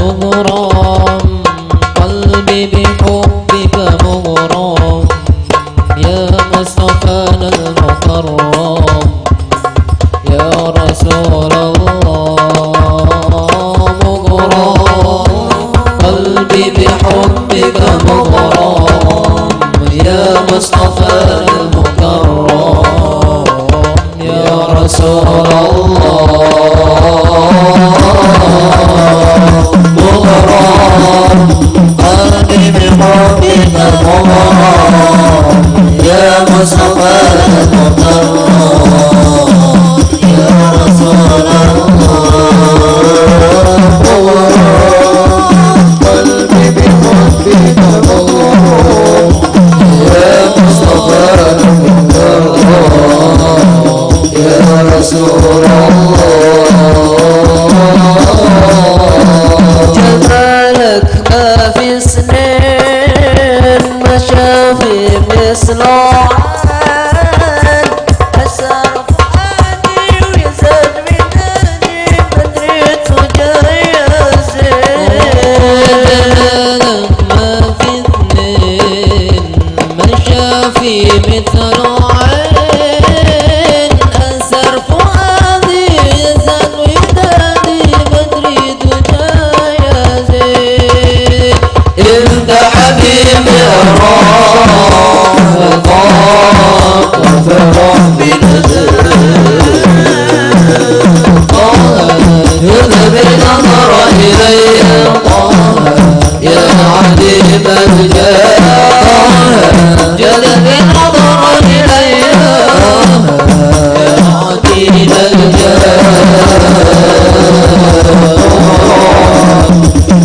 مغرم، قلبي بحبك مغرم، يا مصطفانا المكرم، يا رسول الله. مغرم، قلبي بحبك مغرم، يا مصطفانا المكرم، يا رسول الله. مغرم، قلبي بحبك مغرم، يا مصطفى المكرم، يا رسول الله. مغرم، قلبي بحبك مغرم، يا مصطفى المكرم، يا رسول الله. جمالك ما في سنين ما شاف مثله عين، أسر فؤادي ويزاد وداني بدريت وجاي زين. جمالك ما في اثنين ما شاف مثله عين، أسر فؤادي ويزاد وداني بدريت وجاي زين. انت حبيبي فرح يذهب النظر إلي يا عديم الجاه، جذب النظر إلي يا عديم الجاه.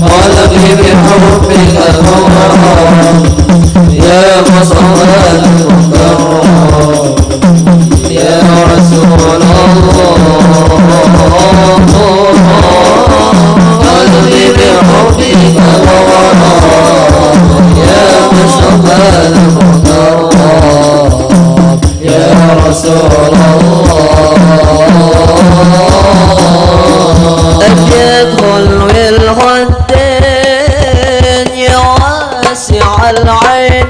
قلبي بحبك مغرم، يا مصطفى المكرم، يا رسول الله. قلبي بحبك مغرم، يا مصطفى المكرم، يا رسول الله. أبيض الخدين يا واسع العينين،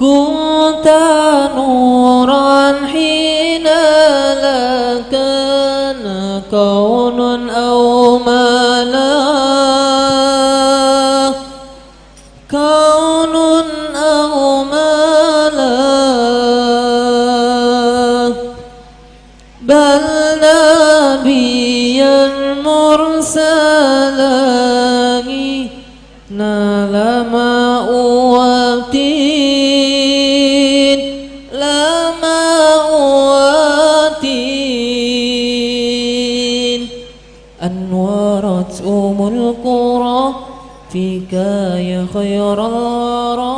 كنت نورا حين لا كان كون أو ملا، كون أو ملا، بل نبيا مرسلا نال ما أوتين، لا ما أوتين. أنورت أم القرى فيك يا خير الورى،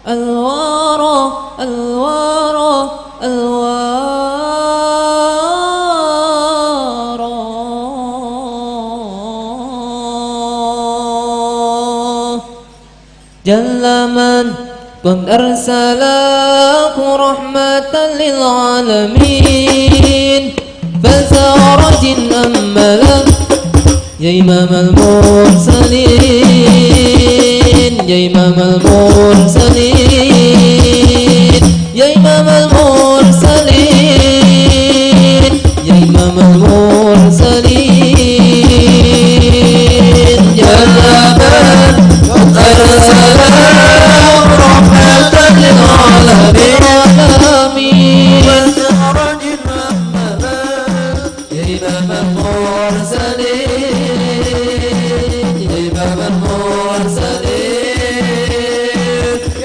الورى الورى الورى. جل من قد أرسله رحمة للعالمين، فزارت أملا يا إمام المرسلين، يا إمام المرسلين، يا إمام المرسلين، يا إمام المرسلين. جل من قد أرسله رحمة للعالمين، يا إمام المرسلين، يا إمام المرسلين،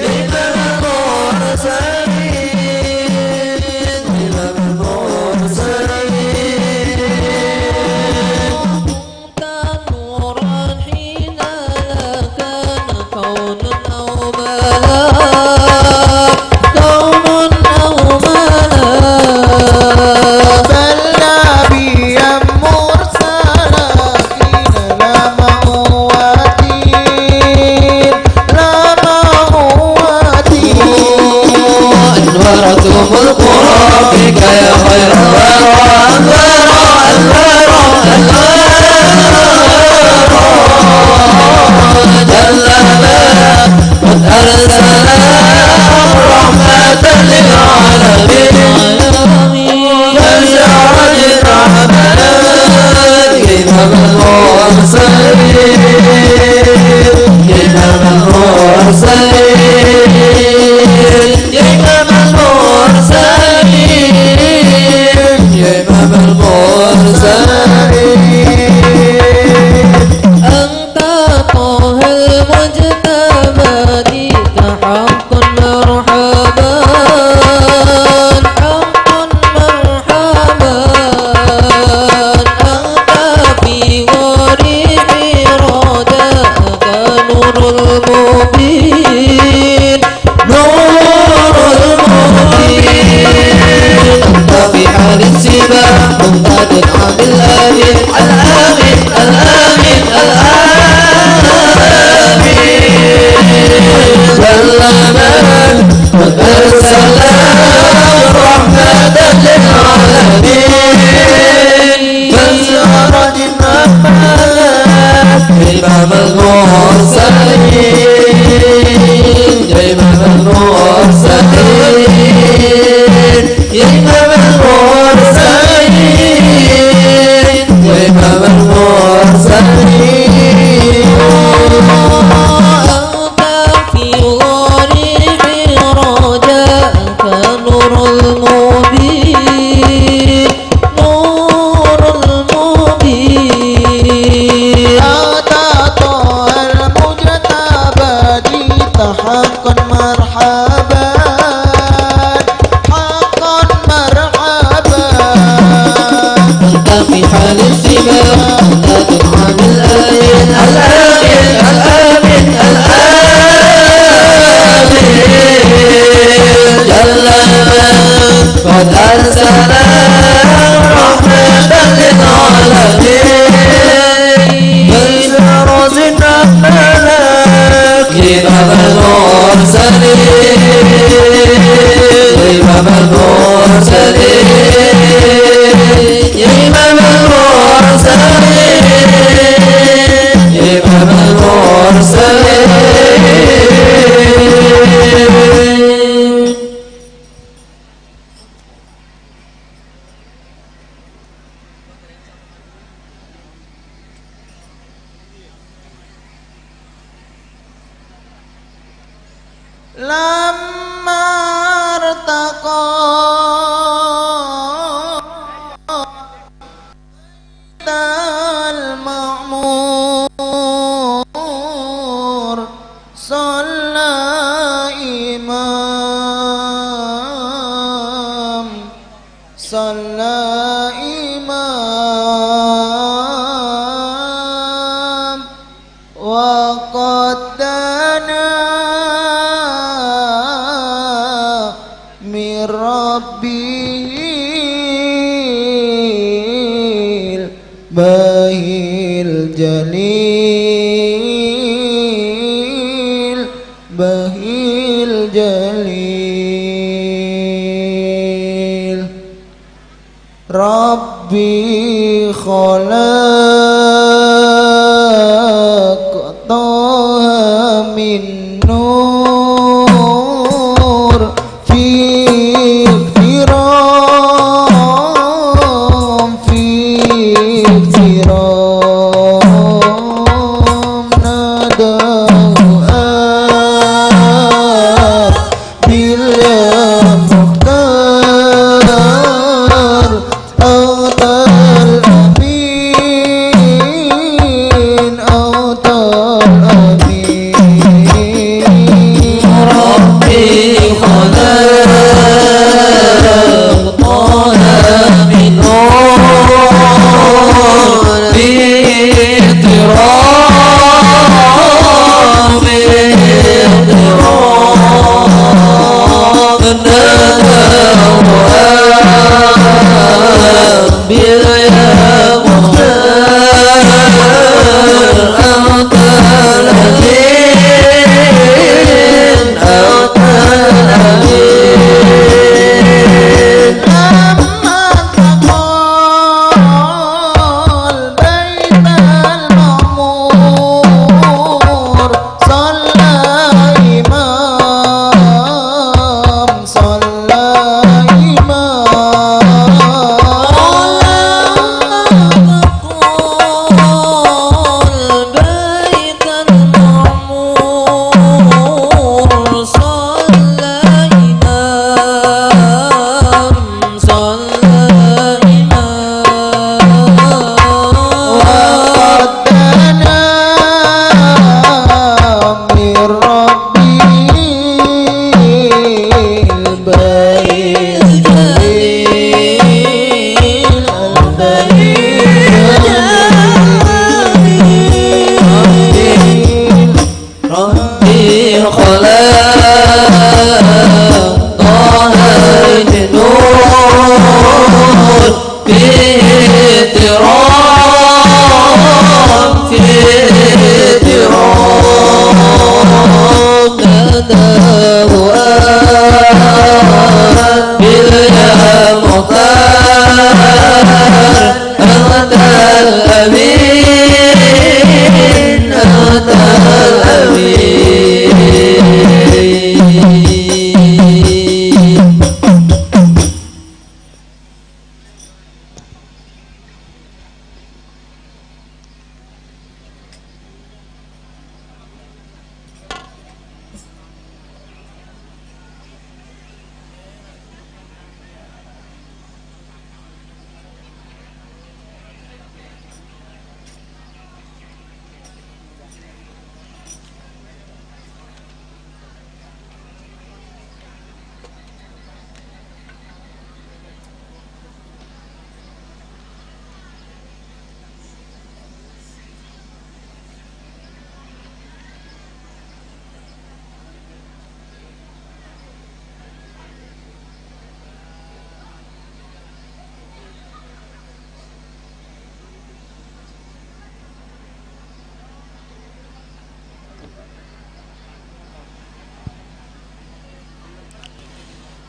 يا إمام المرسلين، يا إمام المرسلين. كنت نورا حين لا كان كون أو ملا، كون أو ملا، بل نبيا مرسلا حين لا مأواتين، لا مأواتين. أنورت أم القرى فيك يا خير الورى، الورى الورى الورى. جل من قد أرسله رحمة للعالمين، فزارت عملا إمام المرسلين، إمام المرسلين، إمام المرسلين، إمام المرسلين. أنت طه المجتبى جئت حق مرحبا، حق مرحبا. أنت في غريب رجاءك نور المبين، نور المبين. أنت في حال السبا ممتد عن الآمين، الآمين الآمين الآمين. جل من قد أرسله رحمة للعالمين، فزارت أملا إمام المرسلين، يا إمام المرسلين، يا إمام المرسلين، يا إمام المرسلين. أنت في غريب رجاءك نور المبين، نور المبين. أنت طه المجتبى جئت حقا مرحبا، حقا مرحبا. أنت في حال السبا ممتد عن الآمين، الآمين الآمين الآمين. جل من قد أرسله رحمة للعالمين، فزارت أملا إمام المرسلين، إمام المرسلين، إمام المرسلين، إمام المرسلين. لما ارتقى المعمور صلى إمام صلى إمام وقد دنا من ربه الباهي الجليل باهي الجليل ربي خلقتها من نور في اغترام في اغترام ناداه أب بالمختار أنت الأمين أنت الأمين ربي خلقتها من نور في اضطراب اضطراب ناداه يا مختار أنت الأمين أنت الأمين لما ارتقى البيت المعمور صلى إمام صلى إمام البيت المعمور صلى إمام صلى إمام وقد دنا من ربه الباهي الجليل الباهي الجليل ربي خلقتها من نور في اضطراب في اضطراب ناداه يا مختار أنت الأمين أنت الأمين.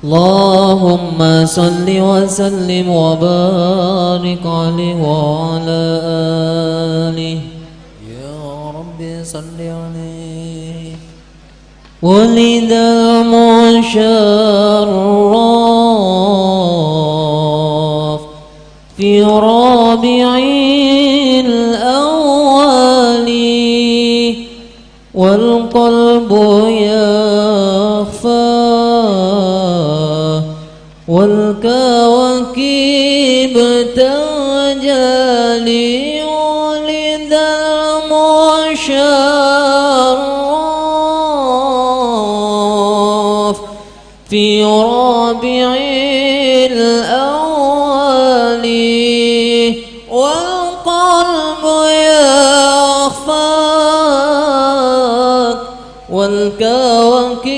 اللهم صل وسلم وبارك عليه وعلى آله. يا رب صل عليه. ولد المشرف في رابع الأول والقلب يخفى والكواكب تجلي ولد المشرف في رابع الأول والقلب يخفى والكواكب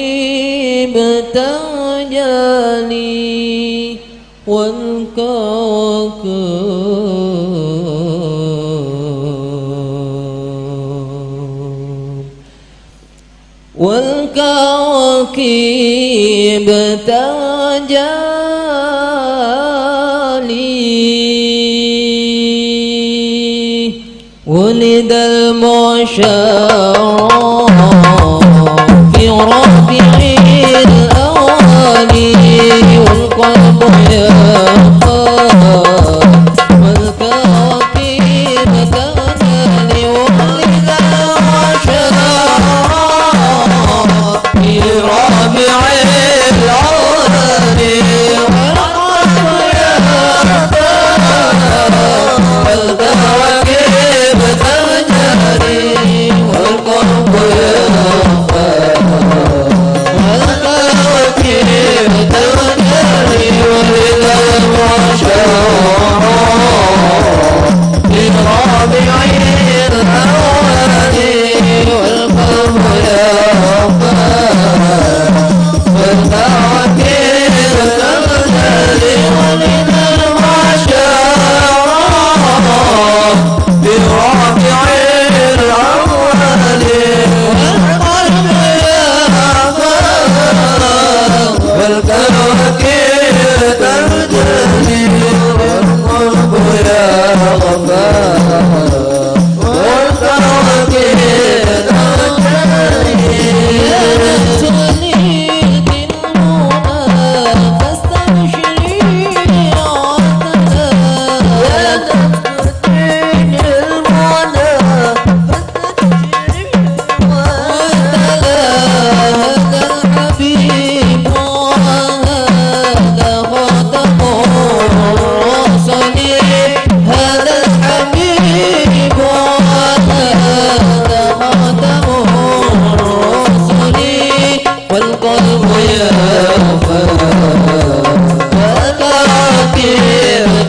تجلي والكواكب تجلي ولد المشرف في ربيع الأول والقلب يخفى والكواكب تجلي ولد المشرف في ربيع الأول والقلب يخفى والكواكب تجلي والقلب يخفى والكواكب تجلي ولد المشرف في ربيع الأول والقلب يخفى والكواكب تجلي ولد المشرف في ربيع الأول والقلب يخفى والكواكب تجلي والقلب يخفى والكواكب تجلي والقلب يخفى والكواكب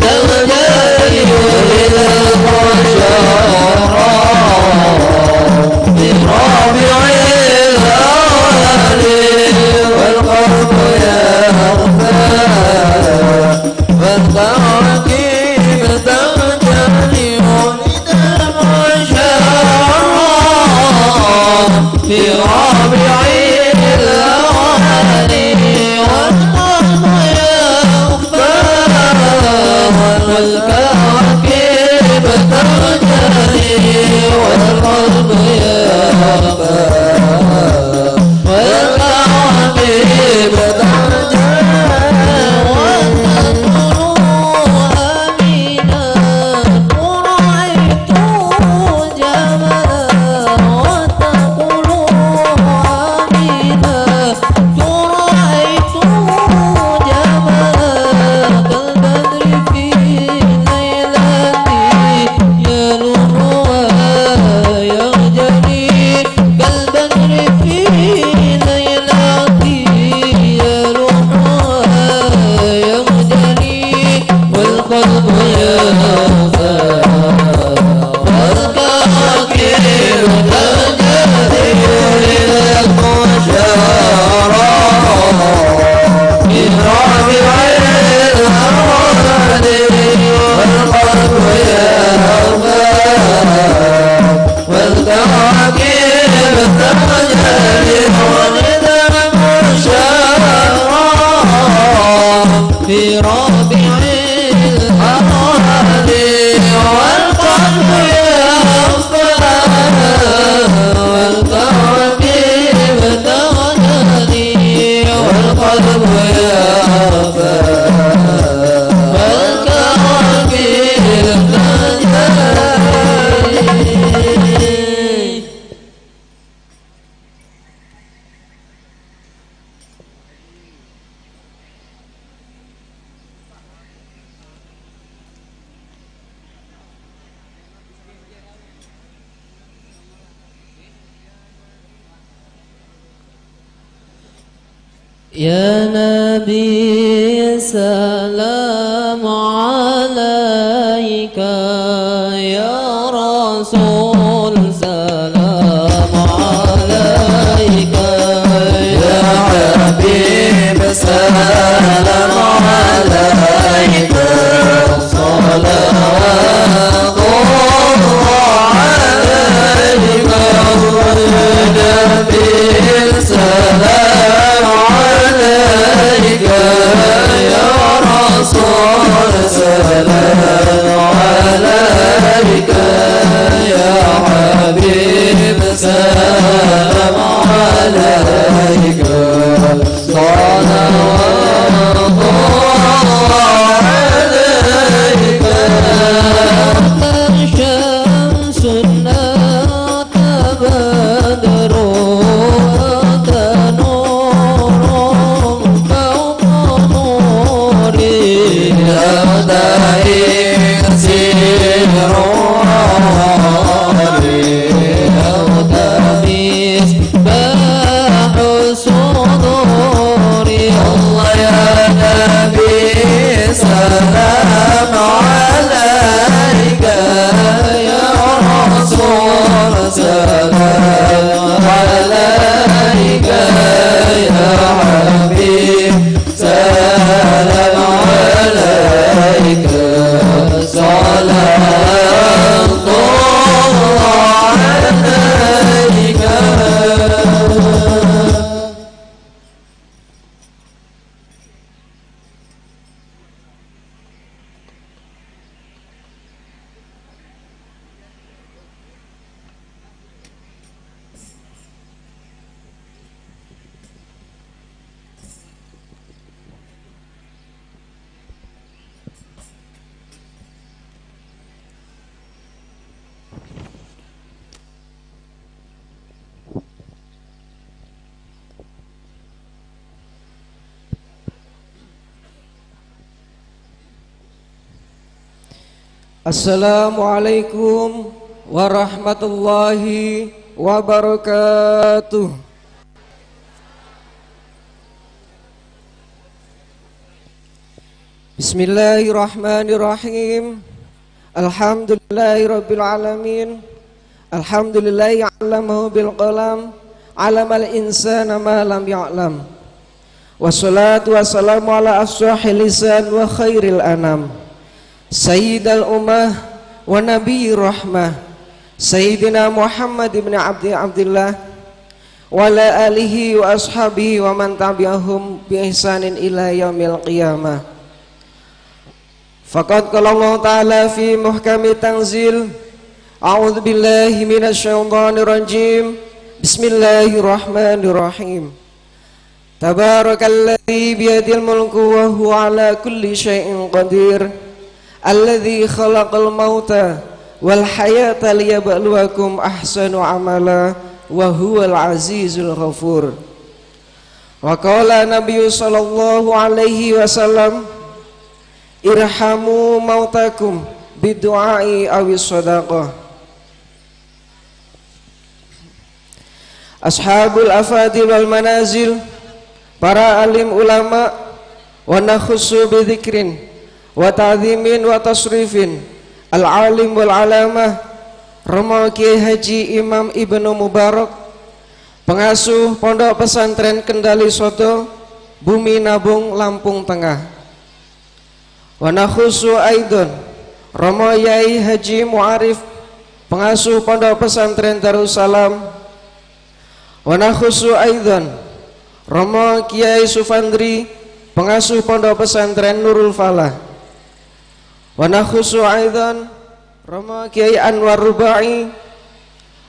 تجلي ولد المشرف في ربيع الأول والقلب يخفى والكواكب تجلي ولد المشرف في ربيع الأول والقلب يخفى والكواكب تجلي والقلب يخفى والكواكب تجلي وتقولوا آمينا ورأيت جمالا وتقولوا Ya Nabi salam alaika, ya Rasul salam alaika, ya Habib salam alaika, salawatullah alaika, ya Nabi salam alaika, ya Rasul salam alaika, ya Habib salam alaika, salawatullah alaika. Syamsun badru tanurun fawqa nuri, سلام عليك يا رسول، سلام عليك يا حبيب، سلام عليك، سلام الله عليك. Assalamualaikum warahmatullahi wabarakatuh. Bismillahirrahmanirrahim. Alhamdulillahirabbil alamin. Alhamdulillahi 'allamahu bil qalam, 'allamal insana ma lam ya'lam. Wassalatu wassalamu ala afsahil lisan wa khairil anam. Sayyidal ummah wa nabiyir rahmah, Sayyidina Muhammad ibn Abdillah wa ala alihi wa ashabihi wa man tabi'ahum bi ihsanin ila yaumil qiyamah. Faqad qala Allah ta'ala fi muhkami tanzil, a'udzu billahi minasyaitonir rajim, bismillahirrahmanirrahim. Tabarakalladzi biyadil mulku wa huwa ala kulli syai'in qadir, alladzi khalaqal mauta wal hayata liyabluwakum ahsanu amala wa huwal azizul ghafur. Wa qala nabiyyu sallallahu alaihi wasallam, irhamu mautakum bidu'ai awis sadaqah. Ashabul afadil wal manazil, para alim ulama, wa nakhussu bi dzikrin wa ta'zimin wa tasrifin, al-alim wal alamah Romo Kiai Haji Imam Ibnu Mubarak, pengasuh Pondok Pesantren Kendali Soto, Bumi Nabung, Lampung Tengah. Wa nakhusu aidon Romo Yai Haji Mu'arif, pengasuh Pondok Pesantren Darussalam. Wa nakhusu aidon Romo Kiai Sufandri, pengasuh Pondok Pesantren Nurul Falah. Wa nakhusu aidan Romo Kiai Anwar Rubai.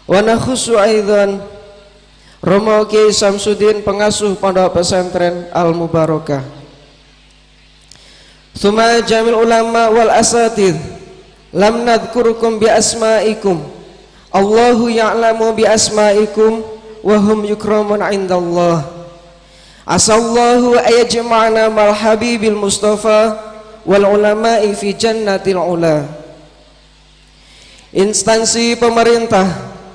Wa nakhusu aidan Romo Kiai Samsudin, pengasuh Pondok Pesantren Al Mubarakah. Tsumma jamil ulama wal asatid, lam nadhkurukum bi asma'ikum, Allahu ya'lamu bi asma'ikum wa hum yukramun 'indallah. Asallahu ayajma'na mal habibil Mustafa wal ulama'i fi jannatil ula. Instansi pemerintah,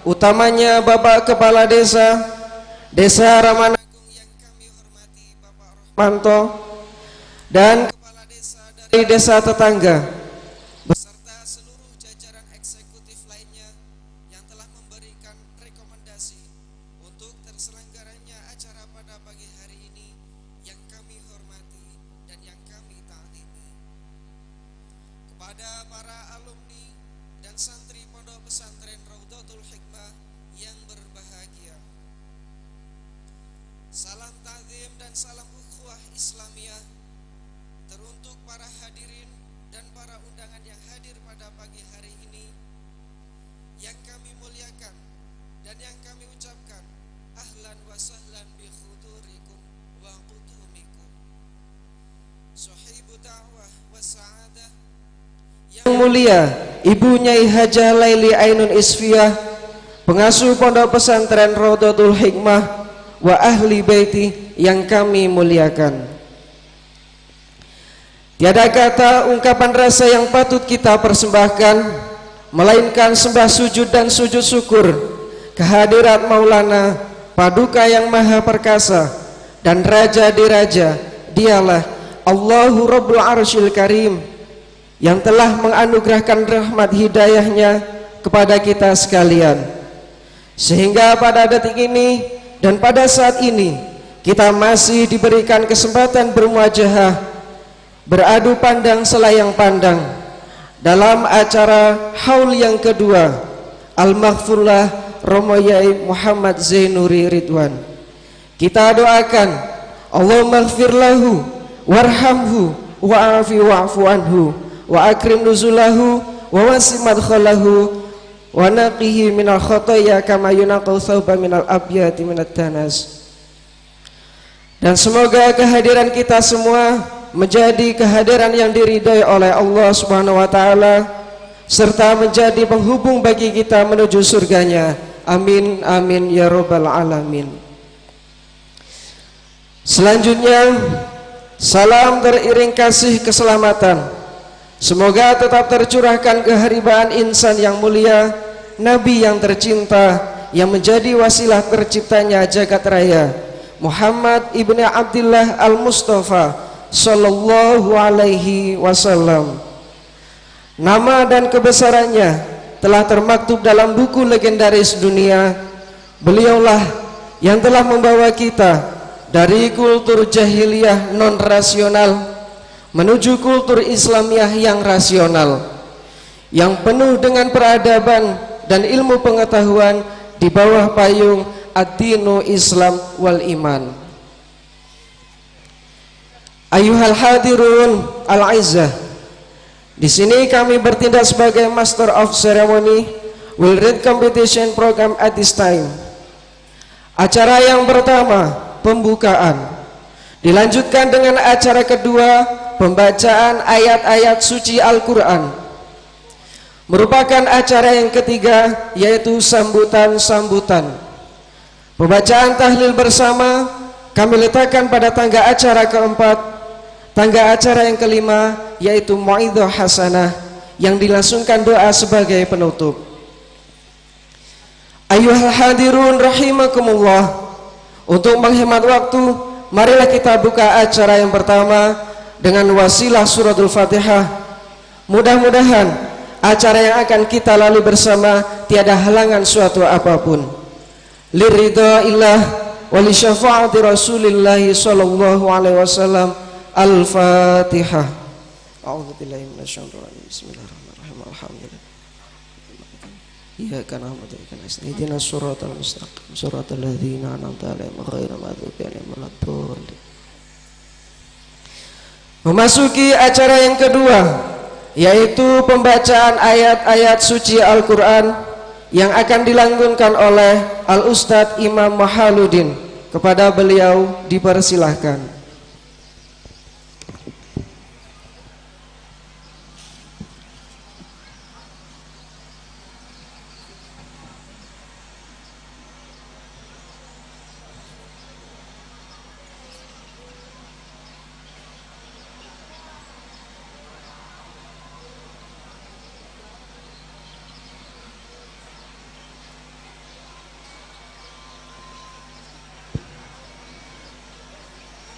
utamanya Bapak Kepala Desa, Desa Ramanagung yang kami hormati Bapak Manto dan kepala desa dari desa tetangga beserta seluruh jajaran eksekutif lainnya yang telah memberikan rekomendasi untuk terselenggaranya acara pada pagi hari ini yang kami hormati dan yang kami ta'zimi. Kepada para alumni dan santri Pondok Pesantren Raudhatul Hikmah yang berbahagia, salam ta'zim dan salam ukhuwah Islamiyah teruntuk para hadirin dan para undangan yang hadir pada pagi hari ini yang kami muliakan dan yang kami ucapkan ahlan wa sahlan bi khudurikum wa qudumikum. Sahibu da'wah wa sa'adah yang mulia Ibu Nyai Hajah Laili Ainun Isfiyah, pengasuh Pondok Pesantren Raudhatul Hikmah wa ahli baiti yang kami muliakan. Tiada kata ungkapan rasa yang patut kita persembahkan melainkan sembah sujud dan sujud syukur kehadirat Maulana Paduka yang Maha Perkasa dan Raja di Raja, dialah Allahu Rabbul Arsyil Karim yang telah menganugerahkan rahmat hidayahnya kepada kita sekalian, sehingga pada detik ini dan pada saat ini kita masih diberikan kesempatan bermuajahah, beradu pandang selayang pandang dalam acara haul yang kedua Al-Maghfurlah Romo Yai Muhammad Zainuri Ridwan. Kita doakan Allahumma ighfir lahu warhamhu wa'afi wa'fu anhu wa akrim nuzulahu wa wasi madkhalahu wa naqihi minal khotoya kama yunaqal thawba minal abyati minat danas. Dan semoga kehadiran kita semua menjadi kehadiran yang diridai oleh Allah Subhanahu wa taala serta menjadi penghubung bagi kita menuju surganya. Amin amin ya robbal alamin. Selanjutnya, salam teriring kasih keselamatan semoga tetap tercurahkan keharibaan insan yang mulia, Nabi yang tercinta, yang menjadi wasilah terciptanya jagat raya, Muhammad ibni Abdillah al-Mustafa sallallahu alaihi wasallam. Nama dan kebesarannya telah termaktub dalam buku legendaris dunia. Beliaulah yang telah membawa kita dari kultur jahiliyah non rasional menuju kultur Islamiyah yang rasional, yang penuh dengan peradaban dan ilmu pengetahuan di bawah payung ad-dinu Islam wal iman. Ayuhal hadirun al-izzah, di sini kami bertindak sebagai master of ceremony will read competition program at this time. Acara yang pertama, pembukaan, dilanjutkan dengan acara kedua, pembacaan ayat-ayat suci Al-Quran. Merupakan acara yang ketiga, yaitu sambutan-sambutan. Pembacaan tahlil bersama kami letakkan pada tangga acara keempat. Tangga acara yang kelima, yaitu mauidhah hasanah yang dilangsungkan doa sebagai penutup. Ayuhal hadirun rahimakumullah, untuk menghemat waktu, marilah kita buka acara yang pertama dengan wasilah suratul Fatihah. Mudah-mudahan acara yang akan kita lalui bersama tiada halangan suatu apapun. Liridha illah wa li syafaati Rasulillah sallallahu alaihi wasallam. Al-Fatihah. A'udzu billahi minasyaitonir rajim. Bismillahirrahmanirrahim. Alhamdulillah. Iyyaka na'budu wa iyyaka nasta'in. Ihdinas siratal mustaqim. Siratal ladzina an'amta 'alaihim ghairil maghdubi 'alaihim waladdallin. Memasuki acara yang kedua, yaitu pembacaan ayat-ayat suci Al-Quran yang akan dilantunkan oleh Al-Ustadz Imam Mahaludin. Kepada beliau dipersilahkan.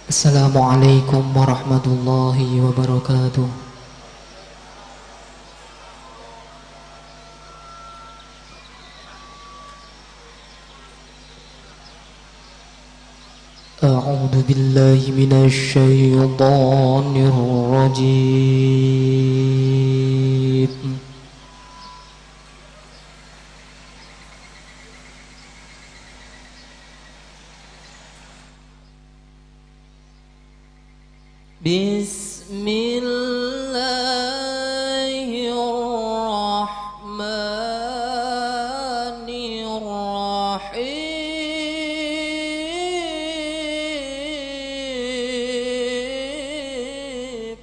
Assalamualaikum warahmatullahi wabarakatuh. A'udzu billahi minasy syaithanir rajim. Bismillahirrahmanirrahim.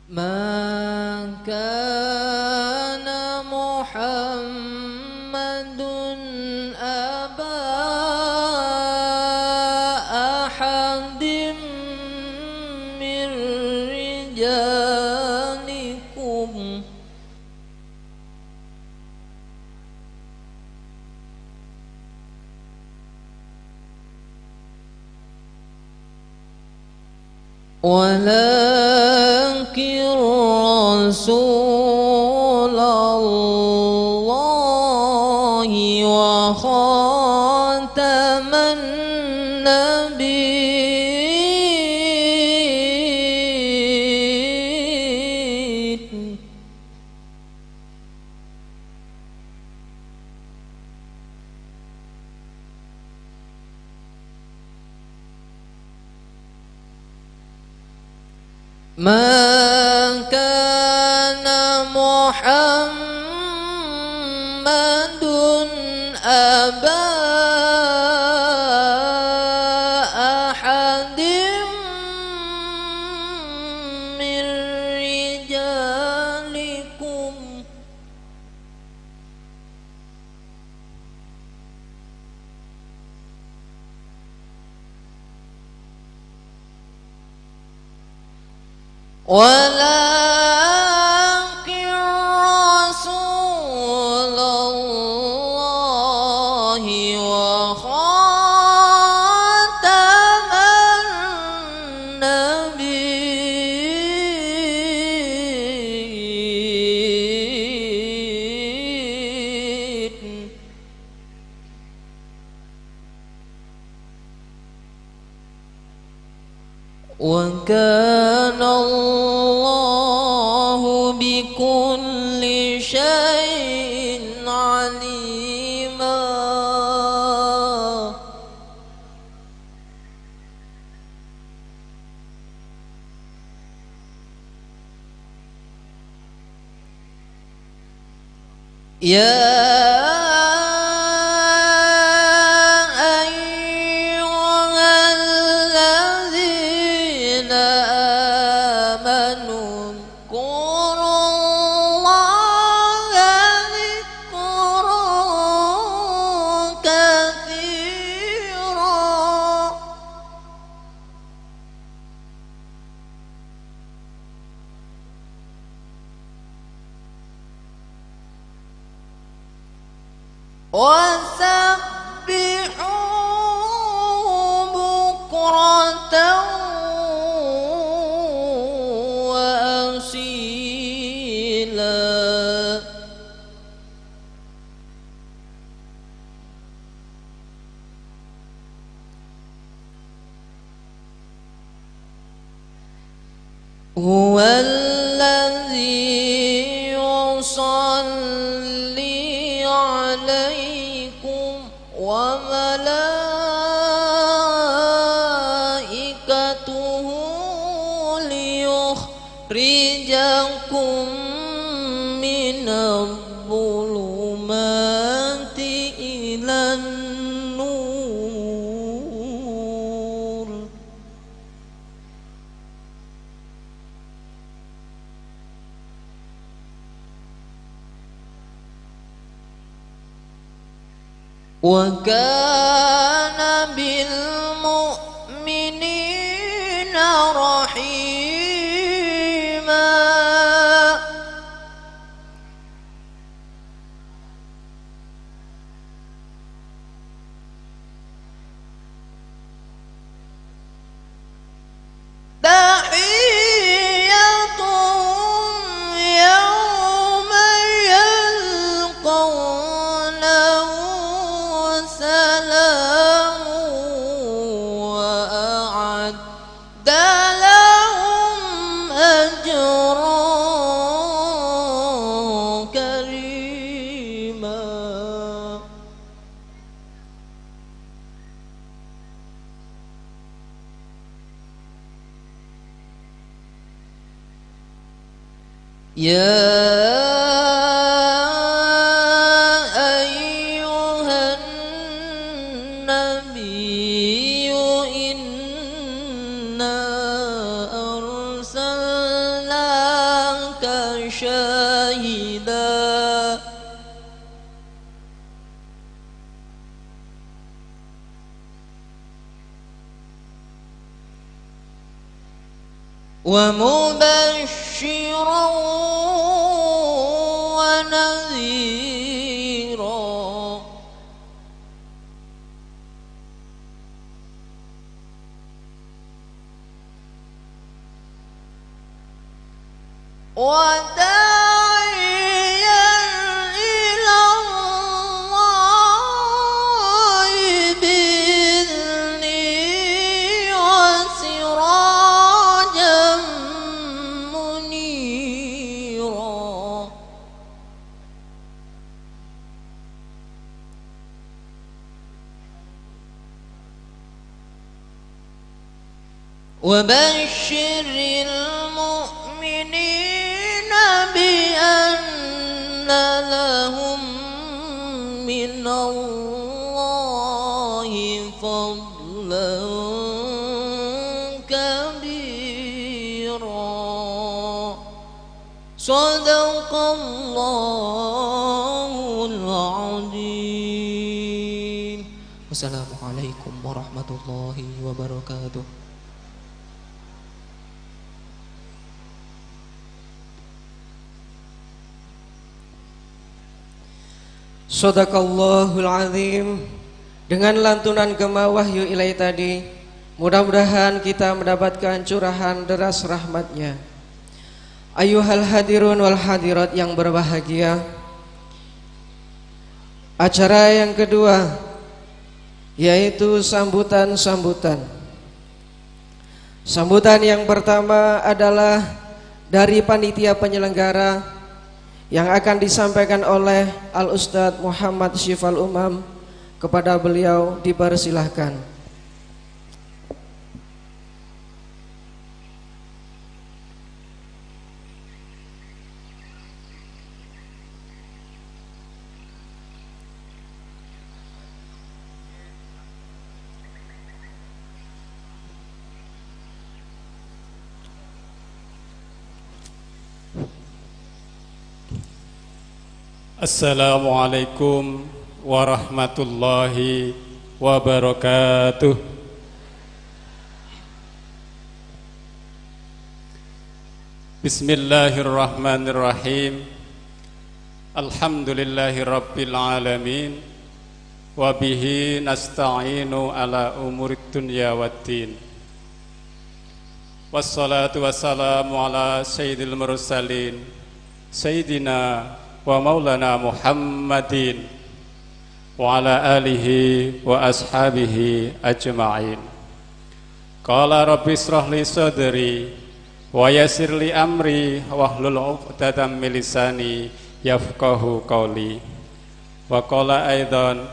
Ma kana Muhammadun aba ahadim min rijalikum walakin Rasul Allah wa khataman nabiyyin. Ma kana Muhammadun aba ahadim min rijalikum walakin Rasul Allah wa khataman nabiyyin. Wa kana Allahu bikulli syai'in alima. Ya ayyuhalladzina amanu dzkurullaha dzikran katsira. Wasabbihuhu bukratan wa asila. Huwa alladhi yusalli alaikum wa malaikatuhu liyukhrijakum minadh-dhulumati ilan nur. Wa kana bil mu'minina rahima. يا أيها النبي إنا أرسلناك شاهدا ومبشرا ونذيرا وداعيا إلى الله بإذنه وسراجا منيرا. وبشر المؤمنين بأن لهم من الله فضلا كبيرا. صدق الله العظيم. والسلام عليكم ورحمة الله وبركاته. Shadaqallahul azim. Dengan lantunan gema wahyu ilahi tadi, mudah-mudahan kita mendapatkan curahan deras rahmatnya. Ayuhal hadirun wal hadirat yang berbahagia, acara yang kedua yaitu sambutan-sambutan. Sambutan yang pertama adalah dari panitia penyelenggara yang akan disampaikan oleh Al-Ustadz Muhammad Syifal Umam. Kepada beliau dipersilahkan. Assalamualaikum warahmatullahi wabarakatuh. Bismillahirrahmanirrahim. Alhamdulillahi rabbil alamin. Wabihi nasta'inu ala umurid dunya waddin. Wassalatu wassalamu ala sayyidil mursalin sayyidina wa maulana Muhammadin wa ala alihi wa ashabihi ajma'in. Qala rabbi israh li sadri wa yassir li amri wahlul 'uqdatam min lisani yafqahu qawli. Wa qala aidan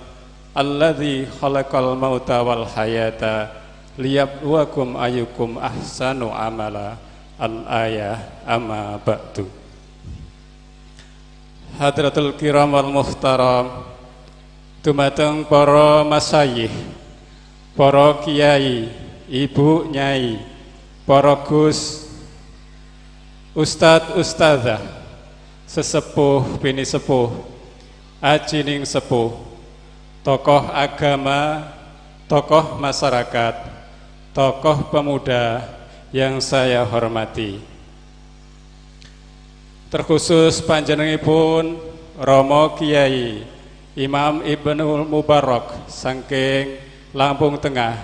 alladzi khalaqal mauta wal hayata liyabluwakum ayyukum ahsanu amala. Al-ayah amma ba'du. Hadratul kiram wal muhtaram, dumateng para masayih, para kiai, ibu nyai, para gus, ustadz ustazah, sesepuh bini sepuh, ajining sepuh, tokoh agama, tokoh masyarakat, tokoh pemuda yang saya hormati. Terkhusus panjenenganipun Romo Kiai Imam Ibnul Mubarak saking Lampung Tengah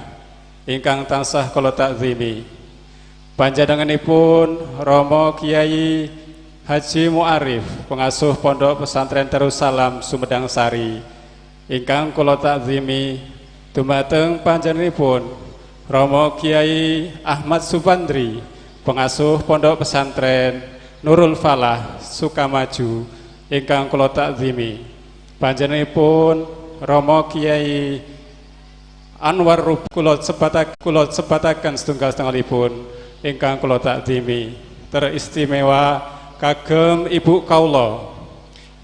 ingkang tansah kula takzimi. Panjenenganipun Romo Kiai Haji Mu'arif pengasuh Pondok Pesantren Darussalam Sumedang Sari ingkang kula takzimi. Dumateng panjenenganipun Romo Kiai Ahmad Subandri pengasuh Pondok Pesantren Nurul Falah Sukamaju ingkang kula takzimi. Panjenenganipun Romo Kiai Anwar Rub kula sebataken setunggal setunggalipun ingkang kula takzimi. Teristimewa kagem Ibu kaula,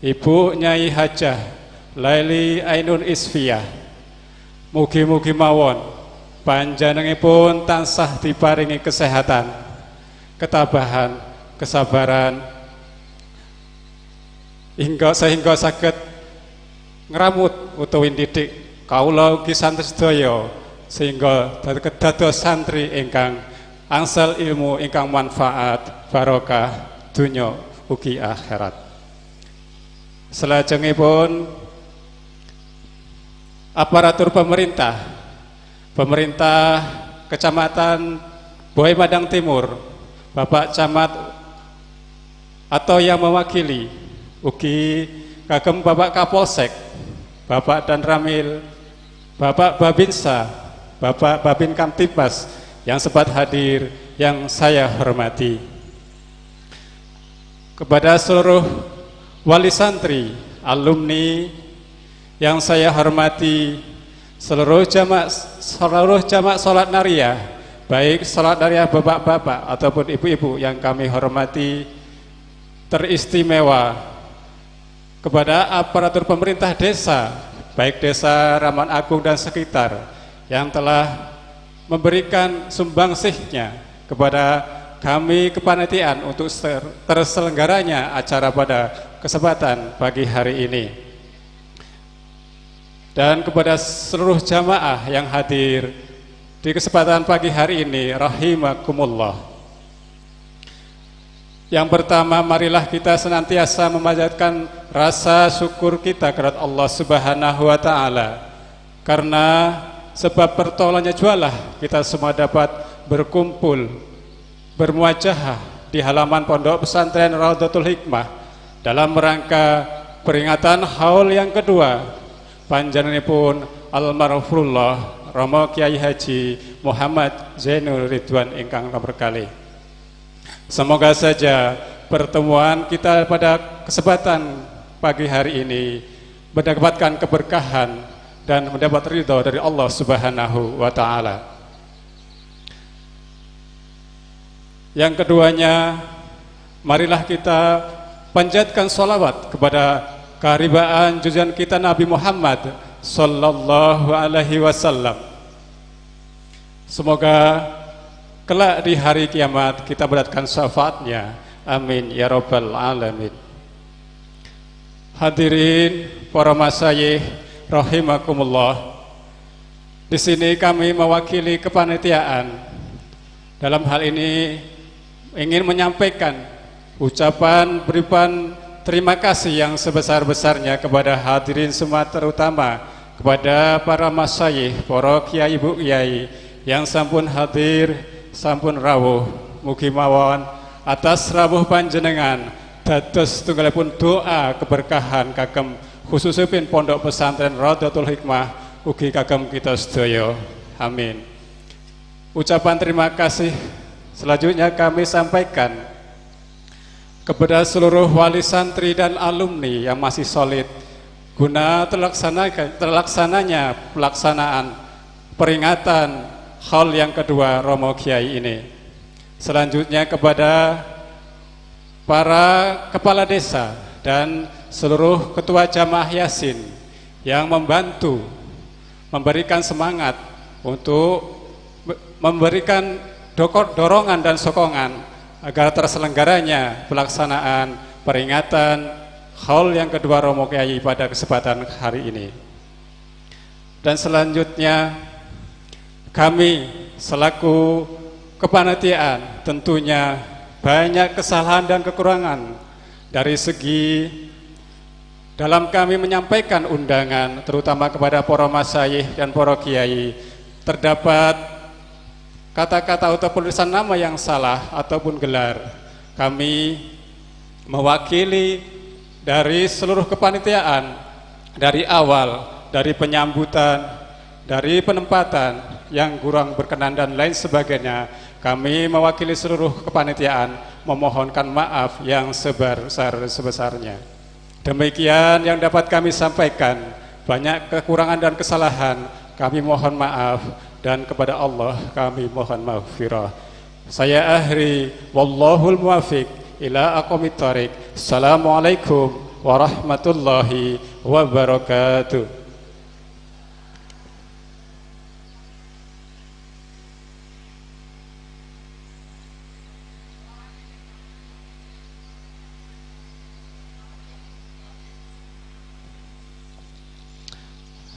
Ibu Nyai Hajah Laili Ainun Isfiyah. Mugi-mugi mawon panjenenganipun tansah diparingi kesehatan, ketabahan, kesabaran hingga sehingga saged ngramut utawi ndidik kawula ugi santri sedaya sehingga dados santri ingkang angsal ilmu ingkang manfaat barokah dunya ugi akhirat. Selajengipun aparatur pemerintah, pemerintah Kecamatan Buay Madang Timur, Bapak Camat atau yang mewakili, ugi kagem Bapak Kapolsek, Bapak Danramil, Bapak Babinsa, Bapak Babin Kamtibmas yang sempat hadir, yang saya hormati. Kepada seluruh wali santri, alumni yang saya hormati, seluruh jamaah sholat nariyah, baik sholat nariyah bapak-bapak ataupun ibu-ibu yang kami hormati, teristimewa kepada aparatur pemerintah desa, baik desa Raman Agung dan sekitar, yang telah memberikan sumbangsihnya kepada kami kepanitiaan untuk terselenggaranya acara pada kesempatan pagi hari ini. Dan kepada seluruh jamaah yang hadir di kesempatan pagi hari ini, rahimakumullah. Yang pertama, marilah kita senantiasa memanjatkan rasa syukur kita kepada Allah Subhanahu wa Ta'ala, karena sebab pertolongannya jualah kita semua dapat berkumpul, bermuajahah di halaman Pondok Pesantren Raudhatul Hikmah dalam rangka peringatan haul yang kedua panjenenganipun almarhumullah Romo Kiai Haji Muhammad Zainul Ridwan ingkang nomor kalih. Semoga saja pertemuan kita pada kesempatan pagi hari ini mendapatkan keberkahan dan mendapat ridho dari Allah Subhanahu wa Ta'ala. Yang keduanya, marilah kita panjatkan sholawat kepada keharibaan junjungan kita Nabi Muhammad Sallallahu Alaihi Wasallam. Semoga kelak di hari kiamat kita mendapatkan syafaatnya. Amin ya rabbal alamin. Hadirin para masyayikh rahimakumullah. Di sini kami mewakili kepanitiaan. Dalam hal ini ingin menyampaikan ucapan berikan terima kasih yang sebesar-besarnya kepada hadirin semua, terutama kepada para masyayikh, para kiai, bu kiai yang sampun hadir, sampun rawuh. Mugi mawon atas rawuh panjenengan dados tunggalipun doa keberkahan kagem khususipun Pondok Pesantren Raudhatul Hikmah ugi kagem kita sedaya. Amin. Ucapan terima kasih selanjutnya kami sampaikan kepada seluruh wali santri dan alumni yang masih solid guna terlaksananya pelaksanaan peringatan haul yang kedua Romo Kiai ini. Selanjutnya kepada para kepala desa dan seluruh ketua jamaah Yasin yang membantu memberikan semangat untuk memberikan dorongan dan sokongan agar terselenggaranya pelaksanaan peringatan haul yang kedua Romo Kiai pada kesempatan hari ini. Dan selanjutnya kami selaku kepanitiaan tentunya banyak kesalahan dan kekurangan dari segi dalam kami menyampaikan undangan, terutama kepada para masyayikh dan para kiai, terdapat kata-kata atau penulisan nama yang salah ataupun gelar. Kami mewakili dari seluruh kepanitiaan, dari awal, dari penyambutan, dari penempatan yang kurang berkenan dan lain sebagainya, kami mewakili seluruh kepanitiaan memohonkan maaf yang sebesar-besarnya. Demikian yang dapat kami sampaikan. Banyak kekurangan dan kesalahan, kami mohon maaf, dan kepada Allah kami mohon maghfirah. Saya akhiri, wallahul muwafiq ila aqwamit thoriq. Assalamualaikum warahmatullahi wabarakatuh.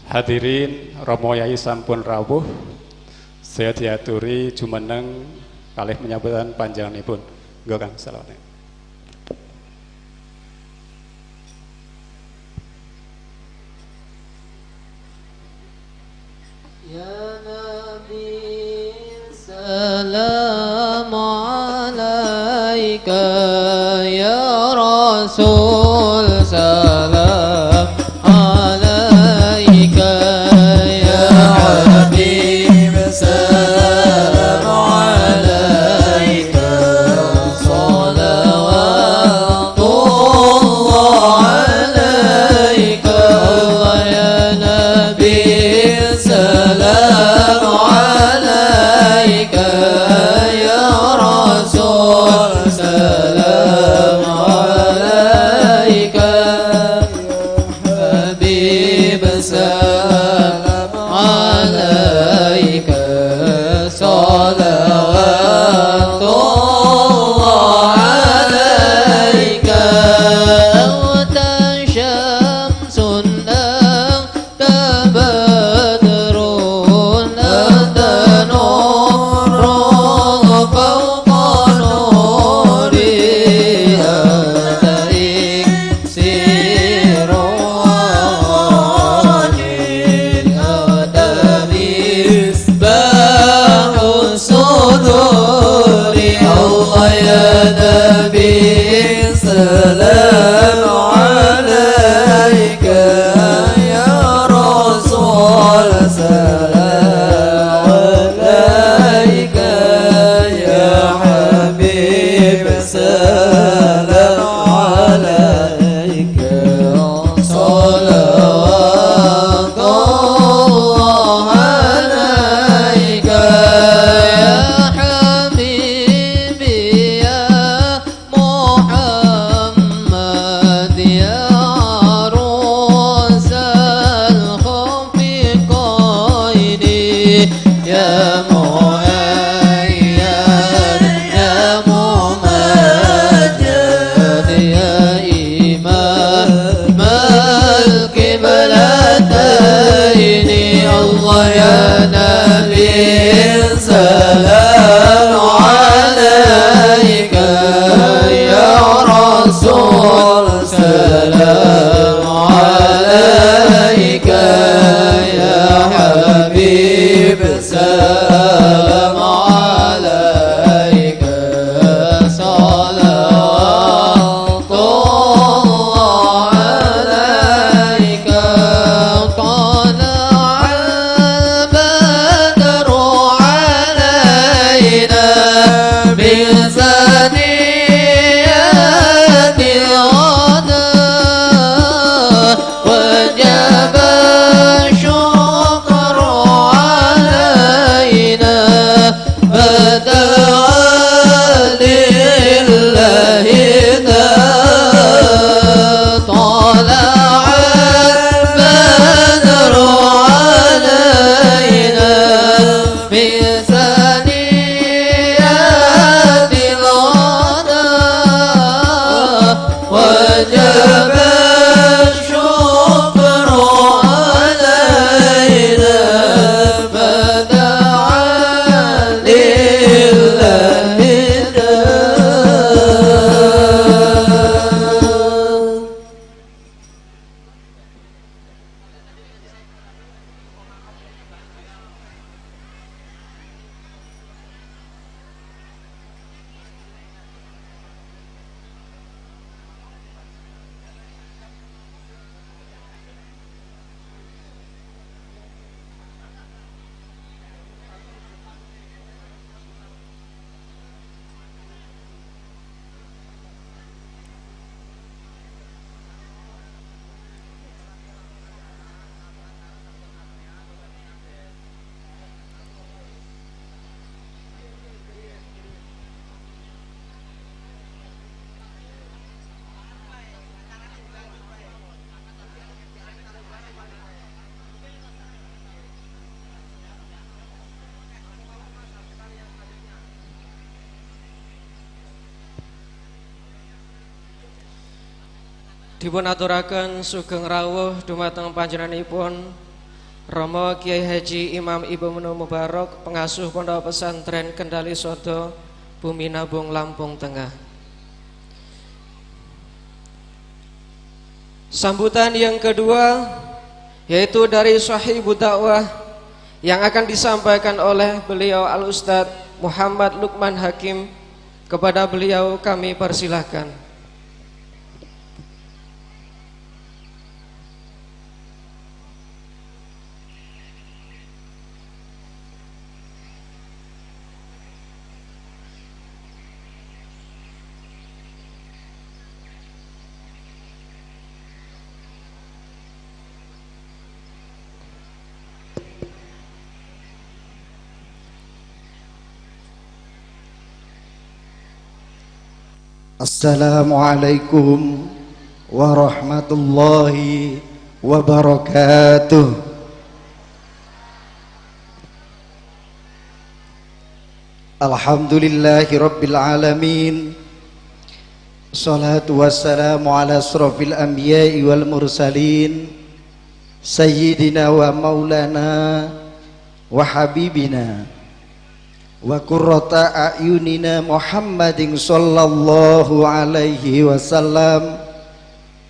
Hadirin Romo Yai sampun rawuh, saya diaturi jumeneng kalih menyambutan panjenenganipun. Nggo Kang selawat. Ya Nabi salam alaika ya Rasul salam alaika ya Habib salam alaika salawatullah alaika ya Nabi salam alaika ya Rasul salam alaika Habib salam alaika salawatullah alaika. Anta syamsun anta badrun anta nurun fawqa nuri anta iksiru anta misbahu suduri. Allah ya Nabi salam alaika ya Rasul salam alaika ya Habib salam alaika Salawatullah alaika ya Habibi ya Muhammad ya Arus al-Khafiqaini ya Muayyad ya Mumajjad ya Imam al-Qiblataini. Allah ya Nabi salam alaika ya Rasul salam alaika ya Habib salam alaika salawatullah alaika. طلع البدر علينا من ثنيات الوداع وجب الشكر علينا بدعا لله طلع البدر علينا من ثنيات الوداع Dipun aturaken sugeng rawuh dumateng panjenenganipun Romo Kiai Haji Imam Ibnu Mubarok, pengasuh Pondok Pesantren Kendali Sodo, Bumi Nabung, Lampung Tengah. Sambutan yang kedua yaitu dari Sahibu Dakwah yang akan disampaikan oleh beliau Al Ustadz Muhammad Lukman Hakim. Kepada beliau kami persilahkan. Assalamualaikum warahmatullahi wabarakatuh. Alhamdulillahi rabbil alamin. Salatu wassalamu ala asrafil anbiya'i wal mursalin, sayyidina wa maulana wa habibina wa qurrata a'yunina Muhammadin sallallahu alaihi wasallam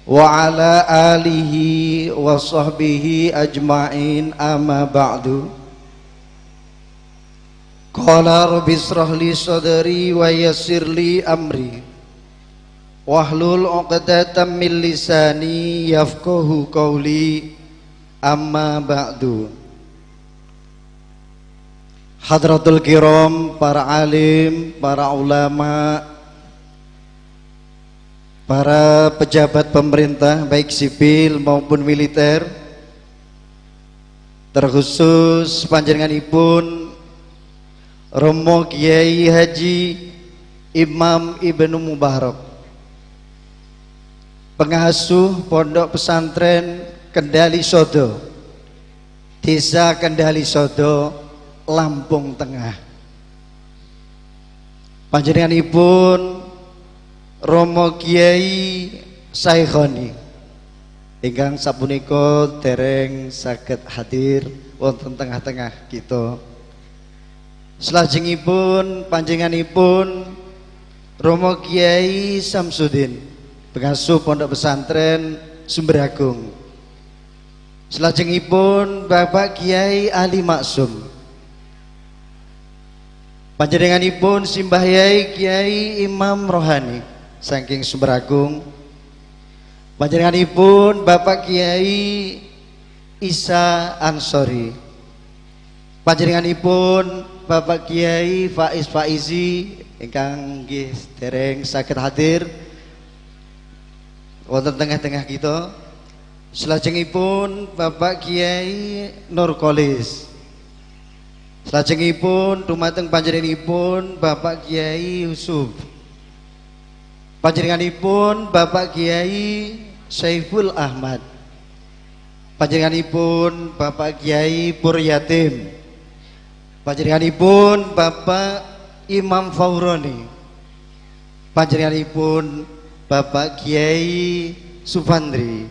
wa ala alihi wa sahbihi ajma'in, amma ba'du. Qala rabbi israh li sadri wa yassir li amri wahlul 'uqdatam min lisani yafqahu qawli, amma ba'du. Hadratul kiram, para alim, para ulama, para pejabat pemerintah baik sipil maupun militer, terkhusus panjenenganipun Romo Kiai Haji Imam Ibnu Mubarok, pengasuh Pondok Pesantren Kendali Sodo, Desa Kendali Sodo, Lampung Tengah. Panjenenganipun Romo Kiai Saikhoni ingkang sapunika dereng saged hadir wonten tengah-tengah kita. Salajengipun panjenenganipun Romo Kiai Samsudin, pengasuh Pondok Pesantren Sumberagung. Salajengipun Bapak Kiai Ali Maksum. Panjenenganipun Simbah Yai Kiai Imam Rohani saking Sumberagung. Panjenenganipun Bapak Kiai Isa Ansori. Panjenenganipun Bapak Kiai Faiz Faizi ingkang nggih dereng saged hadir wonten tengah-tengah kita. Salajengipun Bapak Kiai Nur Kolis. Salajengipun dumateng panjenenganipun Bapak Kiai Yusuf. Panjenenganipun Bapak Kiai Saiful Ahmad. Panjenenganipun Bapak Kiai Puryatim. Panjenenganipun Bapak Imam Fauroni. Panjenenganipun Bapak Kiai Sufandri.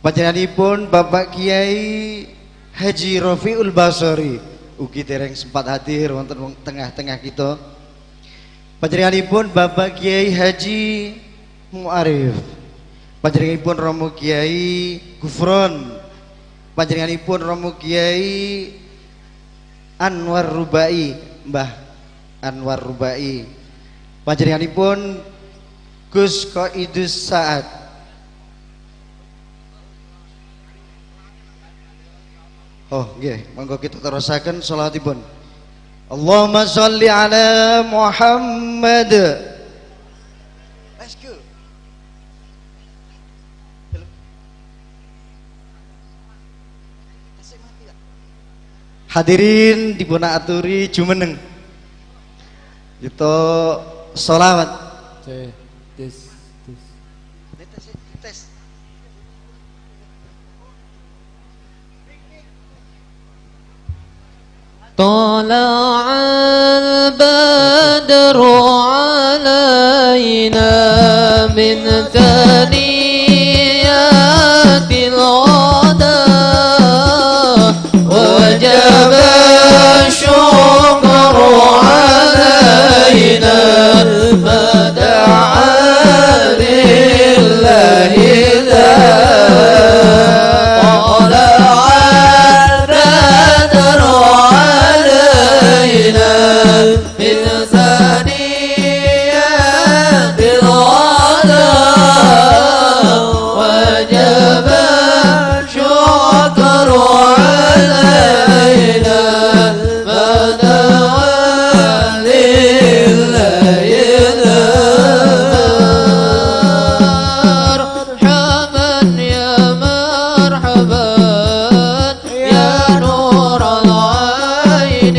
Panjenenganipun Bapak Kiai Haji Rofiul Basori ugi dereng sempat hadir wonten tengah-tengah kita. Panjenenganipun Bapak Kiai Haji Muarif. Panjenenganipun Romo Kiai Gufron. Panjenenganipun Romo Kiai Anwar Rubai, Mbah Anwar Rubai. Panjenenganipun Gus Qaidus Saad. Oh nggih, monggo kita terusaken salatipun. Allahumma sholli ala Muhammad. Let's go. Hadirin dipun aturi jumeneng. Kita sholawat. Tes tes. Tes. طلع البدر علينا من ثنيات وجب الشكر علينا ما دعا لله طلع البدر علينا من ثنيات الوداع وجب الشكر علينا ما دعا لله. مرحبا يا مرحبا يا نور العين،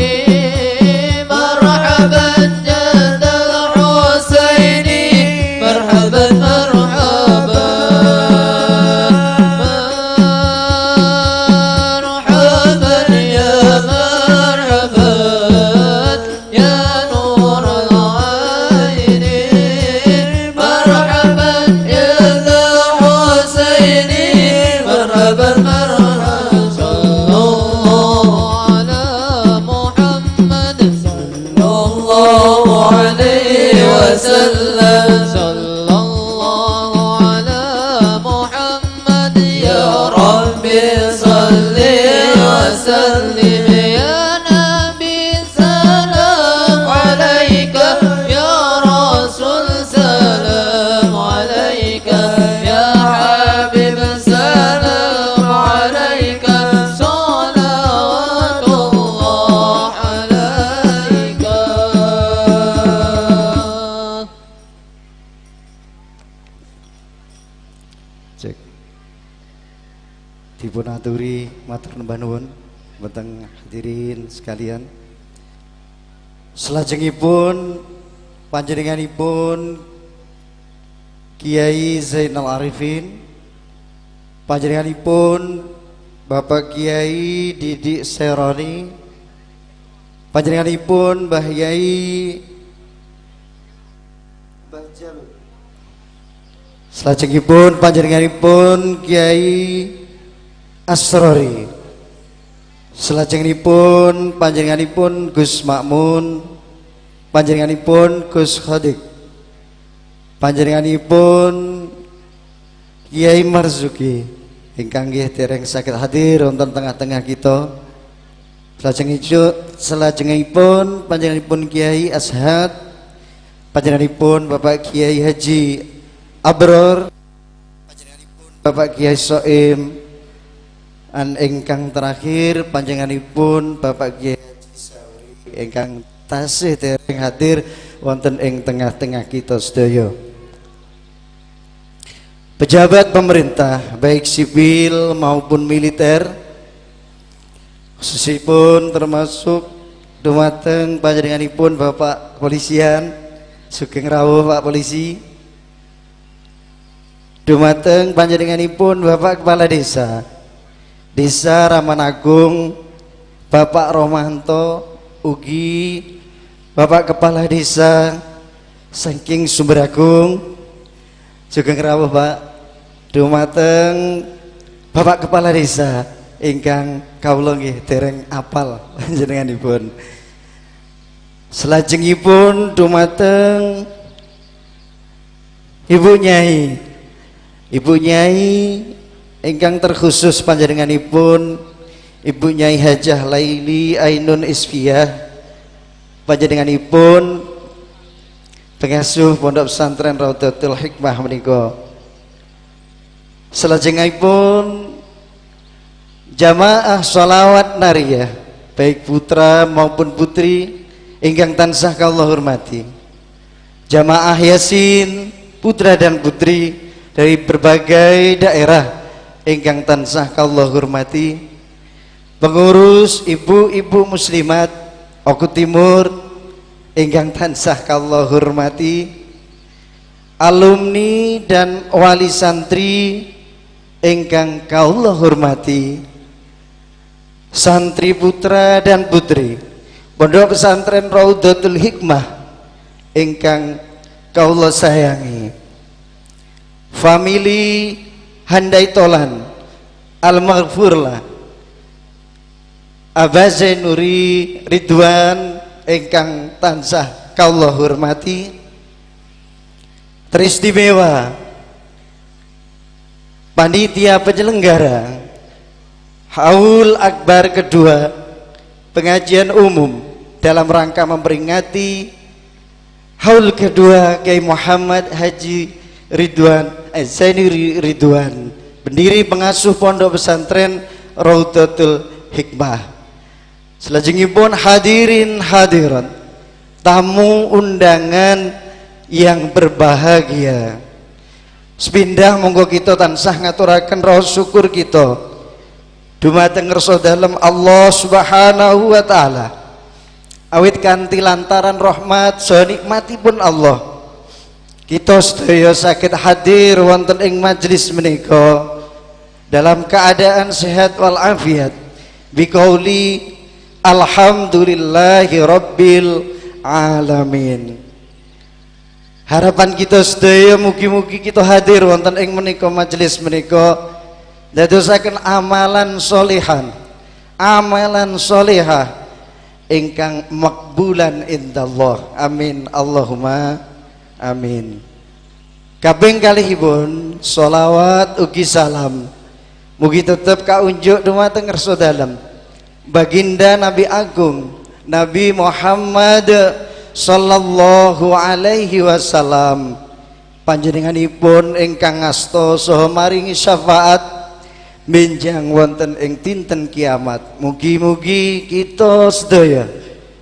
مرحبا جد الحسين، مرحبا مرحبا مرحبا يا مرحبا يا نور العين، مرحبا جد الحسين، مرحبا مرحبا. صلى الله على محمد صلى الله عليه وسلم، صلى الله على محمد يا ربي صل وسلم. يا نبي سلام عليك، يا رسول سلام عليك، يا حبيب سلام عليك، صلوات الله عليك. Cek. Dipun aturi matur nembah nuwun wonten hadirin sekalian. Salajengipun panjenenganipun Kiai Zainal Arifin, panjenenganipun Bapak Kiai Didik Seroni, panjenenganipun Mbah Yai Mbah Jalul, salajengipun panjenenganipun Kiai Asrori, salajengipun panjenenganipun Gus Makmun, panjenenganipun Gus Khodik, panjenenganipun Kiai Marzuki ingkang nggih dereng saged hadir wonten tengah-tengah kita. Salajengipun panjenenganipun Kiai Ashad, panjenenganipun Bapak Kiai Haji Abror, panjenenganipun Bapak Kiai Soim, an ingkang terakhir panjenenganipun Bapak Kiai Haji Sauri ingkang tasih dereng hadir wonten ing tengah-tengah kita sedaya. Pejabat pemerintah baik sipil maupun militer, khususipun termasuk dumateng panjenenganipun Bapak Kepolisian, sugeng rawuh Pak Polisi, dumateng panjenenganipun Bapak Kepala Desa Desa Ramanagung, Bapak Romanto, ugi Bapak Kepala Desa saking Sumberagung, sugeng rawuh Pak. Dumateng Bapak Kepala Desa ingkang kawula nggih dereng apal panjenenganipun. Salajengipun dumateng Ibu Nyai, Ibu Nyai ingkang terkhusus panjenenganipun Ibu Nyai Hajah Laili Ainun Isfiyah, panjenenganipun pengasuh Pondok Pesantren Raudhatul Hikmah menika. Salajengipun jamaah sholawat nariyah baik putra maupun putri ingkang tansah kawula hormati, jamaah Yasin putra dan putri dari berbagai daerah ingkang tansah kawula hormati, pengurus ibu-ibu muslimat Oku Timur ingkang tansah kawula hormati, alumni dan wali santri ingkang kawula hormati, santri putra dan putri Pondok Pesantren Raudhatul Hikmah ingkang kawula sayangi, famili Handai Tolan Al-Maghfurlah, Abah Zainuri Ridwan ingkang tansah kawula hormati, teristimewa panitia penyelenggara Haul Akbar kedua pengajian umum dalam rangka memperingati Haul kedua Kiai Muhammad Haji Ridwan Zainuri Ridwan, pendiri pengasuh Pondok Pesantren Raudhatul Hikmah. Selajengipun hadirin hadirat, tamu undangan yang berbahagia, sepindah monggo kita tansah ngaturaken raos syukur kita dumateng ngersa dalem Allah Subhanahu wa taala. Awit kanthi lantaran rahmat saha nikmatipun Allah, kita sedaya saged hadir wonten ing majelis menika dalam keadaan sehat walafiat. Biqauli alhamdulillahi rabbil alamin. Harapan kita sedaya mugi-mugi kita hadir wonten ing menika majelis menika dadosaken amalan solehan, amalan solehah ingkang makbulan indallah. Amin Allahumma amin. Kaping kalihipun sholawat ugi salam mugi tetep kaunjuk dumateng ngersa dalem baginda Nabi Agung Nabi Muhammad sallallahu alaihi wasallam. Panjenenganipun ingkang ngasta saha maringi syafaat benjang wonten ing dinten kiamat. Mugi-mugi kita sedaya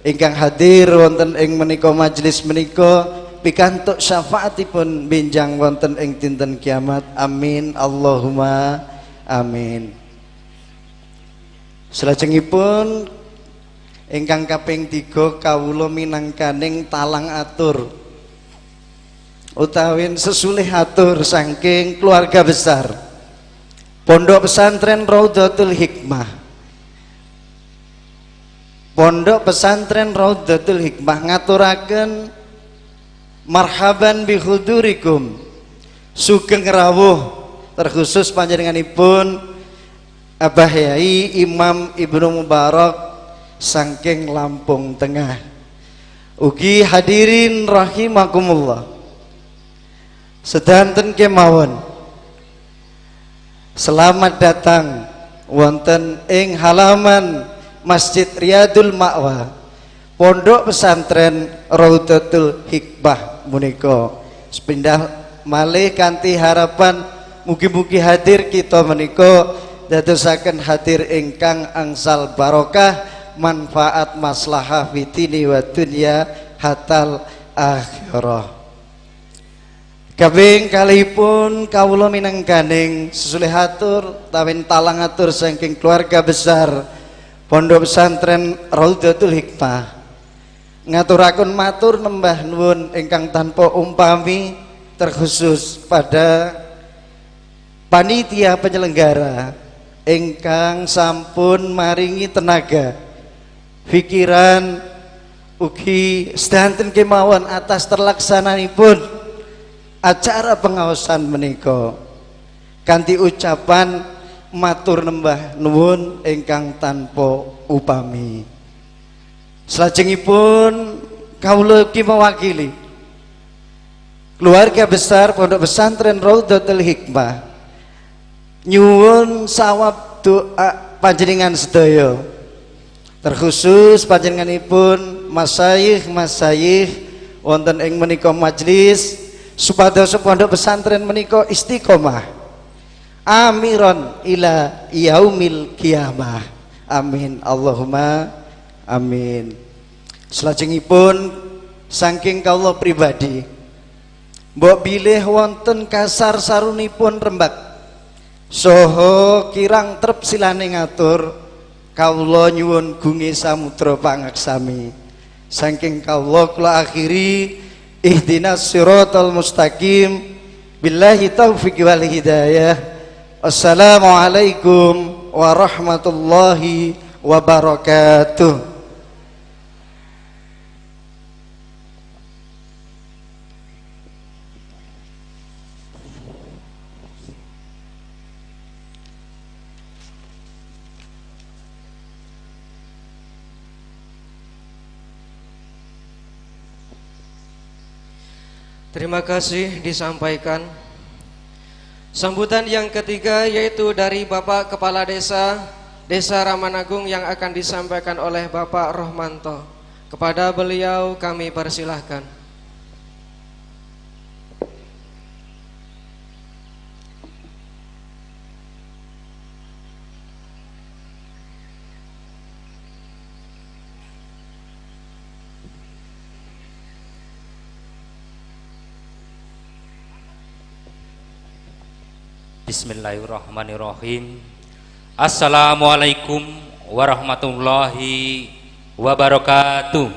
ingkang hadir wonten ing menika majelis menika pikantuk syafaatipun benjang wonten ing dinten kiamat. Amin Allahumma amin. Salajengipun ingkang kaping 3 kawula minangkaning talang atur utawin sesulih atur saking keluarga besar Pondok Pesantren Raudhatul Hikmah. Pondok Pesantren Raudhatul Hikmah ngaturaken marhaban bihudurikum, sugeng rawuh terkhusus panjenenganipun Abah Yai Imam Ibnu Mubarak saking Lampung Tengah. Ugi hadirin rahimakumullah, sedanten kemawon selamat datang wonten ing halaman Masjid Riyadul Ma'wa Pondok Pesantren Raudhatul Hikmah menika. Sepindah malih kanthi harapan mugi-mugi hadir kita menika dadosaken hadir ingkang angsal barokah, manfaat maslahah fitini wa dunya hatal akhirah. Kaping kalihipun kawula minangkaning sesulih atur tawin talang atur saking keluarga besar Pondok Pesantren Raudhatul Hikmah ngaturaken matur nembah nuwun ingkang tanpa umpami terkhusus pada panitia penyelenggara ingkang sampun maringi tenaga, pikiran ugi sedanten kemawon atas terlaksananipun acara pengaosan menika. Kanthi ucapan matur nembah nuwun ingkang tanpa upami. Salajengipun kawula ugi mewakili keluarga besar Pondok Pesantren Raudhatul Hikmah nyuwun sawab doa panjenengan sedaya, terkhusus panjenenganipun masayikh wonten ing menika majelis supados pondok pesantren menika istiqomah amiron ila yaumil kiamah. Amin Allahumma amin. Salajengipun saking kawula pribadi mbok bilih wonten kasar sarunipun rembak saha kirang trep silane ngatur, kawula nyuwun gunge samudra pangaksami. Saking kawula kula akhiri, ihdinas siratal mustaqim, billahi taufiq wal hidayah. Assalamualaikum warahmatullahi wabarakatuh. Terima kasih disampaikan. Sambutan yang ketiga yaitu dari Bapak Kepala Desa Desa Ramanagung yang akan disampaikan oleh Bapak Rohmanto. Kepada beliau kami persilahkan. Bismillahirrahmanirrahim. Assalamualaikum warahmatullahi wabarakatuh.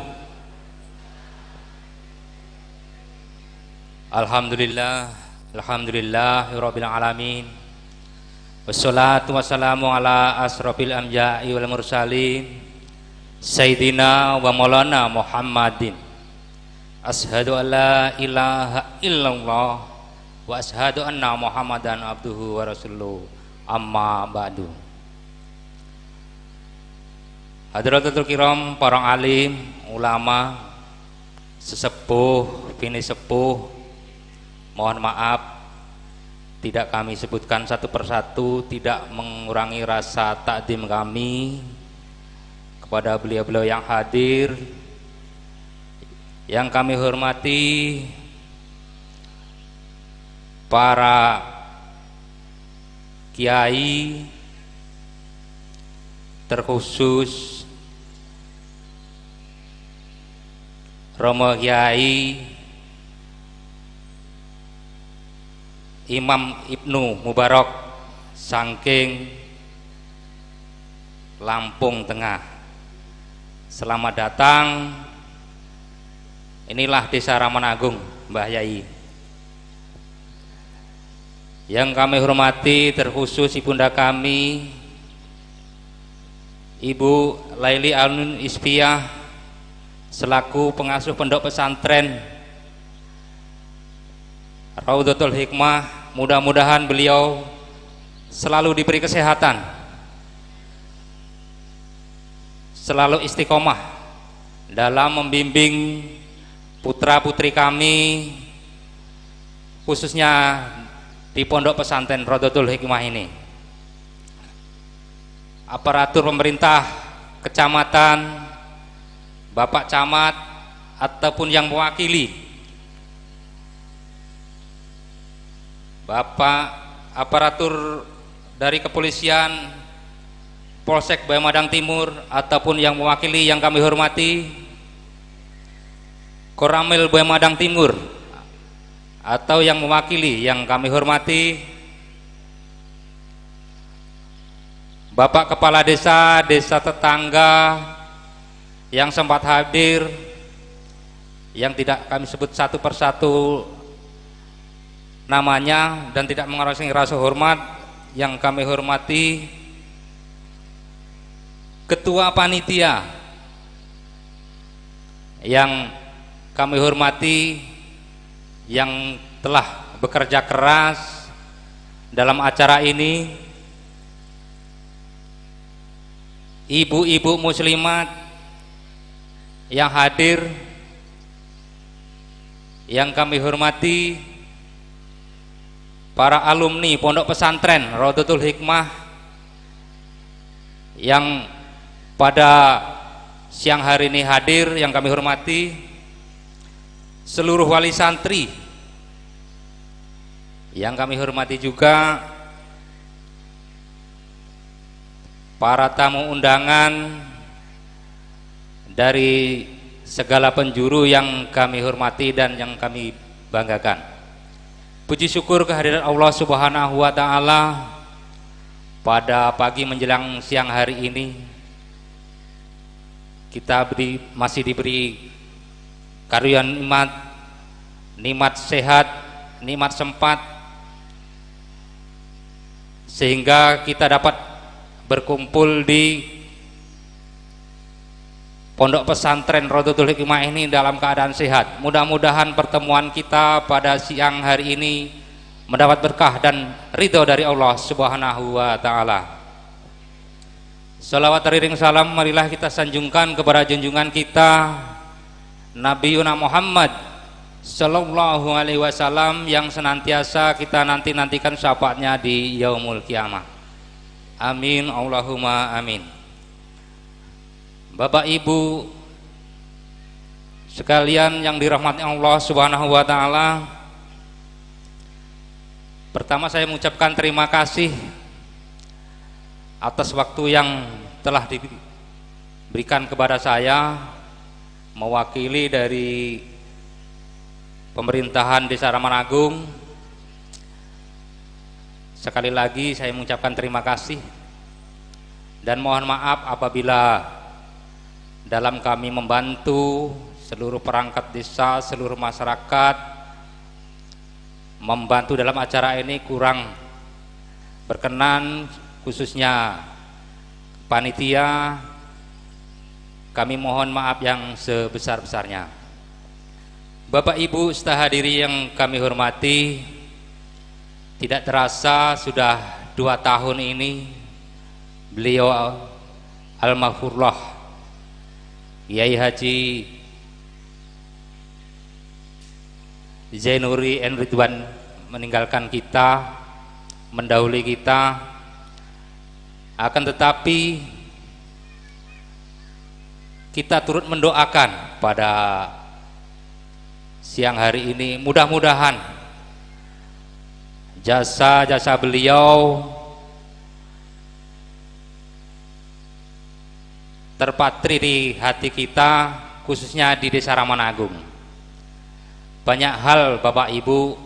Alhamdulillah, alhamdulillahirabbil alamin. Wassalatu wassalamu ala asrofil anbiya'i wal mursalin sayyidina wa maulana Muhammadin. Asyhadu an la ilaha illallah wa asyhadu anna Muhammadan abduhu wa rasuluh. Amma ba'du. Hadratul kiram, para alim, ulama, sesepuh, bini sepuh, mohon maaf tidak kami sebutkan satu persatu, tidak mengurangi rasa takdim kami kepada beliau-beliau yang hadir. Yang kami hormati para kiai, terkhusus Romo Kiai Imam Ibnu Mubarok saking Lampung Tengah. Selamat datang. Inilah Desa Ramanagung, Mbah Yai. Yang kami hormati terkhusus ibunda kami Ibu Laili Alun Ispiyah selaku pengasuh pondok pesantren Raudhatul Hikmah. Mudah-mudahan beliau selalu diberi kesehatan, selalu istiqomah dalam membimbing putra-putri kami, khususnya di pondok pesantren Raudhatul Hikmah ini. Aparatur pemerintah kecamatan, Bapak Camat ataupun yang mewakili, Bapak aparatur dari kepolisian Polsek Bayamadang Timur ataupun yang mewakili yang kami hormati, Koramil Bayamadang Timur atau yang mewakili yang kami hormati, Bapak Kepala Desa, desa tetangga yang sempat hadir, yang tidak kami sebut satu persatu namanya dan tidak mengurangi rasa hormat, yang kami hormati Ketua Panitia yang kami hormati, yang telah bekerja keras dalam acara ini, ibu-ibu muslimat yang hadir, yang kami hormati, para alumni Pondok Pesantren Raudhatul Hikmah yang pada siang hari ini hadir, yang kami hormati, seluruh wali santri yang kami hormati juga, para tamu undangan dari segala penjuru yang kami hormati dan yang kami banggakan. Puji syukur kehadiran Allah Subhanahu wa Ta'ala pada pagi menjelang siang hari ini kita masih diberi karunia nikmat, nikmat sehat, nikmat sempat, sehingga kita dapat berkumpul di Pondok Pesantren Raudhatul Hikmah ini dalam keadaan sehat. Mudah-mudahan pertemuan kita pada siang hari ini mendapat berkah dan ridho dari Allah Subhanahu wa Ta'ala. Salawat riring salam marilah kita sanjungkan kepada junjungan kita Nabi Yuna Muhammad Sallallahu alaihi wasallam yang senantiasa kita nanti-nantikan syafaatnya di yaumul kiamah. Amin Allahumma amin. Bapak Ibu sekalian yang dirahmati Allah Subhanahu wa taala, pertama saya mengucapkan terima kasih atas waktu yang telah diberikan kepada saya mewakili dari pemerintahan Desa Ramanagung. Sekali lagi saya mengucapkan terima kasih dan mohon maaf apabila dalam kami membantu seluruh perangkat desa, seluruh masyarakat membantu dalam acara ini kurang berkenan, khususnya panitia. Kami mohon maaf yang sebesar-besarnya. Bapak Ibu serta hadirin yang kami hormati, tidak terasa sudah 2 tahun ini beliau Al-Maghfurlah Kiai Haji Zainuri N. Ridwan meninggalkan kita, mendahului kita. Akan tetapi kita turut mendoakan pada siang hari ini, mudah-mudahan jasa-jasa beliau terpatri di hati kita, khususnya di Desa Ramanagung. Banyak hal Bapak Ibu,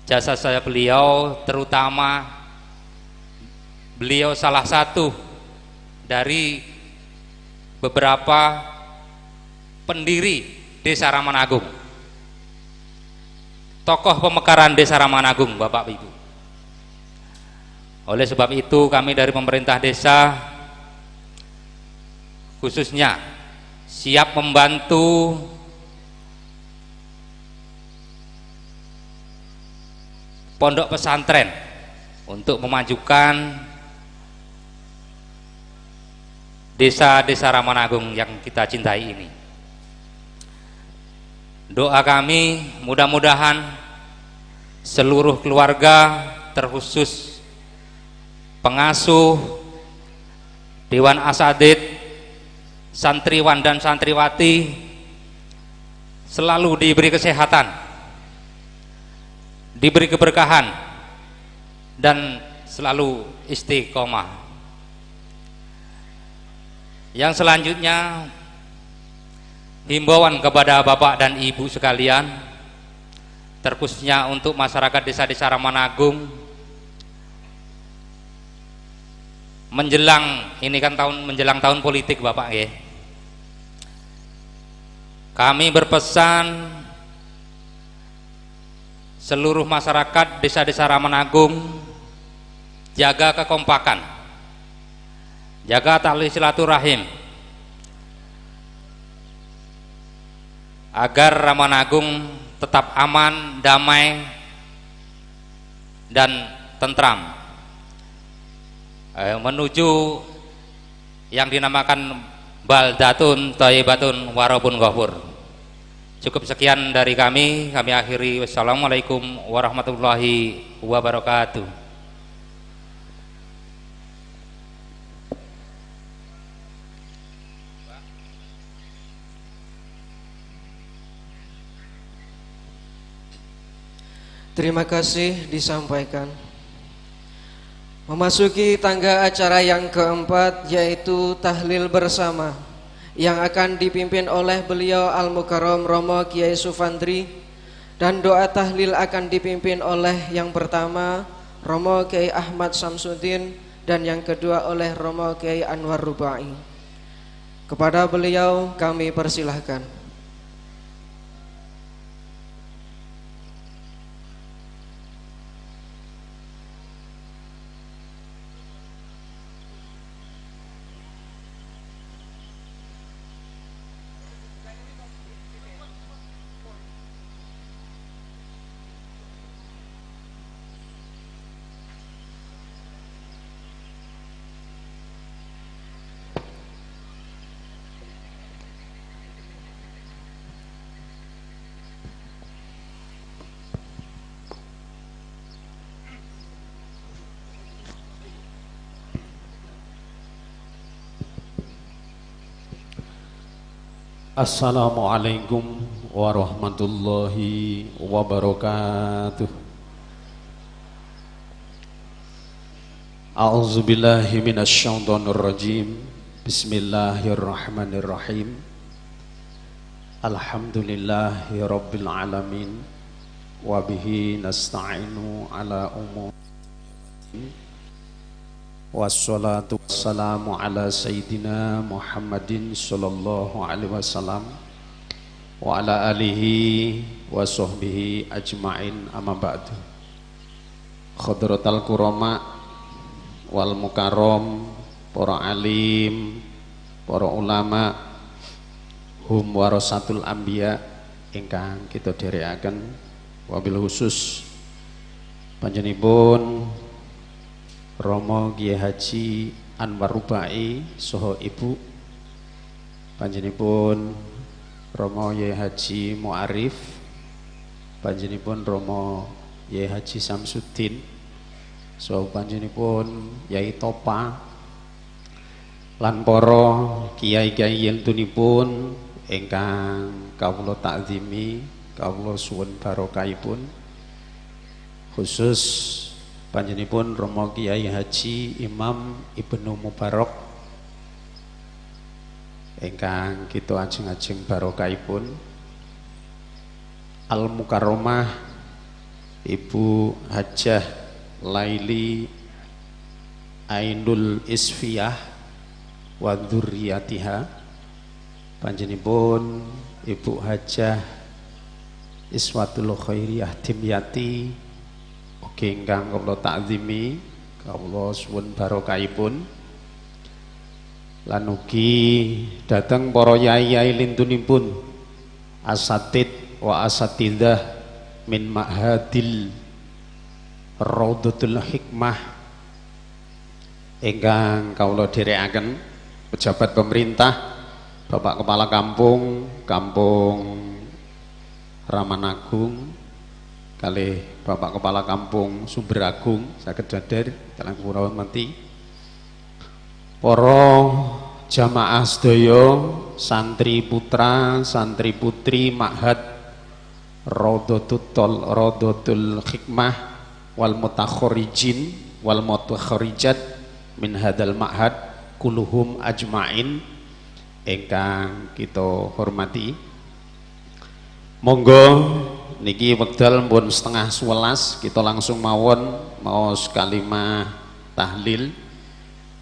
jasa-jasa beliau, terutama beliau salah satu dari beberapa pendiri Desa Ramanagung, tokoh pemekaran Desa Ramanagung, Bapak Ibu. Oleh sebab itu kami dari pemerintah desa khususnya siap membantu pondok pesantren untuk memajukan desa-desa Ramanagung yang kita cintai ini. Doa kami mudah-mudahan seluruh keluarga, terkhusus pengasuh, Dewan Asadid, santriwan dan santriwati selalu diberi kesehatan, diberi keberkahan, dan selalu istiqomah. Yang selanjutnya, himbauan kepada Bapak dan Ibu sekalian, terkhususnya untuk masyarakat desa-desa Ramanagung, menjelang ini kan menjelang tahun politik Bapak ya. Kami berpesan seluruh masyarakat desa-desa Ramanagung jaga kekompakan, jaga tali silaturahim, agar Ramanagung tetap aman, damai, dan tentram, menuju yang dinamakan baldatun thayyibatun warabun ghafur. Cukup sekian dari kami, kami akhiri. Wassalamualaikum warahmatullahi wabarakatuh. Terima kasih disampaikan. Memasuki tangga acara yang keempat, yaitu tahlil bersama yang akan dipimpin oleh beliau Al-Mukarram Romo Kiai Sufandri, dan doa tahlil akan dipimpin oleh yang pertama Romo Kiai Ahmad Samsudin dan yang kedua oleh Romo Kiai Anwar Rubai. Kepada beliau kami persilahkan. Assalamualaikum warahmatullahi wabarakatuh. A'udzubillahi minasyaitonir rajim. Bismillahirrahmanirrahim. Alhamdulillahi rabbil alamin. Wa bihi nasta'inu ala umuri. Wassalatu wassalamu ala sayyidina Muhammadin sallallahu alaihi wasallam wa ala alihi wa sahbihi ajma'in, amma ba'du. Khadratal kurama wal mukarram, para alim, para ulama, hum warasatul anbiya ingkang kita dherekaken, wabil khusus panjenenganipun Romo Kiai Haji Anwar Rubai soho ibu, panjenenganipun Romo Kiai Haji Muarif, panjenenganipun Romo Kiai Haji Samsudin, soho panjenenganipun Yai Topa, lan para kiai-kiai yentunipun ingkang kawula takzimi, kawula suwun barokahipun, khusus panjenenganipun Romo Kiai Haji Imam Ibnu Mubarok ingkang kita ajeng-ajeng barokahipun, Al Mukarramah Ibu Hajah Laili Ainul Isfiyah wa dzurriyyatiha, panjenenganipun Ibu Hajah Iswatul Khairiyah Dimyati ugi ingkang kawula takzimi, kawula suwun barokahipun, lan ugi dhateng para yai-yai lintunipun, asatid wa asatidah min ma'hadil Raudhatul Hikmah ingkang kawula dherekaken, pejabat pemerintah, Bapak Kepala Kampung, Kampung Ramanagung, kalih Bapak Kepala Kampung Sumber Agung saged dader dalam kula hormati, para jamaah sedaya, santri putra, santri putri Ma'had Raudhatul Hikmah wal mutakharijin wal mutakharijat min hadal ma'had kuluhum ajmain ingkang kita hormati. Monggo niki wekdal pun 10:30, kita langsung mawon maos kalimah tahlil.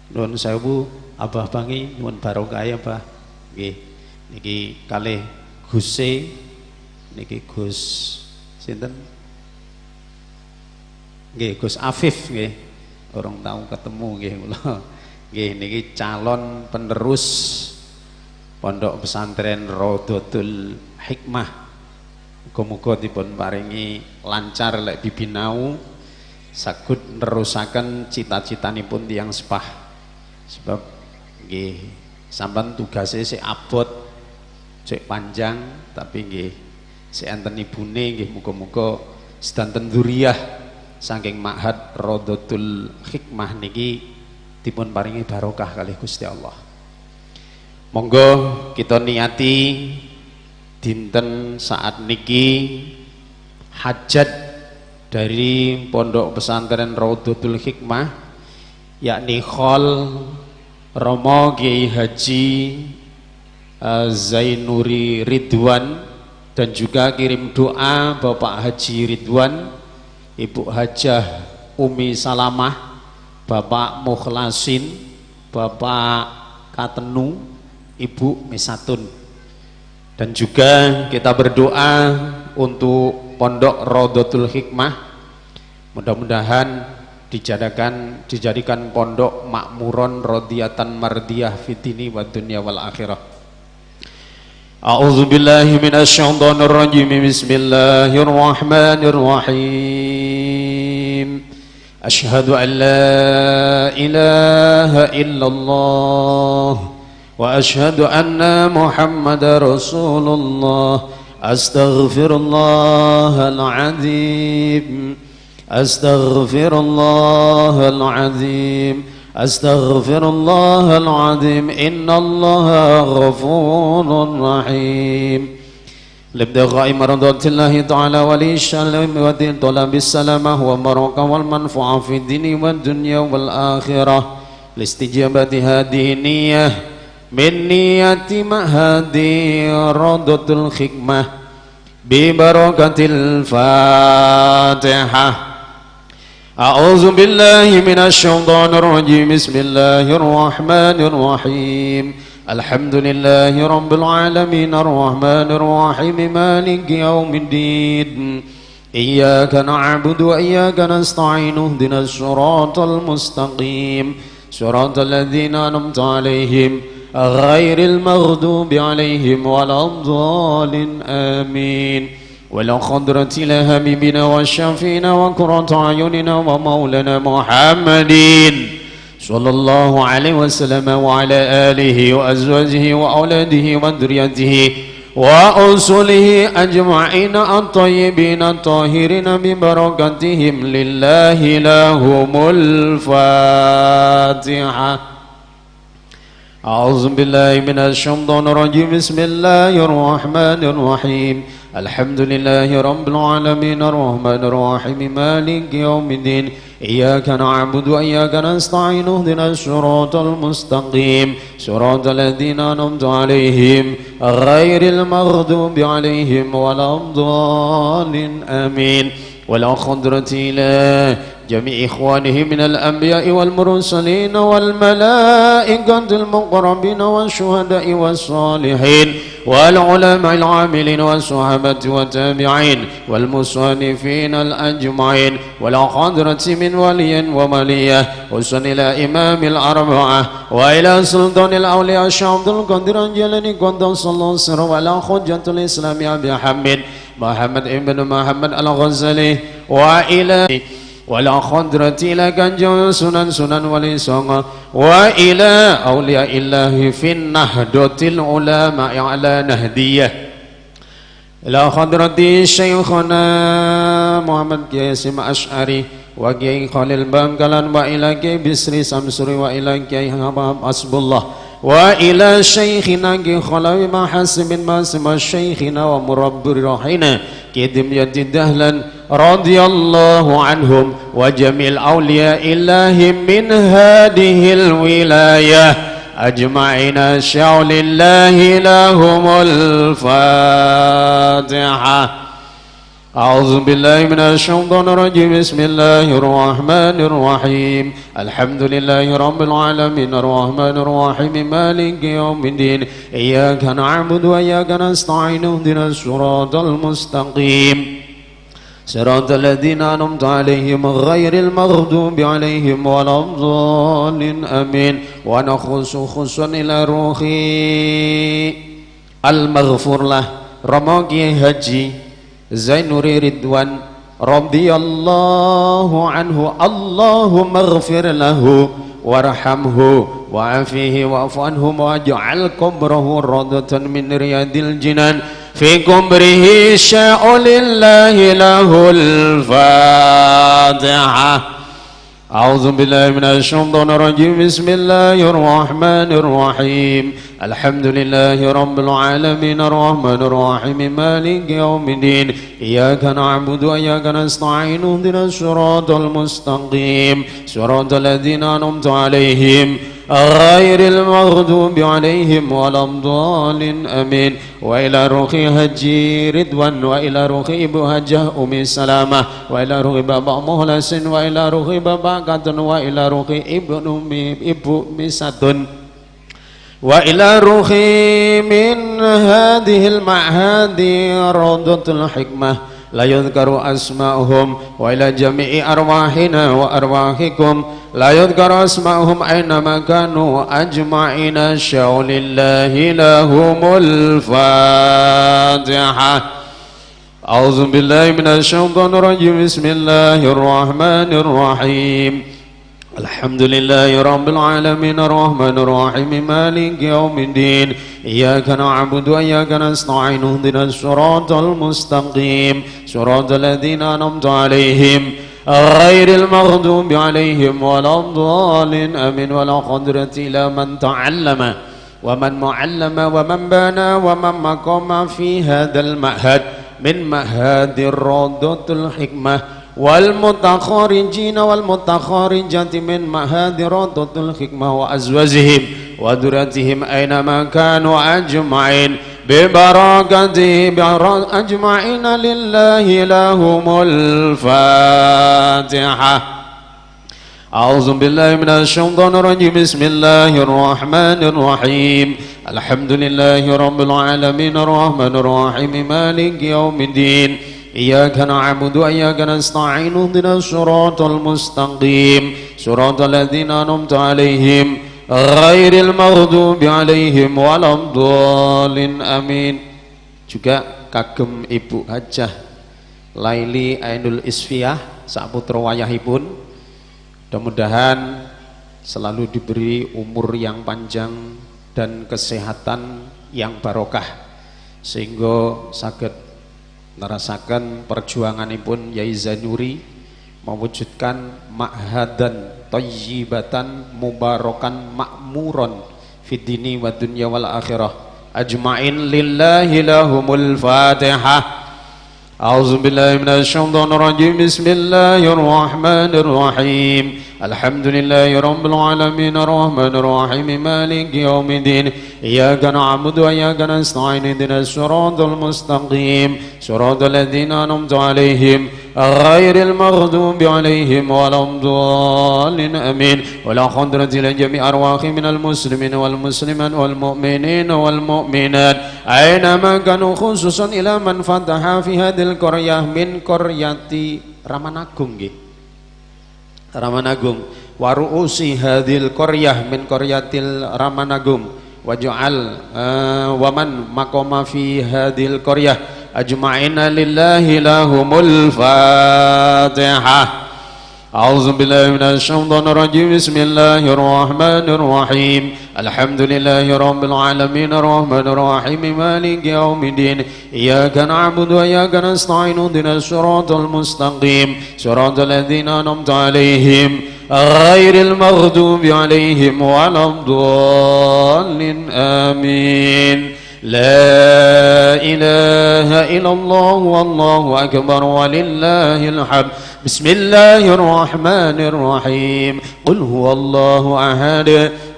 Nuwun sewu Abah Bangi, nuwun barokah ya Abah. Nggih, niki kalih Guse, niki Gus sinten? Nggih, Gus Afif nggih. Orang tahu ketemu nggih kula. Nggih niki calon penerus Pondok Pesantren Raudhatul Hikmah. Muga-muga dipun paringi lancar lek bibinau, saged nerusaken cita-citanipun tiyang sepah. Sebab nggih sampean tugase sik abot, sik panjang, tapi nggih sik enten ibune nggih muga-muga sedanten dzurriyyah saking Ma'had Raudhatul Hikmah niki dipun paringi barokah kalih Gusti Allah. Monggo kita niati dinten saat niki hajat dari Pondok Pesantren Raudhatul Hikmah, yakni khol Romo Kiai Haji Zainuri Ridwan, dan juga kirim doa Bapak Haji Ridwan, Ibu Hajah Umi Salamah, Bapak Mukhlasin, Bapak Katenu, Ibu Misatun. Dan juga kita berdoa untuk Pondok Raudhatul Hikmah, mudah-mudahan dijadikan pondok makmuron rodiyatan mardiyah fitini wa dunya wal akhirah. A'udzubillahi minasyaitonir rajim. Bismillahirrahmanirrahim. Asyhadu an la ilaha illallah wa asyhadu anna Muhammadar Rasulullah. Astaghfirullahal azim, astaghfirullahal azim, أستغفر الله العظيم إن الله غفور رحيم. لابتغاء مرضات الله تعالى وللشلم وطلب السلامة والبركة والمنفعة في الدين والدنيا والآخرة لاستجابة هذه النية من نية مهدي روضة الحكمة ببركة الفاتحة. أعوذ بالله من الشيطان الرجيم. بسم الله الرحمن الرحيم. الحمد لله رب العالمين الرحمن الرحيم مالك يوم الدين إياك نعبد وإياك نستعين اهدنا الصراط المستقيم صراط الذين أنعمت عليهم غير المغضوب عليهم ولا الضالين آمين. ولا خضرة لهمنا والشفينا وقرة أعيننا ومولانا محمد صلى الله عليه وسلم وعلى آله وأزواجه وأولاده وذريته وأصوله أجمعين الطيبين الطاهرين ببركتهم لله لهم الفاتحة. أعوذ بالله من الشيطان الرجيم. بسم الله الرحمن الرحيم. الحمد لله رب العالمين الرحمن الرحيم مالك يوم الدين إياك نعبد وإياك نستعين اهدنا الصراط المستقيم صراط الذين أنعمت عليهم غير المغضوب عليهم ولا الضالين آمين. ولا خضرة إلى جميع إخوانه من الأنبياء والمرسلين والملائكة المقربين والشهداء والصالحين والعلماء العاملين والصحابة والتابعين والمصنفين الأجمعين ولا خضرة من ولي وملية وصل إلى إمام الأربعة وإلى سلطان الأولياء الشيخ عبد القادر الجيلاني قدس الله سره وإلى حجة الإسلام أبي حمد محمد ابن محمد الغزالي وإلى ولا خضرة إلى kanjeng sunan sunan wali songo وإلى أولياء الله في النهضة العلماء على نهدية إلى خضرة شيخنا محمد ياسم أشعري وكي خليل بangkalan وإلى كي بسري سمسري وإلى كي حسب الله وإلى شيخنا كي خلوي ما حسب ما سمى شيخنا ومربي روحنا كدم يد دهلا رضي الله عنهم وجميع الأولياء الله من هذه الولاية أجمعين شعل الله لهم الفاتحة. أعوذ بالله من الشيطان الرجيم. بسم الله الرحمن الرحيم. الحمد لله رب العالمين الرحمن الرحيم مالك يوم الدين إياك نعبد وإياك نستعين اهدنا الصراط المستقيم صراط الذين أنعمت عليهم غير المغضوب عليهم ولا الضالين آمين. ونخص خصوصا إلى روحي المغفور له Romo Kiai Haji Zainuri Ridwan radhiyallahu anhu. Allahumma ighfir lahu warhamhu wa'afihi wa'fu anhu waj'al qabrahu radatan min riyadil jinan fi qabrihi sya'u lillahi lahul fatihah. أعوذ بالله من الشيطان الرجيم. بسم الله الرحمن الرحيم. الحمد لله رب العالمين الرحمن الرحيم مالك يوم الدين إياك نعبد وإياك نستعين اهدنا الصراط المستقيم صراط الذين أنعمت عليهم غير المغضوب عليهم ولا الضالين آمين. وإلى روح هجي رضوان وإلى روح إبو هجه أم سلامة وإلى روح بابا مهلس وإلى روح بابا قطن وإلى روح ابن إبو مساتن وإلى روح من هذه المعهد روضة الحكمة لا يذكر أسماؤهم وإلى جميع أرواحنا وأرواحكم لا يذكر أسماؤهم أينما كانوا أجمعين شاء لله لهم الفاتحة. أعوذ بالله من الشيطان الرجيم. بسم الله الرحمن الرحيم. الحمد لله رب العالمين الرحمن الرحيم مالك يوم الدين إياك نعبد وإياك نستعين اهدنا الصراط المستقيم صراط الذين أنعمت عليهم غير المغضوب عليهم ولا الضالين آمين. ولا قدرة إلى من تعلم ومن معلم ومن بنى ومن مقام في هذا المعهد من معهد روضة الحكمة والمتخرجين والمتخرجات من معهد روضة الحكمة وأزواجهم وذريتهم أينما كانوا أجمعين ببركته أجمعين لله لهم الفاتحة. أعوذ بالله من الشيطان الرجيم. بسم الله الرحمن الرحيم. الحمد لله رب العالمين الرحمن الرحيم مالك يوم الدين. إياك نعبد وإياك نستعين اهدنا الصراط المستقيم صراط الذين أنعمت عليهم غير المغضوب عليهم ولا الضالين آمين. Juga kagem Ibu Hajah Laili Ainul Isfiyah saputra wayahipun, mudah-mudahan selalu diberi umur yang panjang dan kesehatan yang barokah sehingga saged nerasaken perjuanganipun Yai Zanuri mewujudkan ma'hadan thayyibatan mubarakan makmuron fid dini wa dunya wal akhirah ajma'in lillahi lahumul fatihah. أعوذ بالله من الشيطان الرجيم. بسم الله الرحمن الرحيم. الحمد لله رب العالمين الرحمن الرحيم مالك يوم الدين. إياك نعبد وإياك نستعين اهدنا الصراط المستقيم صراط الذين أنعمت عليهم غير المغضوب عليهم ولا الضالين آمين. ولا حضرة لجميع أرواح من المسلمين والمسلمات والمؤمنين والمؤمنات أينما كانوا خصوصا إلى من فتح في هذه القرية من قرية Ramanagung nggih. Ramanagung wa ru'usi hadhil qaryah min qaryatil Ramanagung waj'al wa man maqama fi hadhil qaryah ajma'ina lillahi lahumul fatihah. أعوذ بالله من الشيطان الرجيم. بسم الله الرحمن الرحيم. الحمد لله رب العالمين الرحمن الرحيم مالك يوم الدين. إياك نعبد وإياك نستعين اهدنا الصراط المستقيم صراط الذين أنعمت عليهم غير المغضوب عليهم ولا الضالين آمين. لا إله إلا الله والله أكبر ولله الحمد. بسم الله الرحمن الرحيم. قل هو الله أحد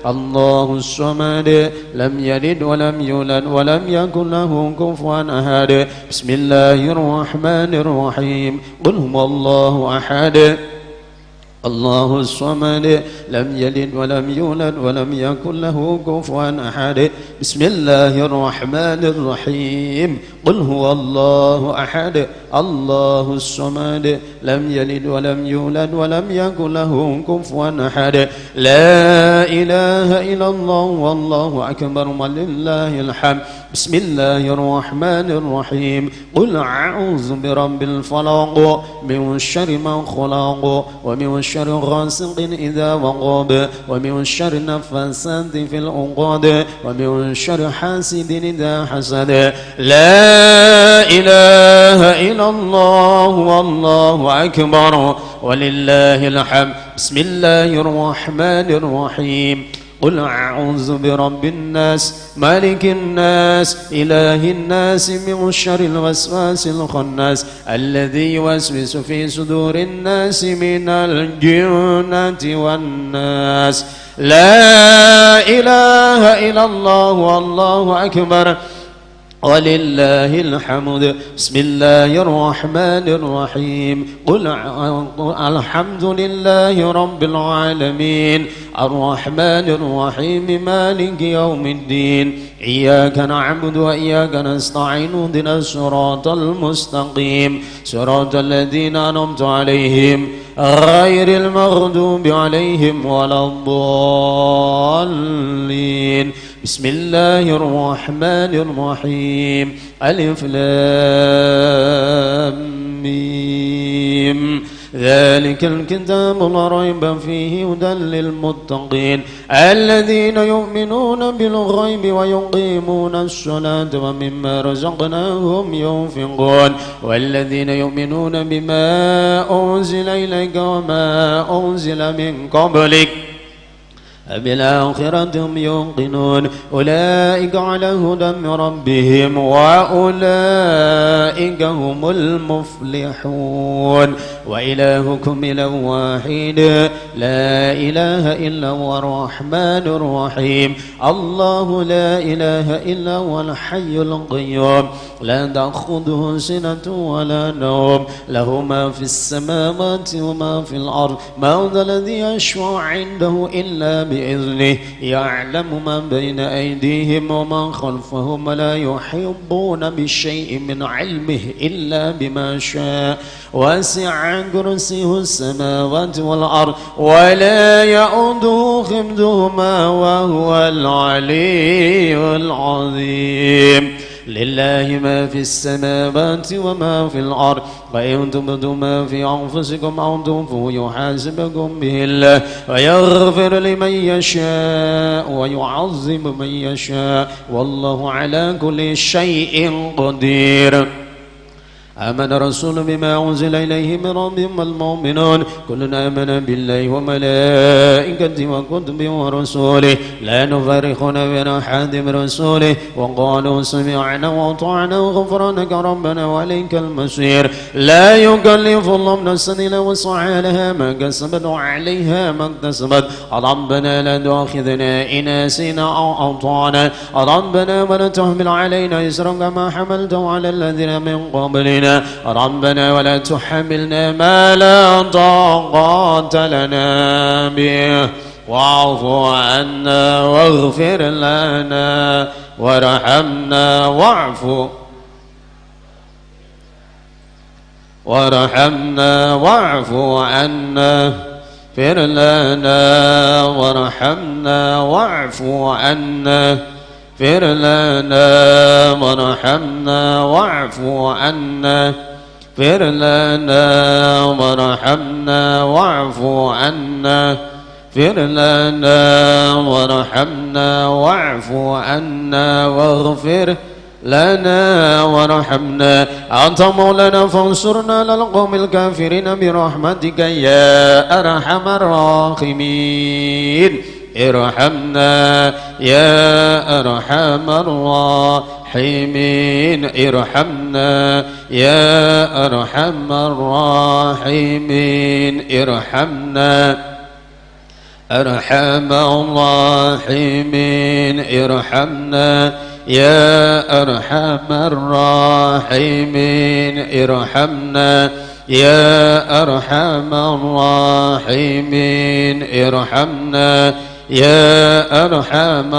الله الصمد لم يلد ولم يولد ولم يكن له كفوا أحد. بسم الله الرحمن الرحيم. قل هو الله أحد الله الصمد لم يلد ولم يولد ولم يكن له كفوا أحد. بسم الله الرحمن الرحيم. قل هو الله أحد الله الصمد لم يلد ولم يولد ولم يكن له كفوا أحد. لا إله إلا الله والله أكبر ولله الحمد. بسم الله الرحمن الرحيم. قل أعوذ برب الفلق من شر ما خلق ومن شر غاسق إذا وقب ومن شر النفاثات في العقد ومن شر حاسد إذا حسد. لا إله إلا الله والله أكبر ولله الحمد. بسم الله الرحمن الرحيم. قل أعوذ برب الناس مالك الناس إله الناس من شر الوسواس الخناس الذي يوسوس في صدور الناس من الجنة والناس. لا إله إلا الله والله أكبر ولله الحمد. بسم الله الرحمن الرحيم. قل الحمد لله رب العالمين الرحمن الرحيم مالك يوم الدين. إياك نعبد وإياك نستعين اهدنا الصراط المستقيم صراط الذين أنعمت عليهم غير المغضوب عليهم ولا الضالين. بسم الله الرحمن الرحيم. ألف لام ميم. ذلك الكتاب لا ريب فيه هدى للمتقين الذين يؤمنون بالغيب ويقيمون الصلاة ومما رزقناهم ينفقون والذين يؤمنون بما أنزل إليك وما أنزل من قبلك بالآخرة هم يوقنون أولئك على هدى من ربهم وأولئك هم المفلحون وإلهكم إله واحد لا إله إلا هو الرحمن الرحيم الله لا إله إلا هو الحي القيوم لا تأخذه سنة ولا نوم له ما في السماوات وما في الأرض ما ذا الذي يشفع عنده إلا بإذنه يعلم ما بين أيديهم وما خلفهم ولا يحيطون بشيء من علمه إلا بما شاء وسع كرسيه السماوات والأرض ولا يؤوده حفظهما وهو العلي العظيم لله ما في السماوات وما في الأرض وإن تبدوا ما في أنفسكم أو تخفوه يحاسبكم به الله ويغفر لمن يشاء ويعذب من يشاء والله على كل شيء قدير. آمن الرسول بما أنزل إليه من ربهم والمؤمنون كل آمن بالله وملائكته وكتبه ورسوله لا نفرق بين أحد من رسوله وقالوا سمعنا وأطعنا غفرانك ربنا وإليك المصير. لا يكلف الله نفسا إلا وسعها لها ما كسبت وعليها ما اكتسبت. ربنا لا تؤاخذنا إن نسينا أو أخطأنا ربنا ولا تحمل علينا إصرا كما حملته على الذين من قبلنا ربنا ولا تحملنا ما لا طاقة لنا به واعف عنا واغفر لنا وارحمنا واعف وارحمنا واعف عنا اغفر لنا وارحمنا واعف عنا اغفر لنا وارحمنا واعف عنا اغفر لنا وارحمنا واعف عنا اغفر لنا وارحمنا واعف عنا واغفر لنا وارحمنا أنت مولانا فانصرنا على القوم الكافرين برحمتك يا أرحم الراحمين. ارحمنا يا أرحم الراحمين ارحمنا يا أرحم الراحمين ارحمنا أرحم الراحمين ارحمنا يا أرحم الراحمين ارحمنا يا أرحم الراحمين ارحمنا يا أرحم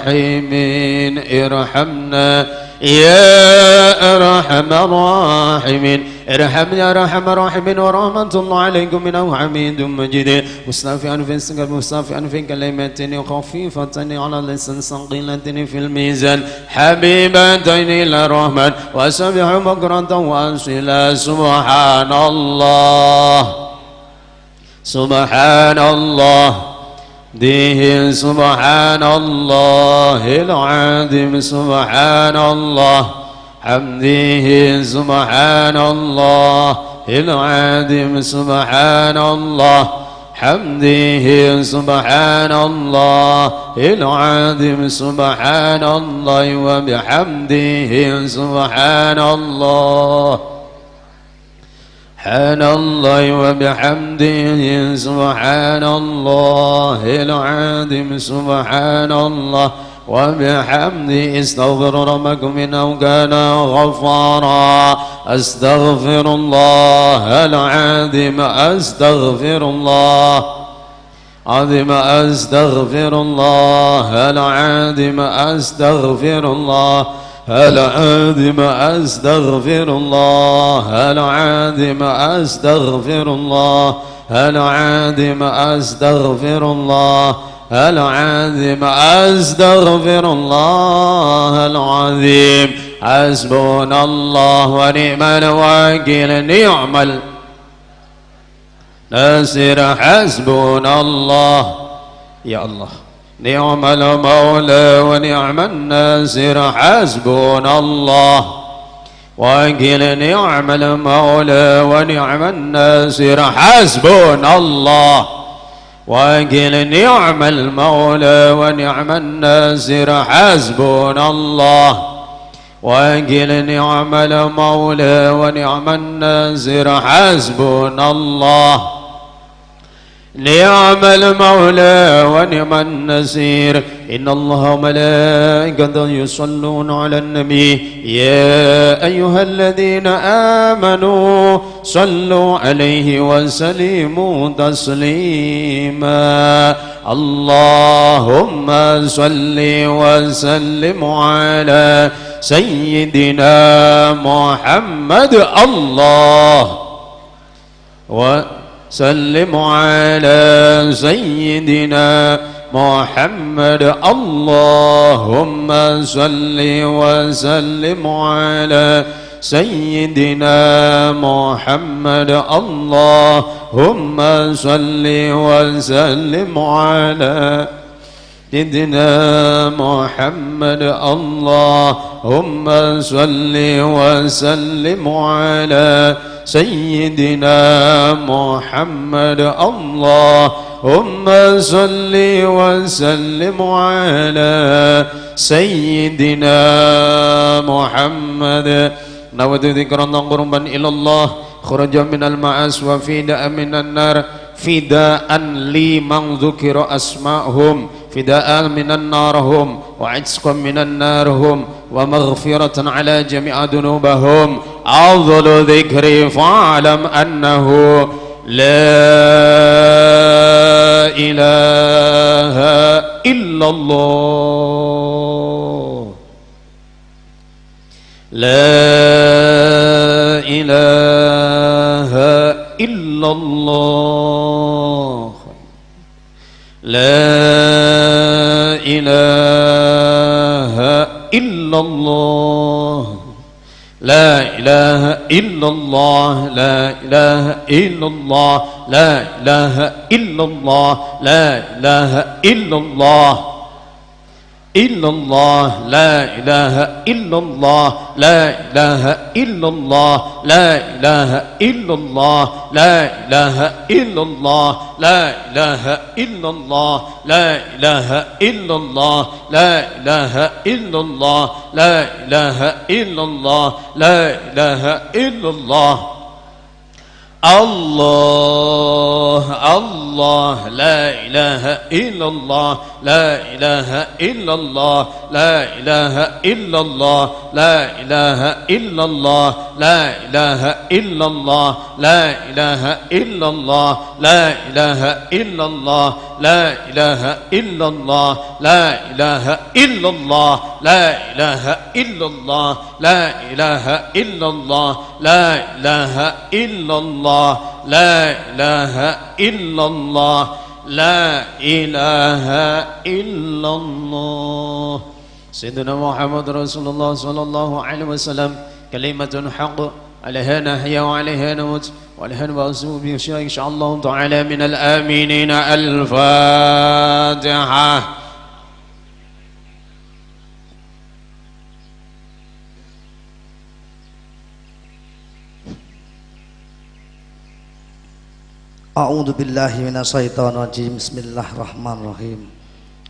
الراحمين ارحمنا يا أرحم الراحمين ارحمنا يا أرحم الراحمين. ورحمة الله عليكم إنه حميد مجيد. مصطفى في مصطفى في كلمتين خفيفتين على اللسان ثقيلتين في الميزان حبيبتين إلى الرحمن وسبح بكرة وأصيلا. سبحان الله سبحان الله ديه سبحان الله العظيم سبحان الله حمده سبحان الله العظيم سبحان الله حمده سبحان الله العظيم سبحان الله وبحمده سبحان الله سبحان الله وبحمده سبحان الله العظيم سبحان الله وبحمده. استغفر ربكم إنه كان غفارا. أستغفر الله العظيم أستغفر الله عظيم أستغفر الله العظيم أستغفر الله العظيم أستغفر الله العظيم أستغفر الله العظيم أستغفر الله العظيم أستغفر الله العظيم. حسبنا الله ونعم الوكيل نعم ناصر حسبنا الله يا الله نعم المولى ونعم الناصر حسبنا الله وقل نعم المولى ونعم الناصر حسبنا الله وقل نعم المولى ونعم الناصر حسبنا الله وقل نعم المولى ونعم الناصر حسبنا الله نعم المولى ونعم النصير إن الله وملائكته يصلون على النبي يا أيها الذين آمنوا صلوا عليه وسلموا تسليما اللهم صل وسلم على سيدنا محمد الله وسلم على سيدنا محمد اللهم صل وسلم على سيدنا محمد اللهم صل وسلم على سيدنا محمد اللهم صل وسلم على سيدنا محمد اللهم صل وسلم على سيدنا محمد نود ذكرا قربا إلى الله خرج من المعاصي وفداء من النار فداء لمن ذكر أسماءهم فداء من النار هم وعتقا من النار هم ومغفرة على جميع ذنوبهم أفضل ذكر فاعلم أنه لا إله إلا الله لا إله إلا الله لا إله إلا الله لا إله إلا الله لا إله إلا الله لا إله إلا الله لا إله إلا الله إلا الله لا إله إلا الله لا إله إلا الله لا إله إلا الله لا إله إلا الله لا إله إلا الله لا إله إلا الله لا إله إلا الله لا إله إلا الله لا إله إلا الله الله الله لا إله إلا الله لا إله إلا الله لا إله إلا الله لا إله إلا الله لا إله إلا الله لا إله إلا الله لا إله إلا الله لا إله إلا الله لا إله إلا الله لا إله إلا الله لا إله إلا الله لا إله إلا الله لا إله إلا الله لا إله إلا الله سيدنا محمد رسول الله صلى الله عليه وسلم كلمة حق عليها نحيا وعليها نموت وعليها نبعث إن شاء الله تعالى من الآمنين. الفاتحة. A'udzu billahi minasyaitonir rajim. Bismillahirrahmanirrahim.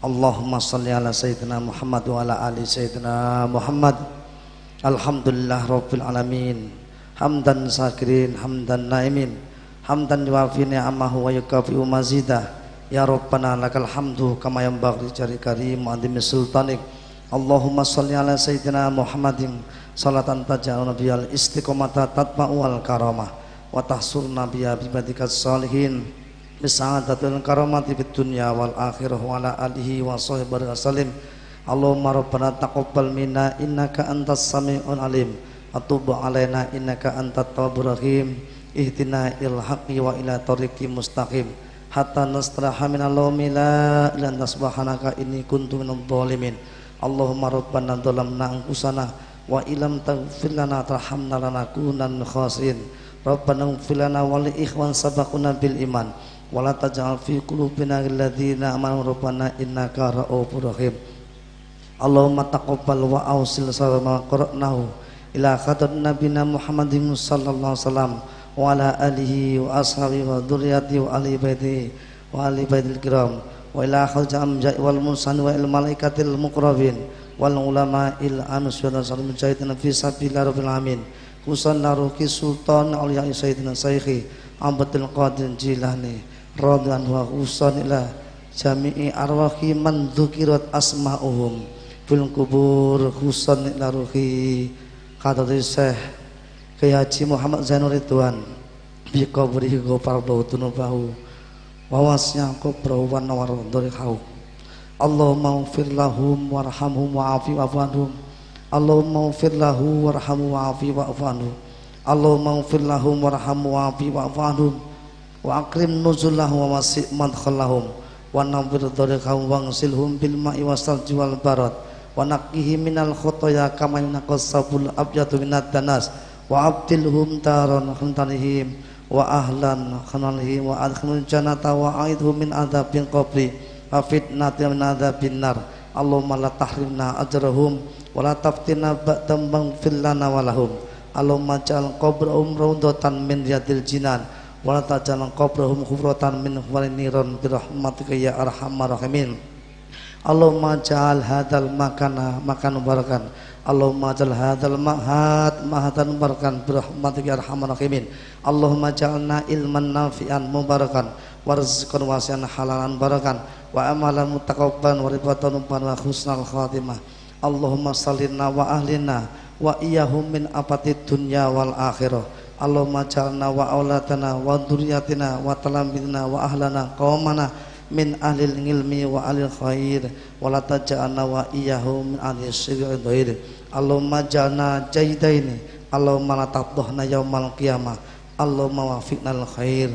Allahumma shalli ala sayyidina Muhammad wa ala ali sayyidina Muhammad. Alhamdulillah rabbil alamin. Hamdan sakirin, hamdan naimin, hamdan yuafi ni'amahu wa yukafi'u mazidah. Ya Rabbana lakal hamdu kama yanbaghi li karim wa azimi sultanik. Allahumma shalli ala sayyidina Muhammadin salatan taj'aluna bihal istiqomata tatma'u wal karamah wa tahsurna biha bibadikas salihin bisa'adatil karamati fid dunya wal akhirah wa ala alihi wa sahbihi wasallim. Allahumma rabbana taqabbal minna innaka antas samiul alim wa tub alaina innaka antat tawwabur rahim. Ihdina il haqqi wa ila tariqi mustaqim hatta nastraha minal lawmi la ilaha illa subhanaka inni kuntu minadh dhalimin. Allahumma rabbana dhalamna anfusana wa illam taghfir lana tarhamna lanakunanna minal khasirin. Rabbana ighfir lana wa li ikhwan sabaquna bil iman wa la taj'al fi qulubina ghillan amanu rabbana innaka ra'ufur rahim. Allahumma taqabbal wa awsil salama qara'nahu ila khatat nabina Muhammadin sallallahu alaihi wasallam wa ala alihi wa ashabihi wa dzurriyyati wa ahli baitihi wa ahli baitil kiram wa ila khalja amja'i wal mursalin wa il malaikatil muqarrabin wal ulama'il amis wa nasr mujahidin fi sabilillah rabbil alamin. Khususan laruki sultan auliya sayyidina sayyidi Abdul Qadir Jilani radhiyallahu wa khususan ila jami'i arwahi man dzukirat asma'uhum fil kubur khususan ila ruhi qadri Syekh Kiai Haji Muhammad Zainur Ridwan bi qabrihi ghafarallahu dzunubahu wa wasya qabrahu wa nawwara dharihahu. Allahumma ighfir lahum warhamhum wa'afi wa'fu anhum. Allahumma ighfir lahu warhamhu wa'afi wa'fu anhum. Allahumma ighfir lahum warhamhu wa'afi wa'fu anhum wa akrim nuzulahum wa wasi' madkhalahum wa nawwir dhariqahum waghsilhum bil ma'i wassalji wal barad wa naqqihim minal khotoya kama yunqas sabul abyadu minad danas wa abdilhum daran khantanihim wa ahlan khanalihim wa adkhilhum jannata wa a'idhum min adzabil qabri wa fitnati min adzabin nar. Allahumma la tahrimna ajrahum wa la taftina ba'dahum waghfir lana wa lahum. Allahumma ij'al qabrahum raudhatan min riyadil jinan wa la taj'al qabrahum hufratan min huwarin niran bi rahmatika ya arhamar rahimin. Allahumma ij'al hadzal makana makan mubarakan. Allahumma ij'al hadzal ma'had ma'hadan mubarakan bi rahmatika ya arhamar rahimin. Allahumma ij'alna ilman nafi'an mubarakan warzuqan wasi'an halalan barakan wa amalan mutaqabbalan wa ribatan wa husnal khatimah. Allahumma sallinna wa ahlina wa iyyahum min apatid dunya wal akhirah. Allahumma ij'alna wa auladana wa dzurriyyatina wa talamidna wa ahlana qaumana min ahlil ilmi wa ahlil khair wa la taj'alna wa iyyahum min ahli syirri dhair. Allahumma ij'alna jaydaini. Allahumma la tafdhahna yaumal qiyamah. Allahumma wafiqna al khair.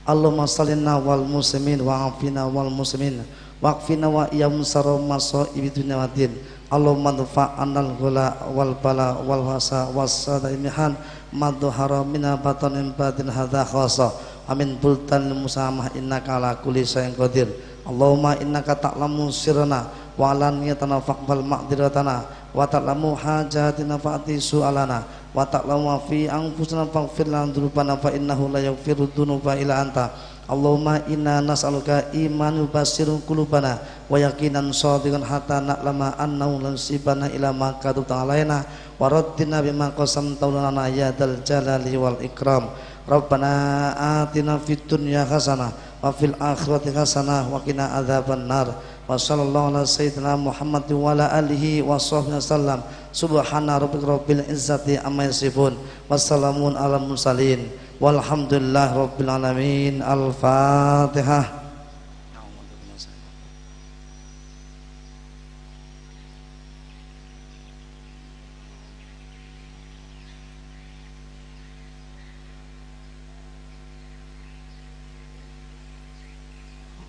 Allahumma sallinna wal muslimin wa afina wal muslimin waqfina wa iyyahum sarra masaibi dunya waddin. Allahumma dfa anal ghula wal bala wal wasa wasada imihan madhara minna batanin batin hadza khassa amin bultan musamah innaka ala kulli syai'in qadir. Allahumma innaka ta'lamu sirrana wa alaniyatana faqbal ma'diratana wa ta'lamu hajatina fa'ti su'alana wa ta'lamu fi anfusina faghfir lana dzunubana fa innahu la yaghfiru dzunuba illa anta. Allahumma inna nas'aluka imanan yubashshiru qulubana wa yaqinan shadiqan hatta na'lama annahu lan yusibana ila ma katabta alaina wa raddina bima qasamta lana ya dzal jalali wal ikram. Rabbana atina fid dunya hasanah wa fil akhirati hasanah wa qina adzaban nar. Wa sallallahu ala sayyidina Muhammad wa ala alihi wa sahbihi wasallam. Subhana rabbika rabbil izzati amma yasifun wassalamun ala mursalin walhamdulillah rabbil alamin. Al-Fatihah.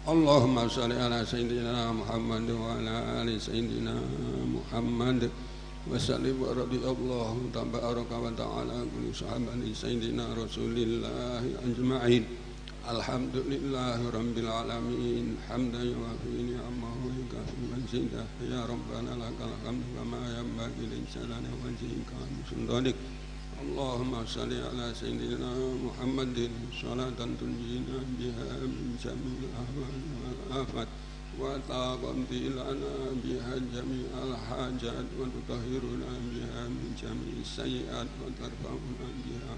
Allahumma shalli ala sayyidina Muhammad wa ala ali sayyidina Muhammad wa sallim wa radiyallahu tabaraka wa ta'ala kulli sahabati sayyidina Rasulillah ajma'in. Alhamdulillahi rabbil alamin hamdan yuwafi ni'amahu wa yukafi mazidah. Ya rabbana lakal hamdu kama yanbaghi li jalali wajhika wa sultanik. Allahumma shalli ala sayyidina Muhammadin salatan tunjina biha min jami'il ahwali wal afat wa taqdi lana biha jami'al hajat wa tutahhiruna biha min jami'is sayyi'at wa tarfa'una biha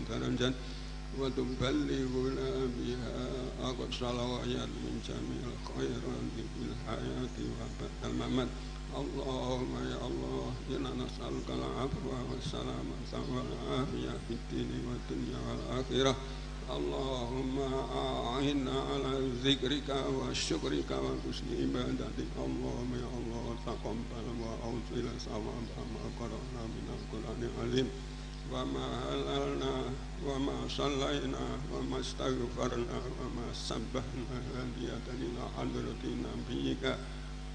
darajat wa tuballighuna biha aqsal ghayat min jami'il khairati fil hayati wa ba'dal mamat. Allahumma ya Allah inna nas'aluka al-afwa wassalamata wal afiyah fid dini wad dunya wal akhirah. Allahumma a'inna ala zikrika wa syukrika wa husni ibadatik. Allahumma ya Allah taqabbal wa awsil sawaba ma qara'na minal Qur'anil azim wa ma halalna wa ma sallaina wa ma astaghfarna wa ma sabbahna hadiyatan ila hadrati nabiyyika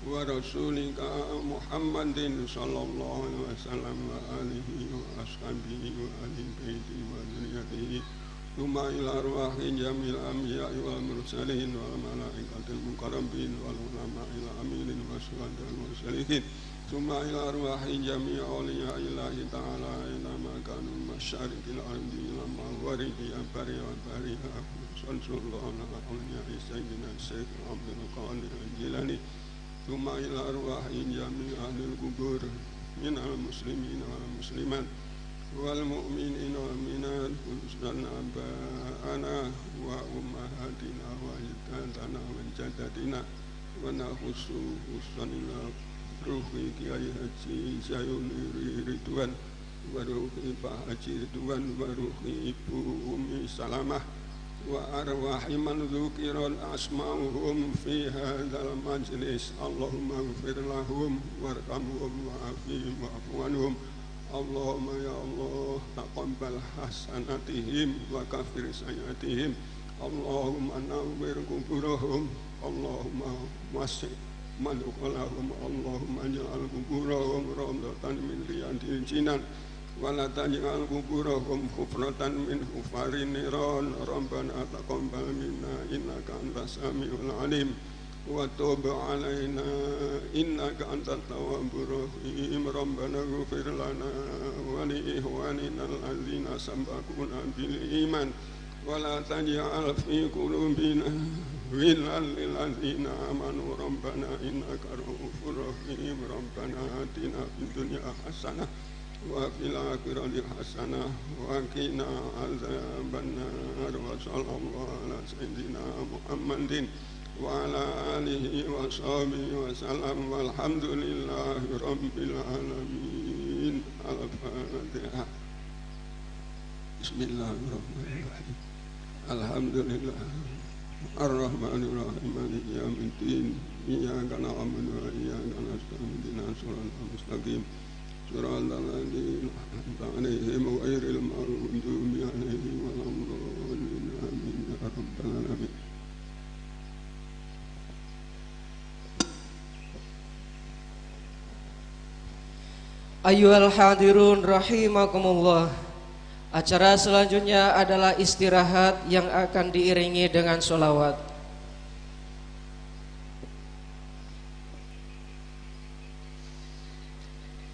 wa rasulika Muhammadin sallallahu alaihi wasallam wa alihi wa ashabihi wa ahli baiti wa dzurriyyatihi thumma ila arwahi jamil anbiya'i wal mursalin wal malaikatil muqarrabin wal ulama'il amilin wasyuhada'i wassalihin thumma ila arwahi jami'i awliya'illahi ta'ala ila ma kanu masyariqil ardi ila magharibi bari wa bariha sallallahu ala sayyidina Syekh Abdul Qadir Jilani thumma ila arwahi jami'i ahlil kubur minal muslimin wal muslimat wal mu'minin wal mu'minat khususan aba'ana wa ummahatina wa ajdadana wa jaddatina wa nakhussu khususan ila ruhi Kiai Haji Zayuni Ridwan wa ruhi Pak Haji Ridwan wa ruhi Ibu Umi Salamah wa arwahi man dzukirat asma'uhum fi hadzal majlis. Allahumma ighfir lahum warhamhum wa'afihim wa'fu anhum. Allahumma ya Allah taqabbal hasanatihim wa kafir sayiatihim. Allahumma nawwir kuburahum. Allahumma wasi' madkhalahum. Allahumma ij'al kuburahum rawdatan min riyadil jinan wa la taj'al kuburahum hufratan min hufarin niran. Rabbana taqabbal minna innaka antas samiul alim wa tub alaina innaka antat tawwabur rahim. Rabbana ighfir lana wa li ikhwanina alladzina sabaquna bil iman wa la taj'al fi qulubina ghillan lil ladzina amanu. Rabbana innaka ra'ufur rahim. Rabbana atina fid dunya hasanah wa fil akhirati hasanah wa qina adzabannar. Wa sallallahu ala sayyidina Muhammadin wa ala alihi wa sahbihi wa sallam. Walhamdulillahi rabbil alamin. Al-Fatihah. Bismillahirrahmanirrahim. Alhamdulillah Ar-Rahmanir Rahim Maliki yaumiddin. Iyyaka na'budu wa iyyaka nasta'in. Ihdinas siratal mustaqim. Siratal ladzina an'amta 'alaihim ghairil maghdubi 'alaihim waladdallin. Amin ya rabbal alamin. Ayyuhal hadirun rahimakumullah. Acara selanjutnya adalah istirahat yang akan diiringi dengan sholawat.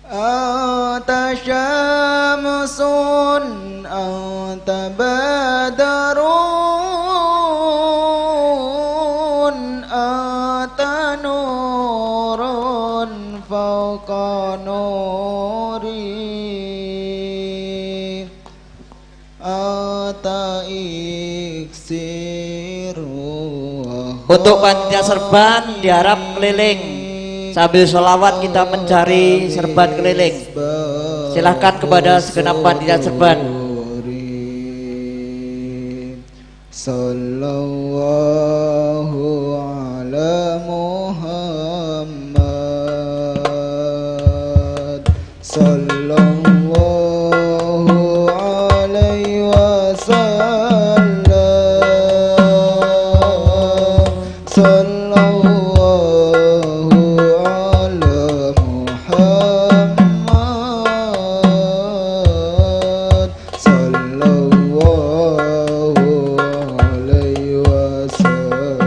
Anta syamsun anta badarun anta nurun fawqa nuri anta iksiru. Untuk panitia serban diharap keliling sambil sholawat kita mencari serban keliling. Silahkan kepada segenap panitia serban. Sallallahu ala Muhammad. Sallallahu alaihi wasallam. Sallallahu ala Muhammad. Sallallahu alaihi wasallam.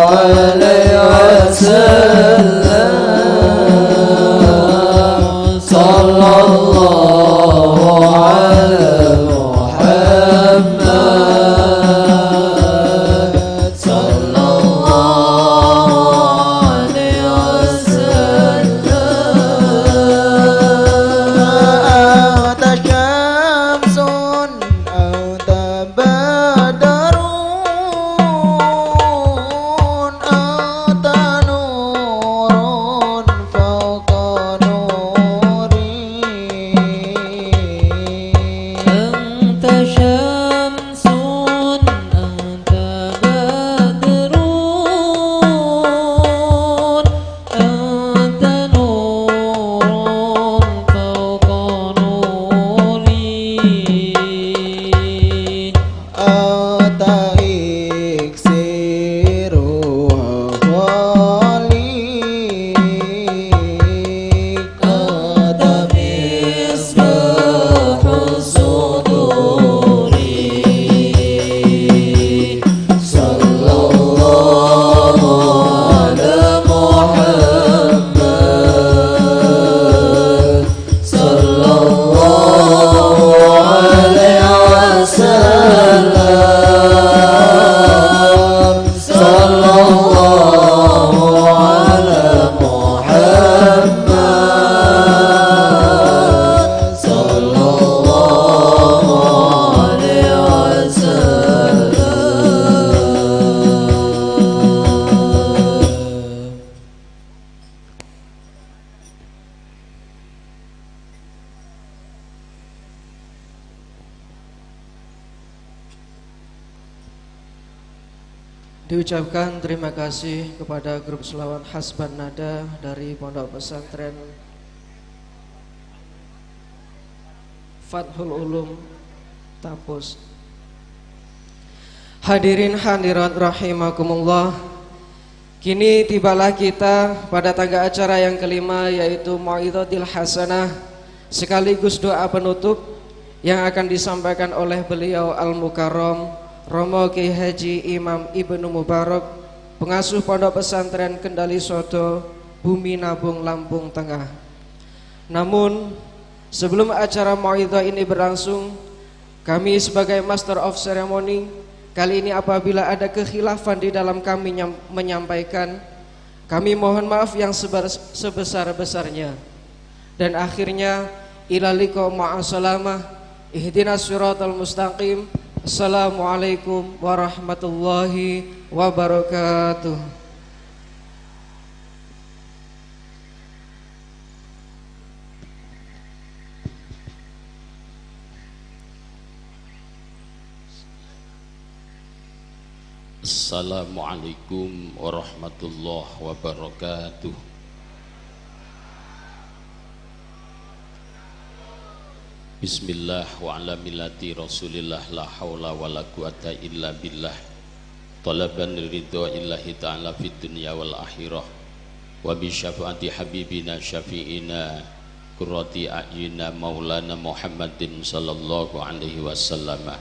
alaihi wasallam. Sallallahu ala Muhammad. Sallallahu alaihi wasallam. Anta syamsun anta badarun anta nurun fawqa nuri. Anta syamsun anta badrun anta nurun fawqa nuri. Anta iksiru khaliq Anta misbahus suduri. Sallallahu ala Muhammad. Sallallahu alaihi wasallam. Sallallahu ala Muhammad. Sallallahu alaihi wasallam. Diucapkan terima kasih kepada grup selawat Hasban Nada dari Pondok Pesantren Fathul Ulum Tapus. Hadirin hadirat rahimakumullah. Kini tibalah kita pada tangga acara yang kelima, yaitu Mau'izatil Hasanah sekaligus doa penutup yang akan disampaikan oleh beliau Al-Mukarram Romo Kiai Haji Imam Ibnu Mubarak, pengasuh Pondok Pesantren Kendali Sodo, Bumi Nabung, Lampung Tengah. Namun sebelum acara mauidhah ini berlangsung, kami sebagai Master of Ceremony kali ini apabila ada kekhilafan di dalam kami menyampaikan, kami mohon maaf yang sebesar-besarnya. Dan akhirnya ila liqa ma'asalamah, ihdinas siratal mustaqim. Assalamualaikum warahmatullahi wabarakatuh. Assalamualaikum warahmatullahi wabarakatuh. Bismillah wa ala millati rasulillah, la hawla wa la quwata illa billah. Talaban ridha illahi ta'ala fid dunya wal akhirah. Wa bi syafaati habibina syafi'ina qurrati a'yuna maulana Muhammadin sallallahu alaihi wasallam.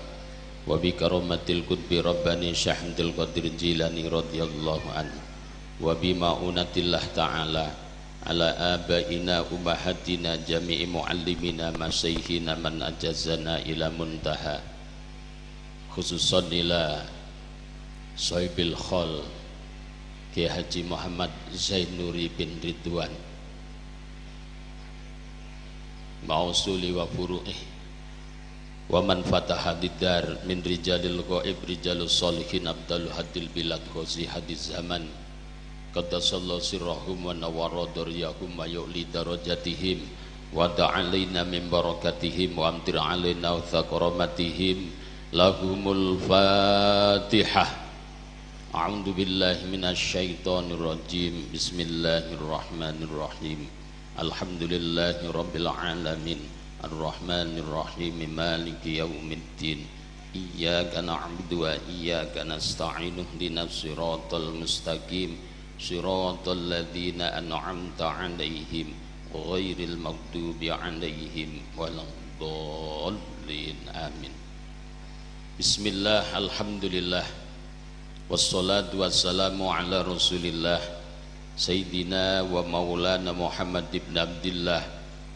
Wa bi karamatil qutbi rabbani Syekh Abdul Qadir Jilani radhiyallahu anhu. Wa bi ma'unatillah ta'ala ala abaina ummahatina jami'i muallimina masyaykhina man ajazana ila muntaha, khususan ila Sohibil Khol Kiai Haji Muhammad Zainuri bin Ridwan ma'usuli wa furu'ih wa man fataha didar min rijalil ghaib rijalus solihin abdalu hadil bilad khuzi hadiz zaman qaddasallahu sirrahum wa nawwara dariyahum wa yu'li darajatihim wa da'alaina min barakatihim wa amtir alaina wa karamatihim lahumul fatihah. A'udzu billahi minasyaitonir rajim. Bismillahirrahmanirrahim. Alhamdulillahi rabbil alamin. Arrahmanir rahim. Maliki yaumiddin. Iyyaka na'budu wa iyyaka nasta'in. Ihdinas siratal mustaqim. Siratal ladzina an'amta 'alaihim ghairil maghdubi 'alaihim waladdallin. Amin. Bismillah, alhamdulillah. Wassalatu wassalamu ala Rasulillah Sayyidina wa maulana Muhammad ibn Abdillah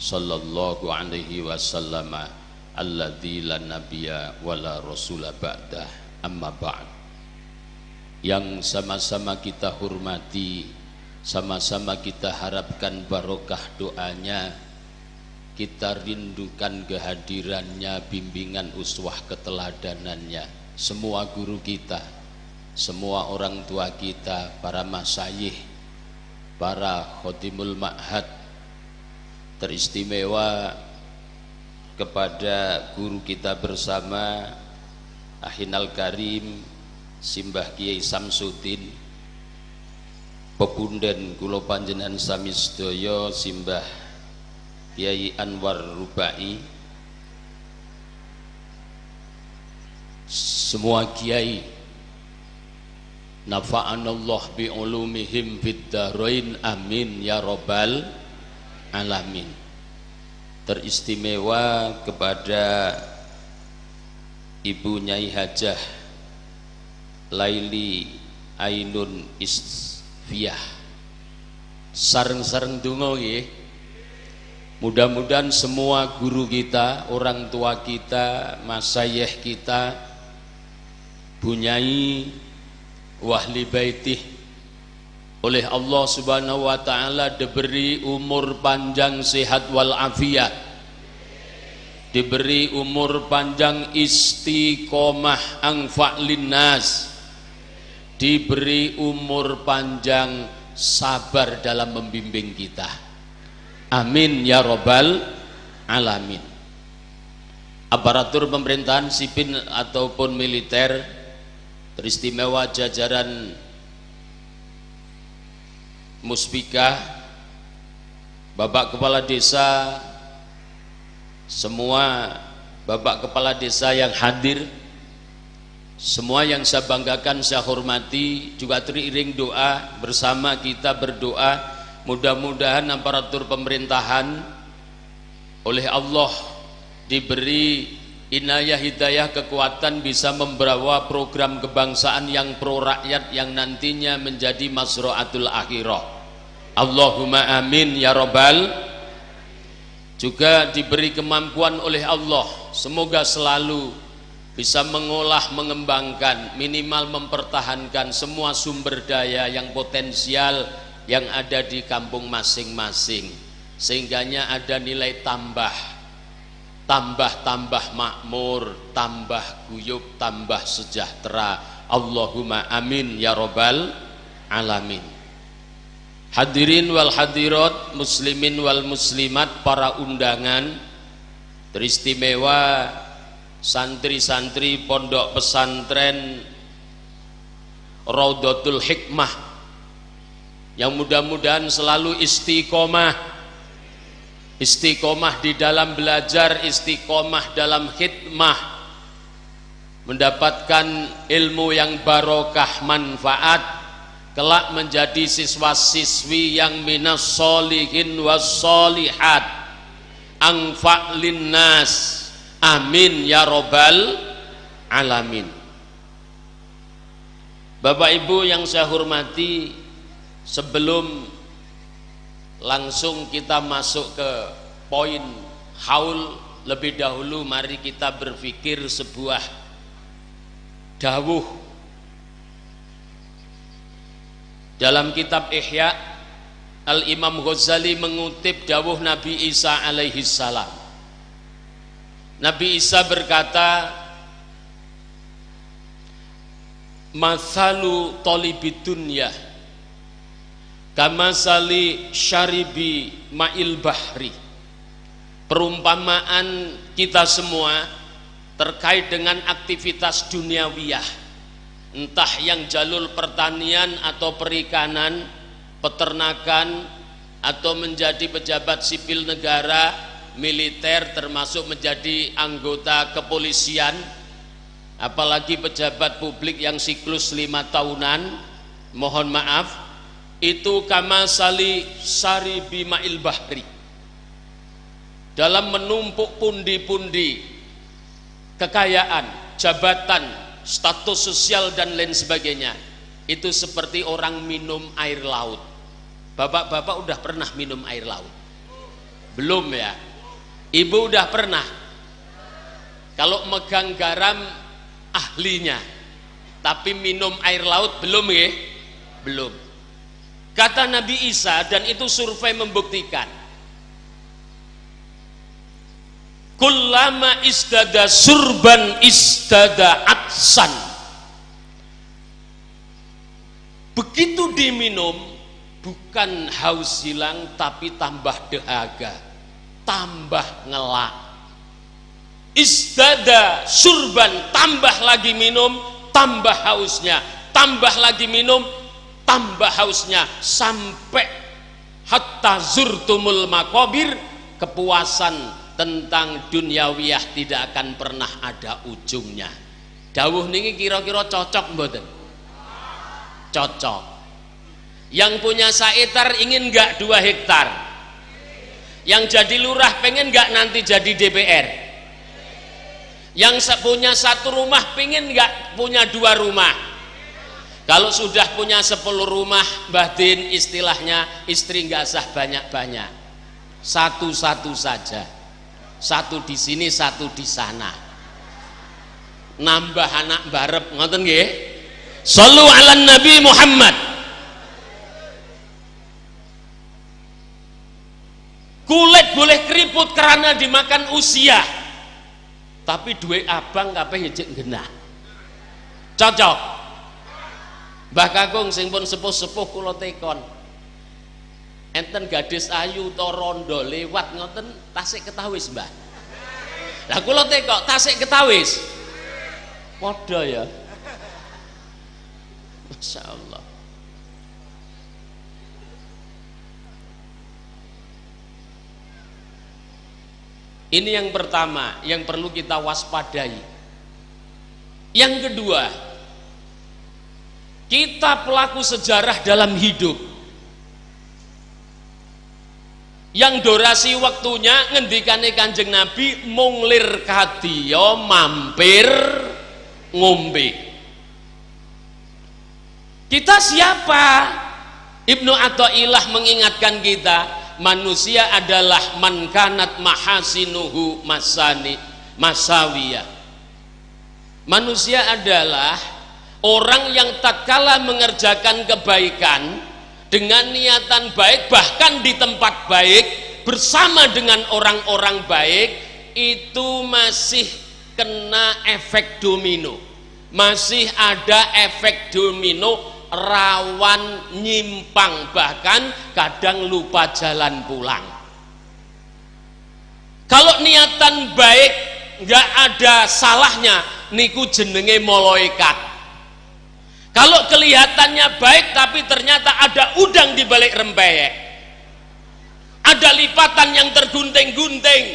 sallallahu alaihi wasallam alladzi la nabiyya wala rasula ba'dah, amma ba'd. Yang sama-sama kita hormati, sama-sama kita harapkan barokah doanya, kita rindukan kehadirannya, bimbingan uswah keteladanannya, semua guru kita, semua orang tua kita, para masyayikh, para khodimul ma'had, teristimewa kepada guru kita bersama Ahinal Karim Simbah Kiai Samsudin, pepunden kula panjenengan sami sedaya Simbah Kiai Anwar Rubai, semua kiai, nafa'anallah bi'ulumihim fid dharain, amin ya rabbal alamin. Teristimewa kepada Ibu Nyai Hajah Laili Ainun Isfiyah, sareng-sareng donga nggih. Mudah-mudahan semua guru kita, orang tua kita, masayeh kita, bunyai wahli baitih oleh Allah Subhanahu wa taala diberi umur panjang sehat wal afiat, diberi umur panjang istiqomah angfa linnas, diberi umur panjang sabar dalam membimbing kita. Amin ya robbal alamin. Aparatur pemerintahan sipil ataupun militer, teristimewa jajaran Muspika, Bapak Kepala Desa, semua Bapak Kepala Desa yang hadir, semua yang saya banggakan, saya hormati, juga teriring doa bersama kita berdoa, mudah-mudahan aparatur pemerintahan oleh Allah diberi inayah hidayah kekuatan bisa membawa program kebangsaan yang pro rakyat yang nantinya menjadi masroatul akhirah. Allahumma amin ya robbal. Juga diberi kemampuan oleh Allah, semoga selalu bisa mengolah, mengembangkan, minimal mempertahankan semua sumber daya yang potensial yang ada di kampung masing-masing, sehingganya ada nilai tambah, tambah-tambah makmur, tambah guyub, tambah sejahtera. Allahumma amin ya robbal alamin. Hadirin wal hadirat, muslimin wal muslimat, para undangan, teristimewa santri-santri pondok pesantren Raudhatul Hikmah yang mudah-mudahan selalu istiqomah, istiqomah di dalam belajar, istiqomah dalam khidmah, mendapatkan ilmu yang barokah manfaat, kelak menjadi siswa-siswi yang minas solihin was solihat, angfa linnas, amin ya robbal alamin. Bapak Ibu yang saya hormati, sebelum langsung kita masuk ke poin haul, lebih dahulu mari kita berpikir sebuah dawuh dalam kitab Ihya. Al-Imam Ghazali mengutip dawuh Nabi Isa alaihi salam. Nabi Isa berkata, mathalu talibid dunya kamasali syaribi ma'il bahri. Perumpamaan kita semua terkait dengan aktivitas duniawiyah, entah yang jalur pertanian atau perikanan, peternakan, atau menjadi pejabat sipil negara, militer, termasuk menjadi anggota kepolisian, apalagi pejabat publik yang siklus 5 tahunan, mohon maaf, itu kamasali saribi ma'il bahri, dalam menumpuk pundi-pundi kekayaan, jabatan, status sosial dan lain sebagainya, itu seperti orang minum air laut. Bapak-bapak udah pernah minum air laut? Belum ya? Ibu udah pernah? Kalau megang garam ahlinya, tapi minum air laut belum ya? Belum. Kata Nabi Isa, dan itu survei membuktikan, kullama isdada surban isdada atsan. Begitu diminum, bukan haus hilang, tapi tambah dahaga, tambah ngelak. Isdada surban, tambah lagi minum, tambah hausnya, tambah lagi minum, tambah hausnya, sampai hatta zurtumul makobir, kepuasan tentang duniawiyah tidak akan pernah ada ujungnya. Dawuh niki kira-kira cocok mboten? Cocok. Yang punya saetar ingin nggak 2 hektar? Yang jadi lurah pengen nggak nanti jadi DPR? Yang punya 1 rumah pengen nggak punya 2 rumah? Kalau sudah punya 10 rumah, Mbah Din, istilahnya istri nggak sah banyak-banyak, satu-satu saja, satu di sini, satu di sana, nambah anak barep, ngoten nggih? Shallu ala Nabi Muhammad. Kulit boleh keriput karena dimakan usia, tapi duit abang kabeh jek genah. Cocok. Mbah Kakung sing pun sepuh-sepuh kula tekon, enten gadis ayu to rondo lewat ngoten tasik ketawis, Mbah? Lah kula tekok tasik ketawis. Padha ya. Masya Allah. Ini yang pertama yang perlu kita waspadai. Yang kedua, kita pelaku sejarah dalam hidup yang durasi waktunya ngendikane Kanjeng Nabi mung lir kadiya mampir ngombe. Kita siapa? Ibnu Athaillah mengingatkan kita, manusia adalah man kanat mahasinuhu masani masawiyah. Manusia adalah orang yang tatkala mengerjakan kebaikan dengan niatan baik, bahkan di tempat baik, bersama dengan orang-orang baik, itu masih kena efek domino. Masih ada efek domino, rawan nyimpang, bahkan kadang lupa jalan pulang. Kalau niatan baik nggak ada salahnya, niku jenenge malaikat. Kalau kelihatannya baik tapi ternyata ada udang di balik rempeyek, ada lipatan yang tergunting-gunting,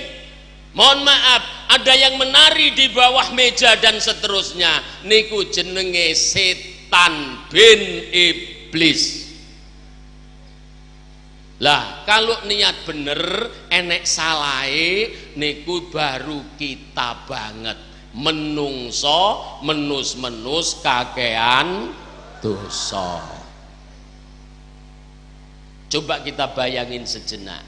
mohon maaf, ada yang menari di bawah meja dan seterusnya, niku jenenge setan bin iblis. Lah kalau niat bener enek salahe niku baru kita banget. Menungso menus-menus kakean dosa. Coba kita bayangin sejenak.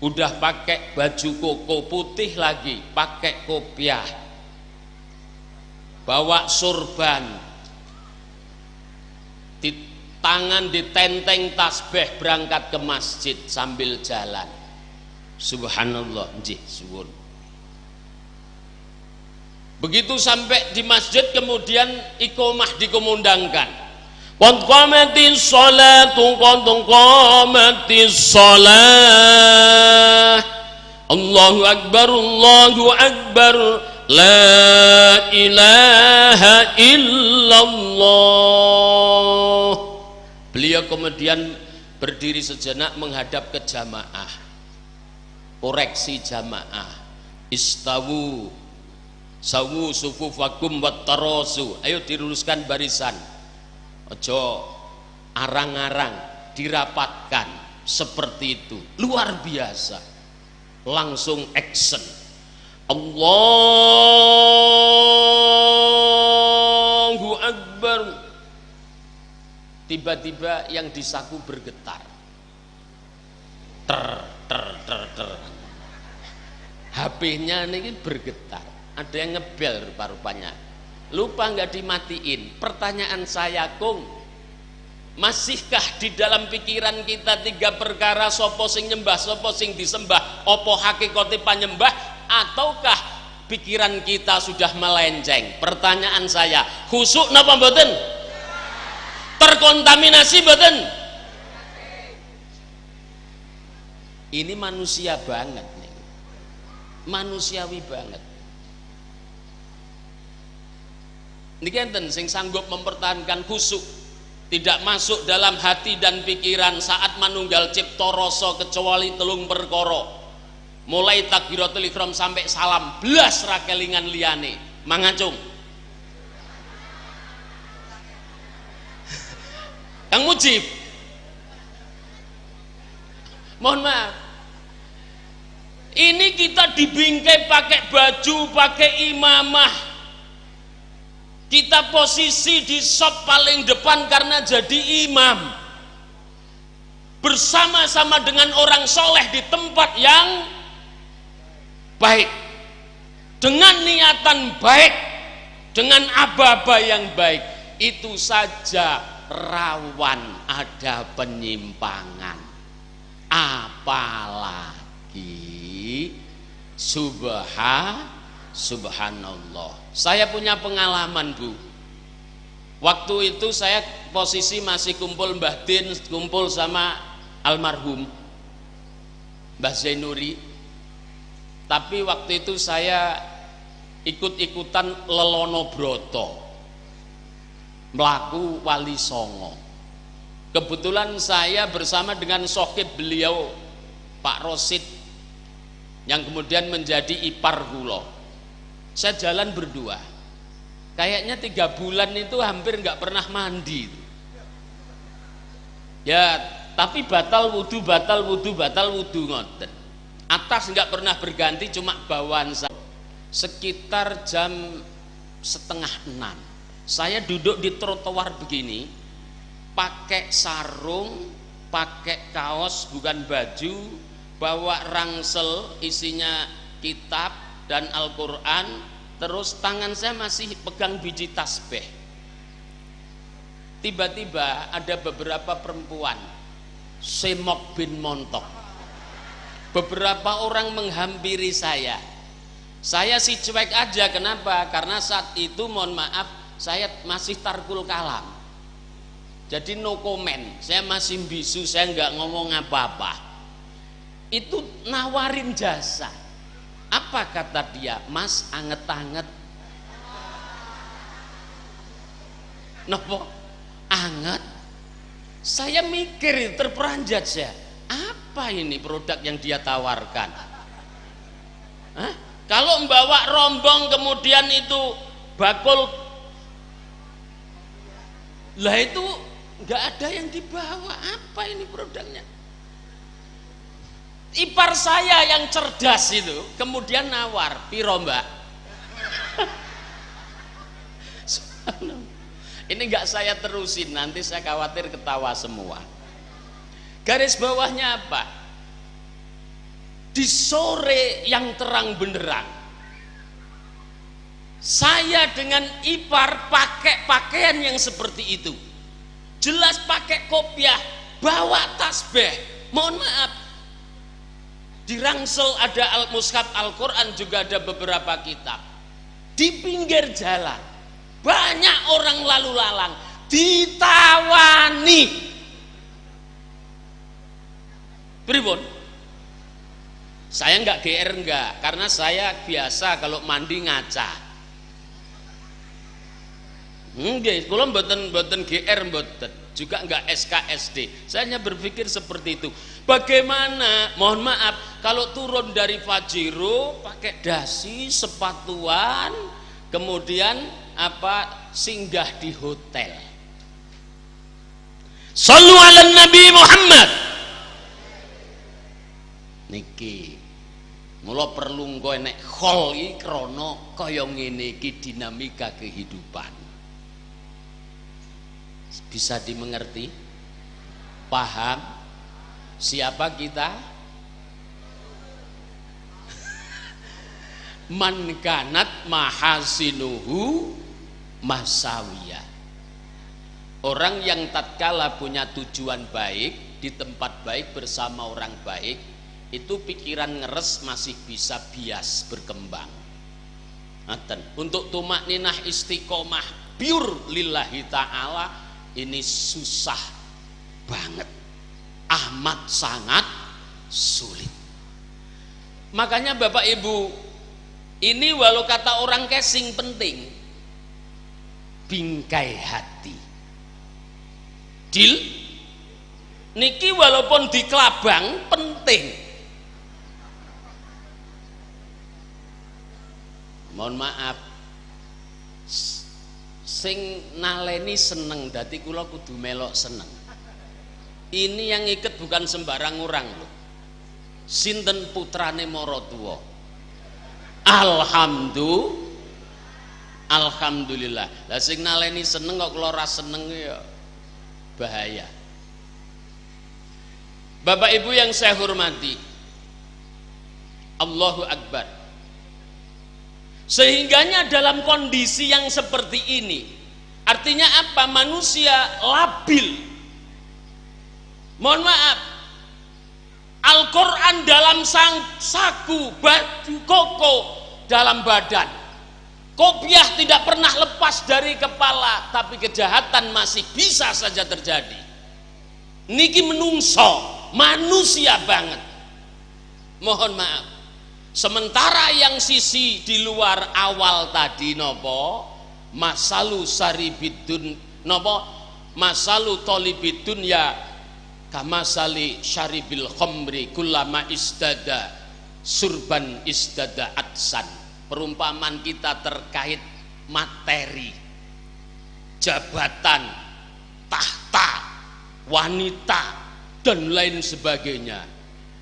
Udah pakai baju koko putih lagi, pakai kopiah, bawa surban, di tangan ditenteng tasbih, berangkat ke masjid sambil jalan. Subhanallah, nggih suwun. Begitu sampai di masjid kemudian iqomah dikumandangkan. Qad qamatis sholatu, qad qamatis sholah. Allahu akbar, Allahu akbar, la ilaha illallah. Beliau kemudian berdiri sejenak menghadap ke jamaah, koreksi jamaah, istawu sawu sufufakum wattarasu, ayo diluruskan barisan, ojo arang-arang, dirapatkan seperti itu. Luar biasa, langsung action. Allahu Tiba-tiba yang di saku bergetar. Ter ter ter ter. HP-nya ini bergetar. Ada yang ngebel rupa-rupanya. Lupa nggak dimatiin. Pertanyaan saya, Kung, masihkah di dalam pikiran kita tiga perkara, sopo sing nyembah, sopo sing disembah, opo hakikate panyembah, ataukah pikiran kita sudah melenceng? Pertanyaan saya, khusuk napa mboten? Terkontaminasi mboten? Ini manusia banget nih. Manusiawi banget. Niki enten sing sanggup mempertahankan khusuk, tidak masuk dalam hati dan pikiran saat manunggal cipta rasa kecuali telung perkara. Mulai takbiratul ihram sampai salam, blas ra kelingan liyane, mangacung. Kang Mujib, mohon maaf, ini kita dibingkai pakai baju, pakai imamah, kita posisi di sop paling depan karena jadi imam, bersama-sama dengan orang soleh di tempat yang baik, dengan niatan baik, dengan aba-aba yang baik. Itu saja rawan ada penyimpangan, apalagi subhanallah. Saya punya pengalaman, Bu. Waktu itu saya posisi masih kumpul Mbah Din, kumpul sama almarhum Mbah Zainuri. Tapi waktu itu saya ikut-ikutan Lelono Broto, melaku Wali Songo. Kebetulan saya bersama dengan sohib beliau Pak Rosid, yang kemudian menjadi ipar kula. Saya jalan berdua, kayaknya 3 bulan itu hampir nggak pernah mandi ya, tapi batal wudhu, batal wudhu, batal wudhu ngoten. Atas nggak pernah berganti, cuma bawaan saya. Sekitar jam 5:30 saya duduk di trotoar begini, pakai sarung, pakai kaos bukan baju, bawa rangsel isinya kitab dan Al-Quran, terus tangan saya masih pegang biji tasbih. Tiba-tiba ada beberapa perempuan semok bin montok, beberapa orang menghampiri saya. Saya si cuek aja, kenapa? Karena saat itu mohon maaf saya masih tarkul kalam, jadi no comment, saya masih bisu, saya nggak ngomong apa-apa. Itu nawarin jasa. Apa kata dia? Mas, anget-anget. Nopo? Anget? Saya mikir, terperanjat saya. Apa ini produk yang dia tawarkan? Hah? Kalau membawa rombong kemudian itu bakul, lah itu nggak ada yang dibawa. Apa ini produknya? Ipar saya yang cerdas itu kemudian nawar, piro mbak? Ini nggak saya terusin, nanti saya khawatir ketawa semua. Garis bawahnya apa? Di sore yang terang benderang, saya dengan ipar pakai pakaian yang seperti itu, jelas pakai kopiah, bawa tasbih. Mohon maaf, di rangsel ada al-mushaf Al-Quran, juga ada beberapa kitab. Di pinggir jalan banyak orang lalu lalang, ditawani. Pripun? Saya nggak GR nggak, karena saya biasa kalau mandi ngaca. Nggih, kula mboten GR mboten, juga nggak SKSD. Saya hanya berpikir seperti itu. Bagaimana? Mohon maaf, kalau turun dari Fajiro pakai dasi, sepatuan, kemudian apa, singgah di hotel. Sallu ala Nabi Muhammad. Niki mula perlu engko enek khol iki krana kaya ngene iki dinamika kehidupan. Bisa dimengerti? Paham? Siapa kita? Man kanat mahasinuhu masawiyah. Orang yang tatkala punya tujuan baik, di tempat baik bersama orang baik, itu pikiran ngeres masih bisa bias berkembang. Ngaten. Untuk tumakninah istiqomah pure lillahi ta'ala ini susah banget, amat sangat sulit. Makanya Bapak Ibu, ini walau kata orang casing penting, bingkai hati. Deal? Niki walaupun di kelabang penting. Mohon maaf, sing naleni seneng, dadi kula kudu melok seneng. Ini yang iket bukan sembarang orang loh. Sinten putrane maratuwa? Alhamdulillah. Lah sing naleni seneng kok kula ora seneng ya bahaya. Bapak Ibu yang saya hormati, Allahu Akbar. Sehingganya dalam kondisi yang seperti ini, artinya apa? Manusia labil. Mohon maaf, Al-Quran dalam saku, baju koko dalam badan, kopiah tidak pernah lepas dari kepala, tapi kejahatan masih bisa saja terjadi. Niki menungso, manusia banget. Mohon maaf. Sementara yang sisi di luar awal tadi nopo masalu saribidun nopo masalu tolibidun ya kamasali syaribil khomri kullama isdada surban isdada atsan. Perumpamaan kita terkait materi, jabatan, tahta, wanita, dan lain sebagainya,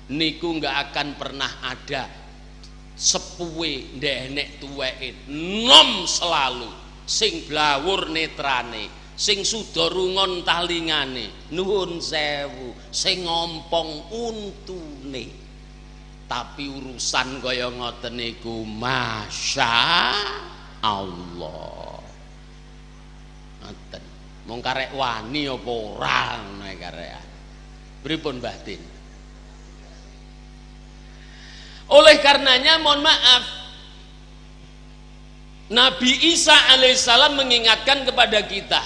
niku nggak akan pernah ada sepuwe ndenek tuweke, nom selalu sing blawur netrane, sing suda rungon talingane, nuwun sewu, sing ngompong untune. Tapi urusan kaya ngoten niku masya Allah. Ngoten. Mung karek wani apa ora ngono karekan. Pripun Mbah Tin? Oleh karenanya mohon maaf, Nabi Isa alaihissalam mengingatkan kepada kita,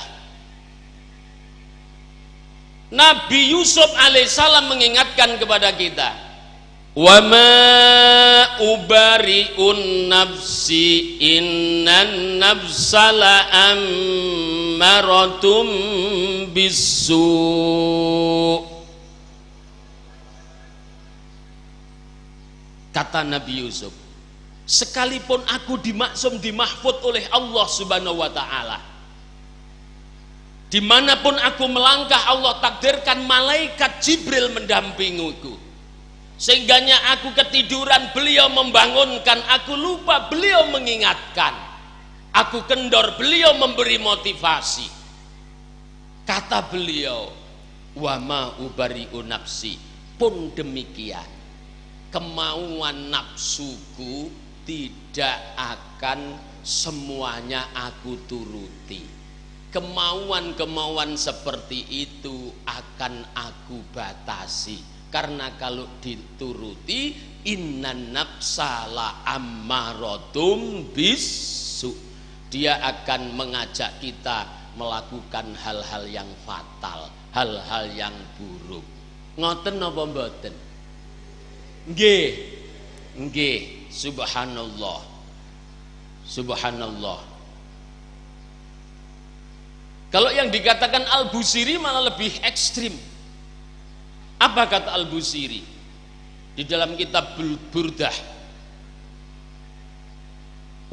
Nabi Yusuf alaihissalam mengingatkan kepada kita, wa ma ubari'un nafsi innan nafsa la'ammaratum bisu. Kata Nabi Yusuf, sekalipun aku dimaksum dimahfud oleh Allah Subhanahu wa ta'ala, dimanapun aku melangkah Allah takdirkan malaikat Jibril mendampingiku, sehingganya aku ketiduran beliau membangunkan, aku lupa beliau mengingatkan, aku kendor beliau memberi motivasi. Kata beliau, wa ma ubari'u nafsi, pun demikian kemauan nafsuku tidak akan semuanya aku turuti. Kemauan-kemauan seperti itu akan aku batasi. Karena kalau dituruti, innan nafsa la ammaratum bisu, dia akan mengajak kita melakukan hal-hal yang fatal, hal-hal yang buruk. Ngoten napa mboten? Nggih, nggih, subhanallah, subhanallah. Kalau yang dikatakan Al-Busiri malah lebih ekstrim. Apa kata Al-Busiri di dalam kitab Burdah?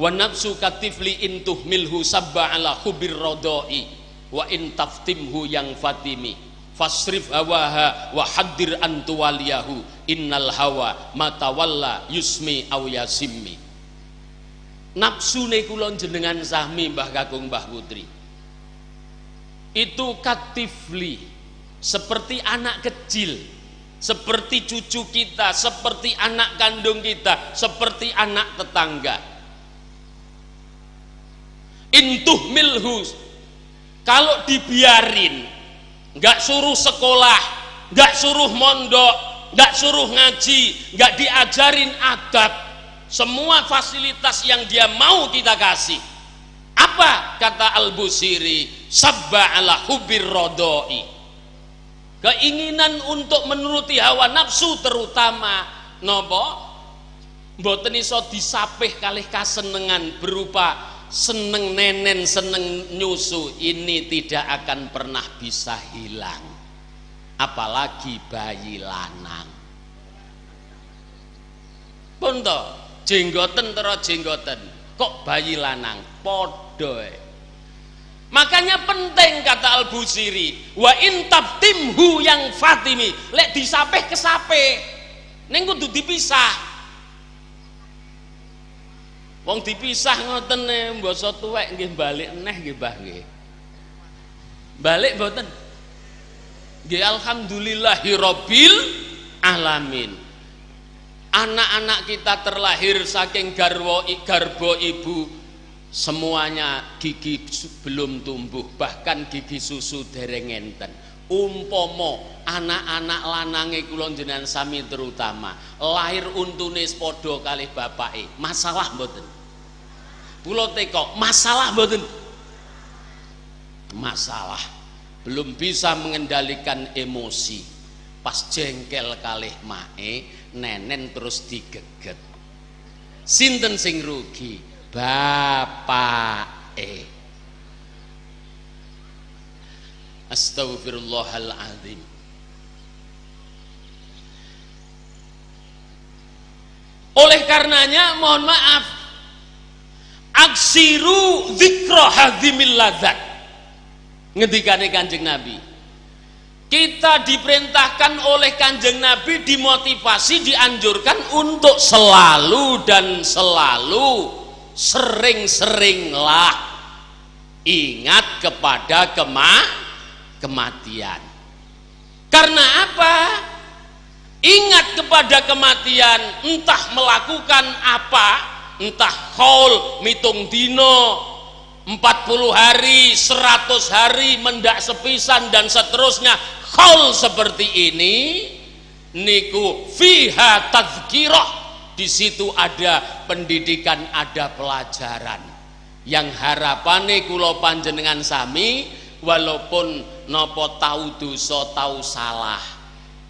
Wa nafsu katifli intuh milhu sabba ala khubir rodoi wa in taftimhu yang fatimi fasrif hawaha wa haddir antuwaliyahu innal hawa matawalla yusmi aw yasimmi. Nafsune kula jenengan sami Mbah Kakung Mbah Putri itu katifli, seperti anak kecil, seperti cucu kita, seperti anak kandung kita, seperti anak tetangga. Intuh milhu, kalau dibiarin, nggak suruh sekolah, nggak suruh mondok, nggak suruh ngaji, nggak diajarin adab, semua fasilitas yang dia mau kita kasih. Apa kata Al-Busiri? Sabba ala hubir rodoi. Keinginan untuk menuruti hawa nafsu terutama nopo mboten iso disapih kalih kasenengan berupa seneng nenen, seneng nyusu, ini tidak akan pernah bisa hilang. Apalagi bayi lanang. Pun to, jenggoten tero jenggoten, kok bayi lanang podo. Makanya penting kata Al-Busiri, wa in tabtimhu yang fatimi, lek disapih kesapih, ning kudu dipisah. Wong dipisah ngoten mbasa tuwek nggih balik neh nggih Mbah nggih. Balik mboten? Nggih alhamdulillahirabbil alamin. Anak-anak kita terlahir saking garwa garbo ibu, semuanya gigi belum tumbuh, bahkan gigi susu dereng enten. Umpomo anak-anak lanange kula jenengan sami terutama lahir untune padha kalih bapake, masalah mboten? Kula teko, masalah mboten? Masalah. Belum bisa mengendalikan emosi. Pas jengkel kalih mae, nenen terus digeget. Sinten sing rugi? Bapake. Astagfirullahaladzim. Oleh karenanya mohon maaf, aksiru dzikra hadzimil ladzat. Ngendikane Kanjeng Nabi, kita diperintahkan oleh Kanjeng Nabi, dimotivasi, dianjurkan untuk selalu dan selalu sering-seringlah ingat kepada kematian. Karena apa? Ingat kepada kematian, entah melakukan apa, entah haul mitung dino 40 hari, 100 hari, mendak sepisan dan seterusnya. Haul seperti ini niku fiha tadzkirah, di situ ada pendidikan, ada pelajaran. Yang harapane kula panjenengan sami walaupun nopo tahu dosa, tahu salah,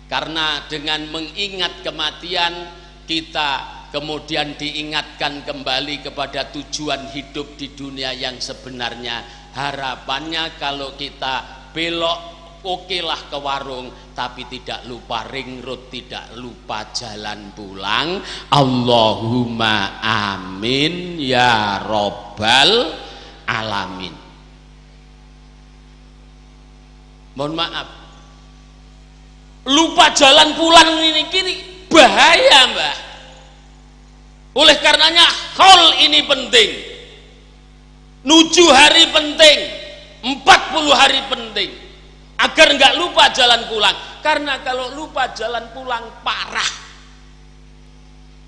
karena dengan mengingat kematian kita kemudian diingatkan kembali kepada tujuan hidup di dunia yang sebenarnya. Harapannya kalau kita belok okelah ke warung, tapi tidak lupa ring road, tidak lupa jalan pulang. Allahumma amin ya robbal alamin. Mohon maaf, lupa jalan pulang ini kiri bahaya Mbah. Oleh karenanya haul ini penting, 7 hari penting, 40 hari penting, agar nggak lupa jalan pulang. Karena kalau lupa jalan pulang parah.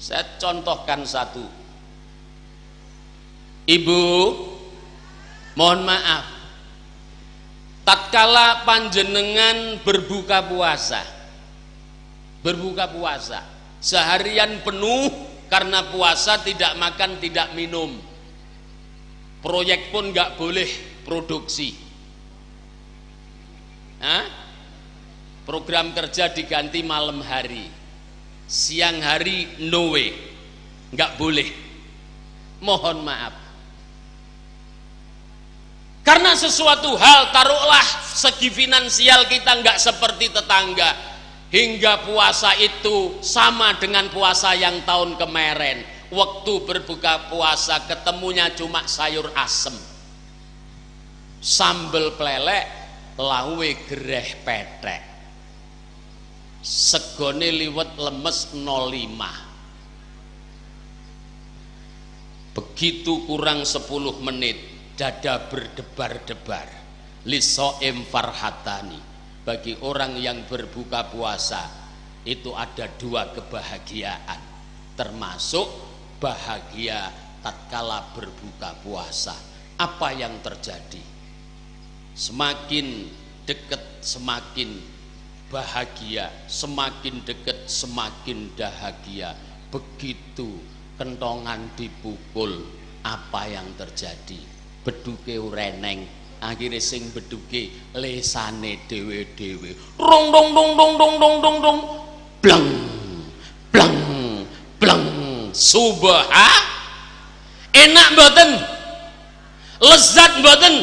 Saya contohkan satu. Ibu, mohon maaf, tatkala panjenengan berbuka puasa, berbuka puasa seharian penuh, karena puasa tidak makan, tidak minum, proyek pun nggak boleh produksi. Hah? Program kerja diganti malam hari, siang hari no way, nggak boleh. Mohon maaf, karena sesuatu hal, taruhlah segi finansial kita nggak seperti tetangga, hingga puasa itu sama dengan puasa yang tahun kemarin. Waktu berbuka puasa ketemunya cuma sayur asem, sambel plelek, lawe gereh petek, segone liwet lemes 05. Begitu kurang 10 menit dada berdebar-debar. Lisoim farhatani, bagi orang yang berbuka puasa itu ada dua kebahagiaan, termasuk bahagia tatkala berbuka puasa. Apa yang terjadi? Semakin dekat semakin bahagia, semakin dekat semakin dahagia. Begitu kentongan dipukul, apa yang terjadi? Beduke ureneng, akhirnya sing beduke lesane dhewe-dhewe. Rong dong dong dong dong dong dong dong, bleng bleng bleng. Subhan, enak mboten? Lezat mboten?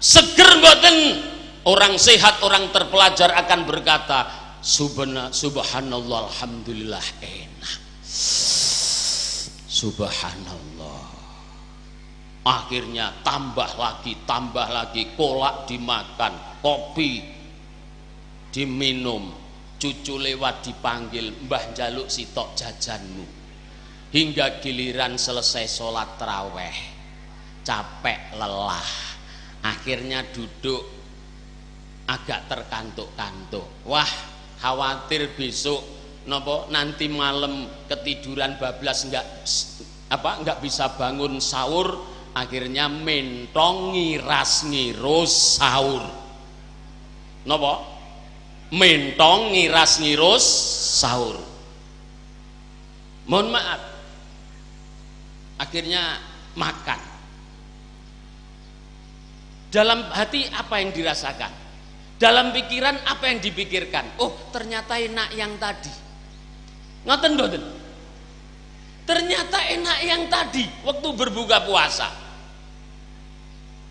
Seger mboten? Orang sehat, orang terpelajar akan berkata, subhanallah, alhamdulillah, enak. Subhanallah. Akhirnya tambah lagi, kolak dimakan, kopi diminum, cucu lewat dipanggil, mbah jaluk sitok jajanmu. Hingga giliran selesai sholat taraweh, capek lelah, akhirnya duduk agak terkantuk-kantuk. Wah, khawatir besok nopo nanti malam ketiduran bablas, nggak bisa bangun sahur. Akhirnya mentong ngiras ngirus sahur. Nopo? Mentong ngiras ngirus sahur. Mohon maaf, akhirnya makan. Dalam hati apa yang dirasakan? Dalam pikiran apa yang dipikirkan? Oh, ternyata enak yang tadi. Ngoten mboten? Ternyata enak yang tadi waktu berbuka puasa.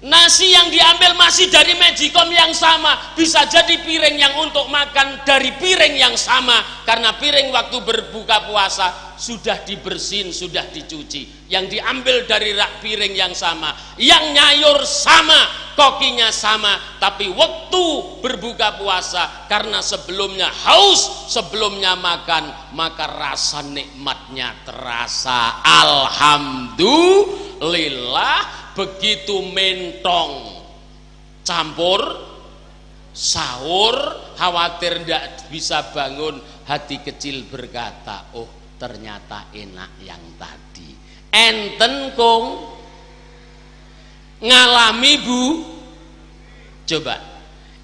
Nasi yang diambil masih dari magicom yang sama, bisa jadi piring yang untuk makan dari piring yang sama, karena piring waktu berbuka puasa sudah dibersihin, sudah dicuci. Yang diambil dari rak piring yang sama, yang nyayur sama, kokinya sama, tapi waktu berbuka puasa karena sebelumnya haus, sebelumnya makan, maka rasa nikmatnya terasa. Alhamdulillah. Begitu mentong campur sahur, khawatir tidak bisa bangun, hati kecil berkata, oh ternyata enak yang tadi. Enten kong ngalami bu, coba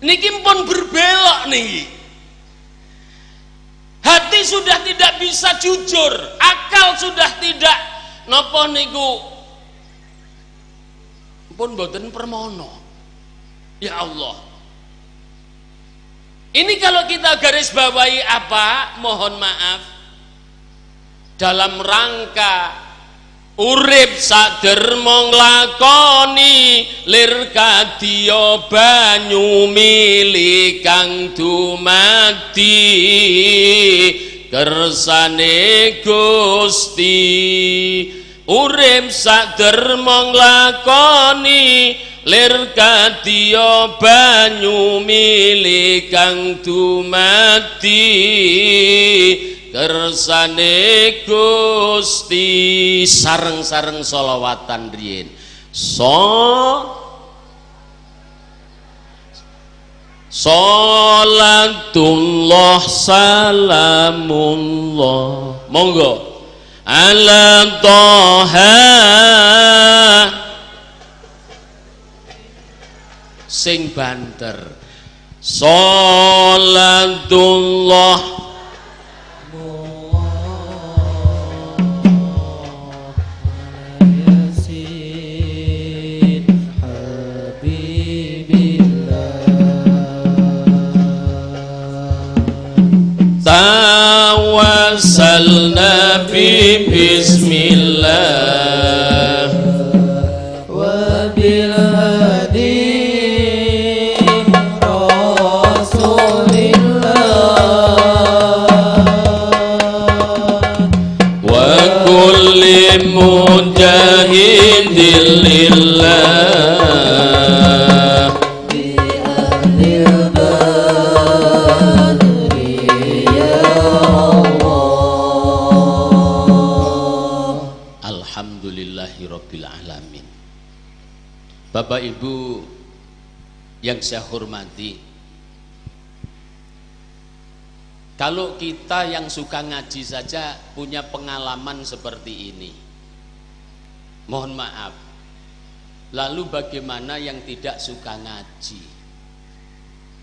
niki pun berbelok nih. Hati sudah tidak bisa jujur, akal sudah tidak nopo niku pun mboten permono. Ya Allah. Ini kalau kita garis bawahi apa? Mohon maaf. Dalam rangka urip sadermo nglakoni lir kadya banyu mili kang dumadi kersane Gusti. Urip sadermo nglakoni lir kadya banyu mili kang dumadi kersane Gusti. Sareng-sareng sholawatan riyin. Sholatullah salamullah, monggo, ala toha sing banter. Sholatullah Yasin Habibillah tawassalna bi bismillah wa bil hadi Rasulillah wa kulli mujahidin lillah bi ahlil badri ya Allah. yang saya hormati, kalau kita yang suka ngaji saja punya pengalaman seperti ini, mohon maaf, lalu bagaimana yang tidak suka ngaji?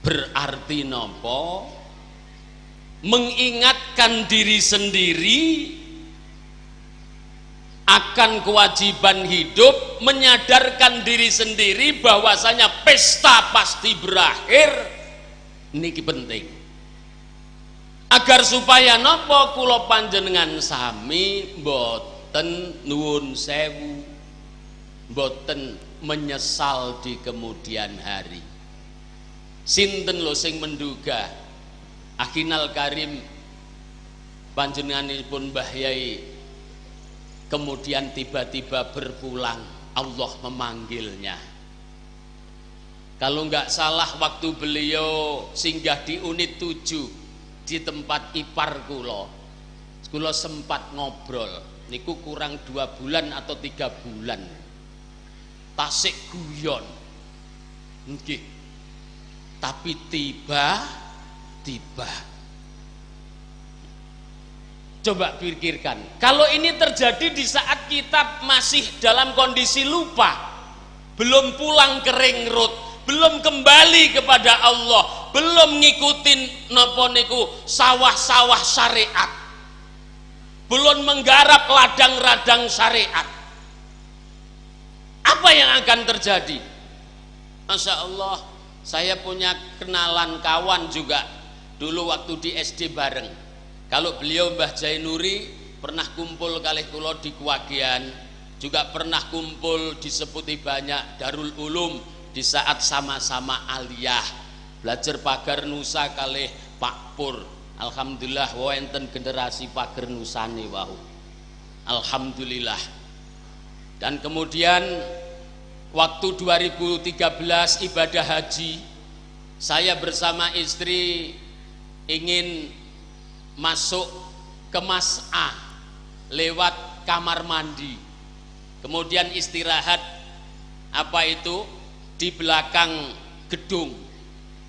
Berarti nopo? Mengingatkan diri sendiri akan kewajiban hidup, menyadarkan diri sendiri bahwasanya pesta pasti berakhir. Niki penting agar supaya nopo, kula panjenengan sami mboten, nuwun sewu, mboten menyesal di kemudian hari. Sinten lho sing menduga Akhinal Karim panjenenganipun Mbah Yai kemudian tiba-tiba berpulang, Allah memanggilnya. Kalau nggak salah waktu beliau singgah di unit 7 di tempat ipar kulo, kulo sempat ngobrol, niku kurang 2 bulan atau 3 bulan, tasik guyon nggih. Tapi tiba tiba, coba pikirkan, kalau ini terjadi di saat kita masih dalam kondisi lupa, belum pulang ke ring road, belum kembali kepada Allah, belum ngikutin nopo niku sawah-sawah syariat, belum menggarap ladang-ladang syariat, apa yang akan terjadi? Masya Allah, saya punya kenalan kawan juga dulu waktu di SD bareng. Kalau beliau Mbah Jainuri pernah kumpul kalih kula di Kewagian, juga pernah kumpul disebuti banyak Darul Ulum di saat sama-sama aliyah belajar pagar nusa kalih Pak Pur. Alhamdulillah wonten generasi pagar nusane wau. Alhamdulillah. Dan kemudian waktu 2013 ibadah haji, saya bersama istri ingin masuk ke Mas A lewat kamar mandi, kemudian istirahat apa itu di belakang gedung.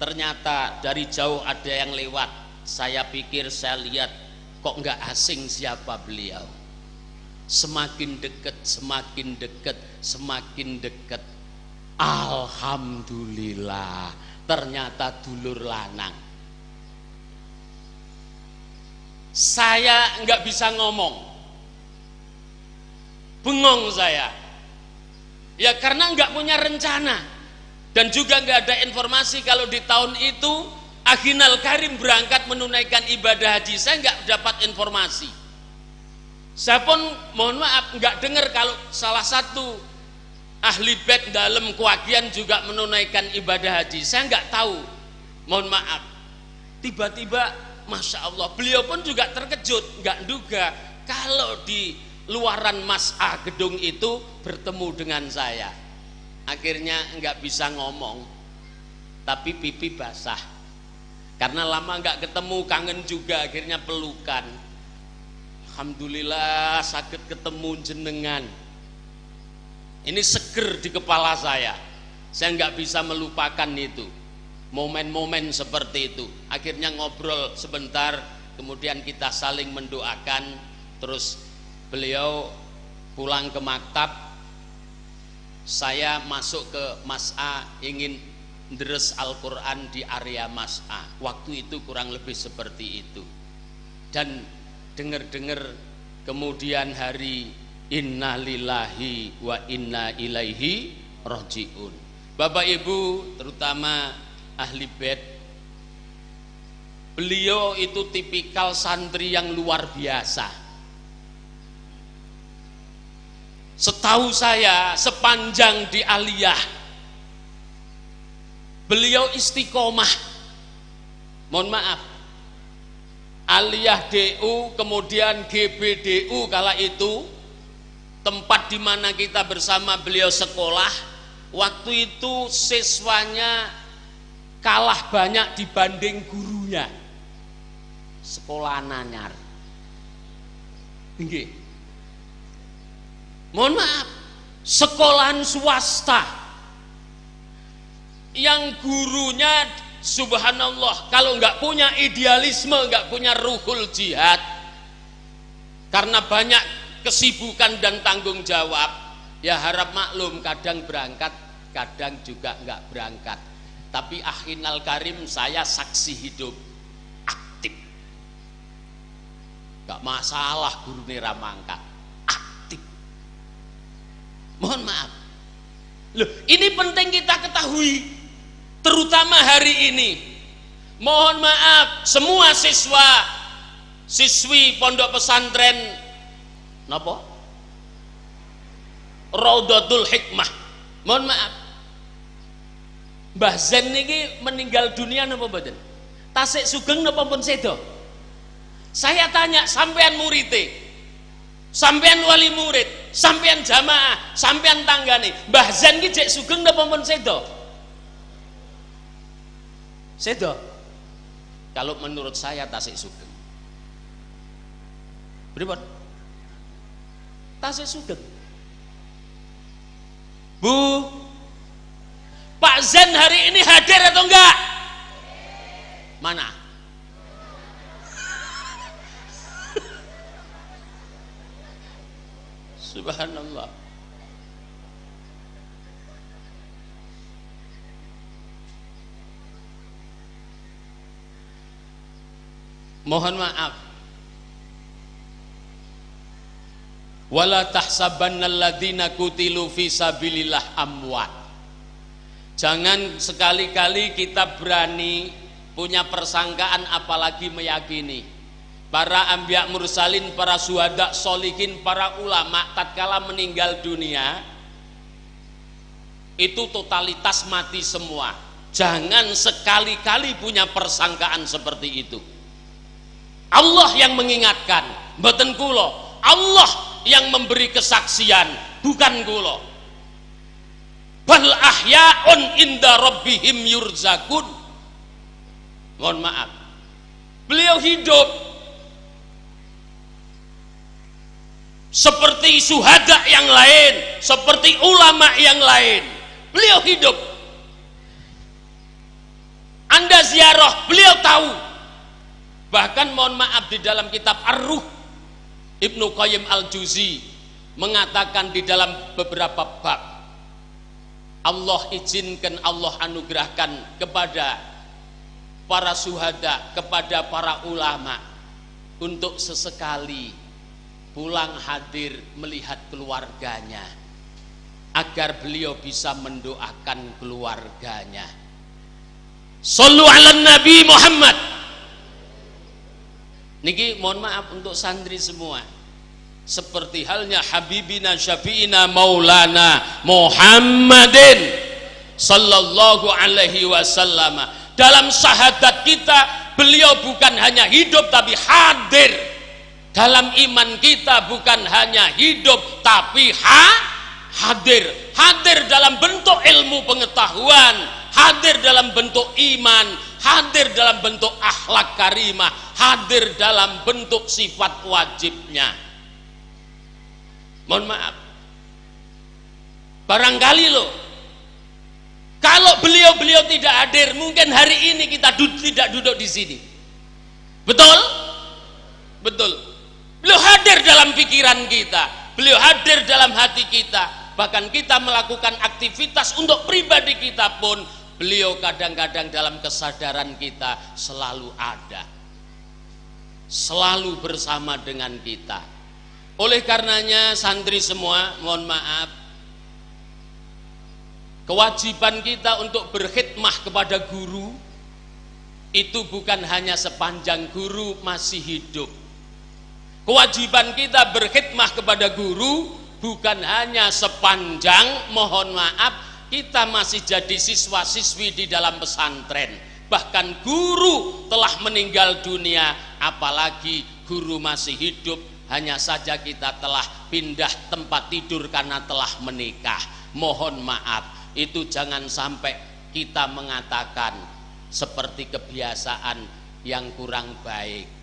Ternyata dari jauh ada yang lewat. Saya pikir, saya lihat kok nggak asing, siapa beliau? Semakin dekat, semakin dekat, semakin dekat, alhamdulillah ternyata dulur lanang. Saya nggak bisa ngomong, bengong saya ya, karena nggak punya rencana dan juga nggak ada informasi kalau di tahun itu Akhinal Karim berangkat menunaikan ibadah haji. Saya nggak dapat informasi. Saya pun mohon maaf nggak dengar kalau salah satu ahli bait dalam Kewagian juga menunaikan ibadah haji. Saya nggak tahu, mohon maaf. Tiba-tiba, Masya Allah, beliau pun juga terkejut, nggak duga kalau di luaran Mas A gedung itu bertemu dengan saya. Akhirnya nggak bisa ngomong, tapi pipi basah. Karena lama nggak ketemu, kangen juga, akhirnya pelukan. Alhamdulillah saget ketemu jenengan. Ini seger di kepala saya. Saya nggak bisa melupakan itu, momen-momen seperti itu. Akhirnya ngobrol sebentar, kemudian kita saling mendoakan, terus beliau pulang ke maktab, saya masuk ke Mas A ingin deres Al-Quran di area Mas A. Waktu itu kurang lebih seperti itu. Dan dengar-dengar kemudian hari, innalillahi wa inna ilaihi rojiun. Bapak Ibu, terutama ahli bait, beliau itu tipikal santri yang luar biasa. Setahu saya sepanjang di aliyah beliau istiqomah. Mohon maaf, aliyah DU kemudian GBDU, kala itu tempat di mana kita bersama beliau sekolah, waktu itu siswanya kalah banyak dibanding gurunya. Sekolah nanyar. Nggih. Mohon maaf, sekolahan swasta Yang gurunya subhanallah, kalau nggak punya idealisme, nggak punya ruhul jihad, karena banyak kesibukan dan tanggung jawab, ya harap maklum, kadang berangkat, kadang juga nggak berangkat. Tapi akhinal karim, saya saksi hidup, aktif, nggak masalah gurune ra mangkat, aktif. Mohon maaf loh, ini penting kita ketahui, terutama hari ini. Mohon maaf, semua siswa siswi pondok pesantren napa? Raudatul Hikmah. Mohon maaf, Mbah Zen niki meninggal dunia napa mboten? Tasik sugeng napa pun sedo? Saya tanya sampean murite, sampean wali murid, sampean jamaah, sampean tanggane, Mbah Zen ki jek sugeng napa pun sedo? Sedo. Kalau menurut saya tasik sugeng. Pripun? Tasik sugeng. Bu, Pak Zen hari ini hadir atau enggak? Mana? Subhanallah. Mohon maaf. Wala tahsabannalladzina qutilu fi sabilillah amwat. Jangan sekali-kali kita berani punya persangkaan, apalagi meyakini para anbiya mursalin, para syuhada solihin, para ulama tatkala meninggal dunia itu totalitas mati semua. Jangan sekali-kali punya persangkaan seperti itu. Allah yang mengingatkan, mboten kula. Allah yang memberi kesaksian, bukan kula. Bal ahya'un inda rabbihim yurzakun. Mohon maaf, beliau hidup seperti syuhada yang lain, seperti ulama yang lain. Beliau hidup. Anda ziarah, beliau tahu. Bahkan mohon maaf, di dalam kitab Ar-Ruh, Ibnu Qayyim Al-Juzi mengatakan di dalam beberapa bab, Allah izinkan, Allah anugerahkan kepada para syuhada, kepada para ulama untuk sesekali pulang hadir melihat keluarganya, agar beliau bisa mendoakan keluarganya. Sallu ala Nabi Muhammad. Niki mohon maaf untuk santri semua, seperti halnya Habibina Syafi'ina Maulana Muhammadin sallallahu alaihi wasallam. Dalam syahadat kita, beliau bukan hanya hidup tapi hadir. Dalam iman kita bukan hanya hidup tapi hadir. Hadir dalam bentuk ilmu pengetahuan, hadir dalam bentuk iman, hadir dalam bentuk akhlak karimah, hadir dalam bentuk sifat wajibnya. Mohon maaf, barangkali loh, kalau beliau-beliau tidak hadir, mungkin hari ini kita tidak duduk di sini. Betul? Betul. Beliau hadir dalam pikiran kita, beliau hadir dalam hati kita. Bahkan kita melakukan aktivitas untuk pribadi kita pun, beliau kadang-kadang dalam kesadaran kita selalu ada, selalu bersama dengan kita. Oleh karenanya santri semua, mohon maaf, kewajiban kita untuk berkhidmah kepada guru itu bukan hanya sepanjang guru masih hidup. Kewajiban kita berkhidmah kepada guru bukan hanya sepanjang, mohon maaf, kita masih jadi siswa-siswi di dalam pesantren. Bahkan guru telah meninggal dunia, apalagi guru masih hidup, hanya saja kita telah pindah tempat tidur karena telah menikah. Mohon maaf, itu jangan sampai kita mengatakan seperti kebiasaan yang kurang baik.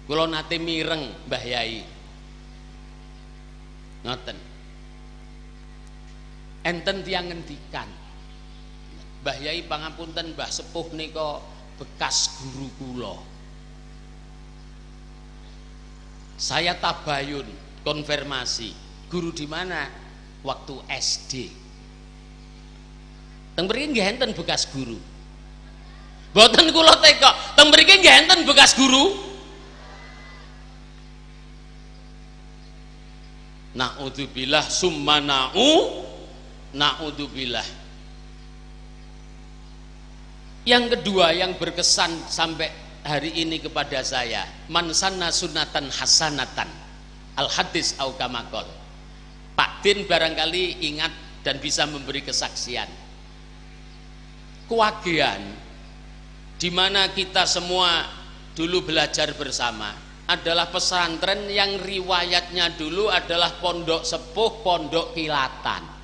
Kula nate mireng Mbah Yai ngoten, enten tiyang ngendikan, Mbah Yai, pangapunten, Mbah Sepuh nika bekas guru kula. Saya tabayun, konfirmasi. Guru di mana? Waktu SD. Teng mriki nggih enten bekas guru. Mboten kula teka, teng mriki nggih enten bekas guru. Naudzubillah summa naudzubillah. Yang kedua yang berkesan sampai hari ini kepada saya, man sanna sunnatan hasanatan, al hadis au kamakol. Pak Din barangkali ingat dan bisa memberi kesaksian. Kewagian di mana kita semua dulu belajar bersama adalah pesantren yang riwayatnya dulu adalah pondok sepuh, pondok kilatan.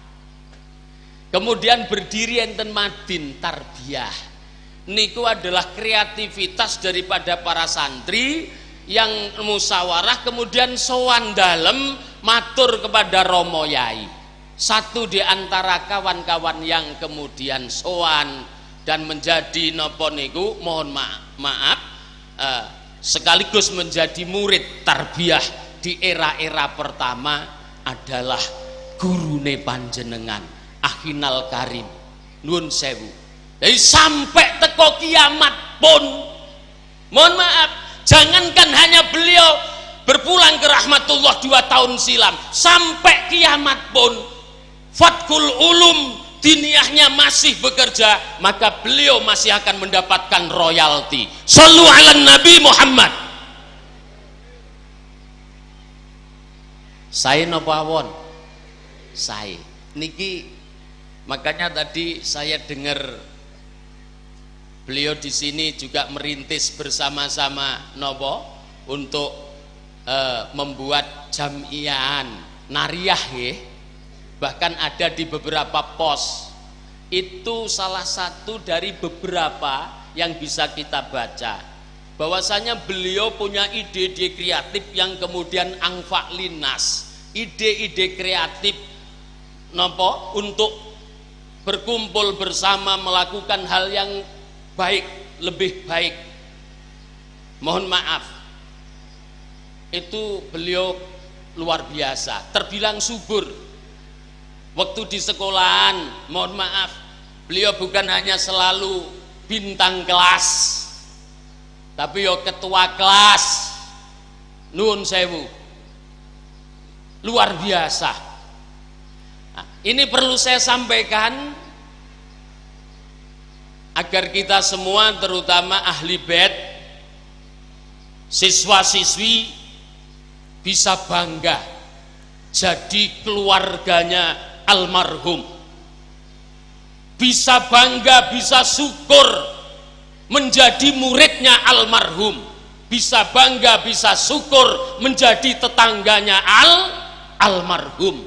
Kemudian berdiri enten Madin Tarbiyah. Niku adalah kreativitas daripada para santri yang musyawarah kemudian sowan dalem matur kepada Romo Yai. Satu di antara kawan-kawan yang kemudian sowan dan menjadi nopo niku, mohon maaf, sekaligus menjadi murid tarbiyah di era-era pertama adalah gurune panjenengan Akhinal Karim, nuwun sewu. Jadi sampai teko kiamat pun, mohon maaf, jangankan hanya beliau berpulang ke rahmatullah 2 tahun silam, sampai kiamat pun Fatkul Ulum diniyahnya masih bekerja, maka beliau masih akan mendapatkan royalti. Sallu ala Nabi Muhammad. Saya napa awon? Saya niki, makanya tadi saya dengar beliau di sini juga merintis bersama-sama nopo untuk membuat jamiahan nariyah ya. Bahkan ada di beberapa pos. Itu salah satu dari beberapa yang bisa kita baca. Bahwasanya beliau punya ide-ide kreatif yang kemudian angfa linas, ide-ide kreatif nopo untuk berkumpul bersama melakukan hal yang baik, lebih baik. Mohon maaf, itu beliau luar biasa, terbilang subur. Waktu di sekolahan, mohon maaf, beliau bukan hanya selalu bintang kelas, tapi yo ketua kelas. Nuwun sewu, luar biasa. Nah, ini perlu saya sampaikan agar kita semua, terutama ahli bait, siswa-siswi, bisa bangga jadi keluarganya almarhum, bisa bangga, bisa syukur menjadi muridnya almarhum, bisa bangga, bisa syukur menjadi tetangganya almarhum.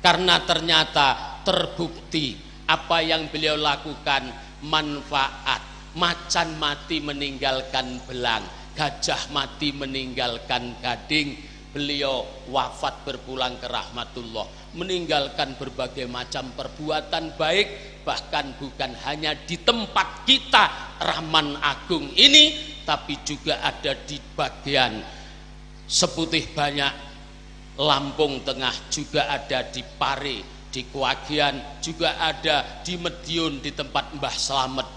Karena ternyata terbukti apa yang beliau lakukan manfaat. Macan mati meninggalkan belang, gajah mati meninggalkan gading. Beliau wafat berpulang ke rahmatullah, meninggalkan berbagai macam perbuatan baik, bahkan bukan hanya di tempat kita Rahman Agung ini, tapi juga ada di bagian Seputih Banyak, Lampung Tengah, juga ada di Pare, di Kewagian, juga ada di Mediun, di tempat Mbah Slamet,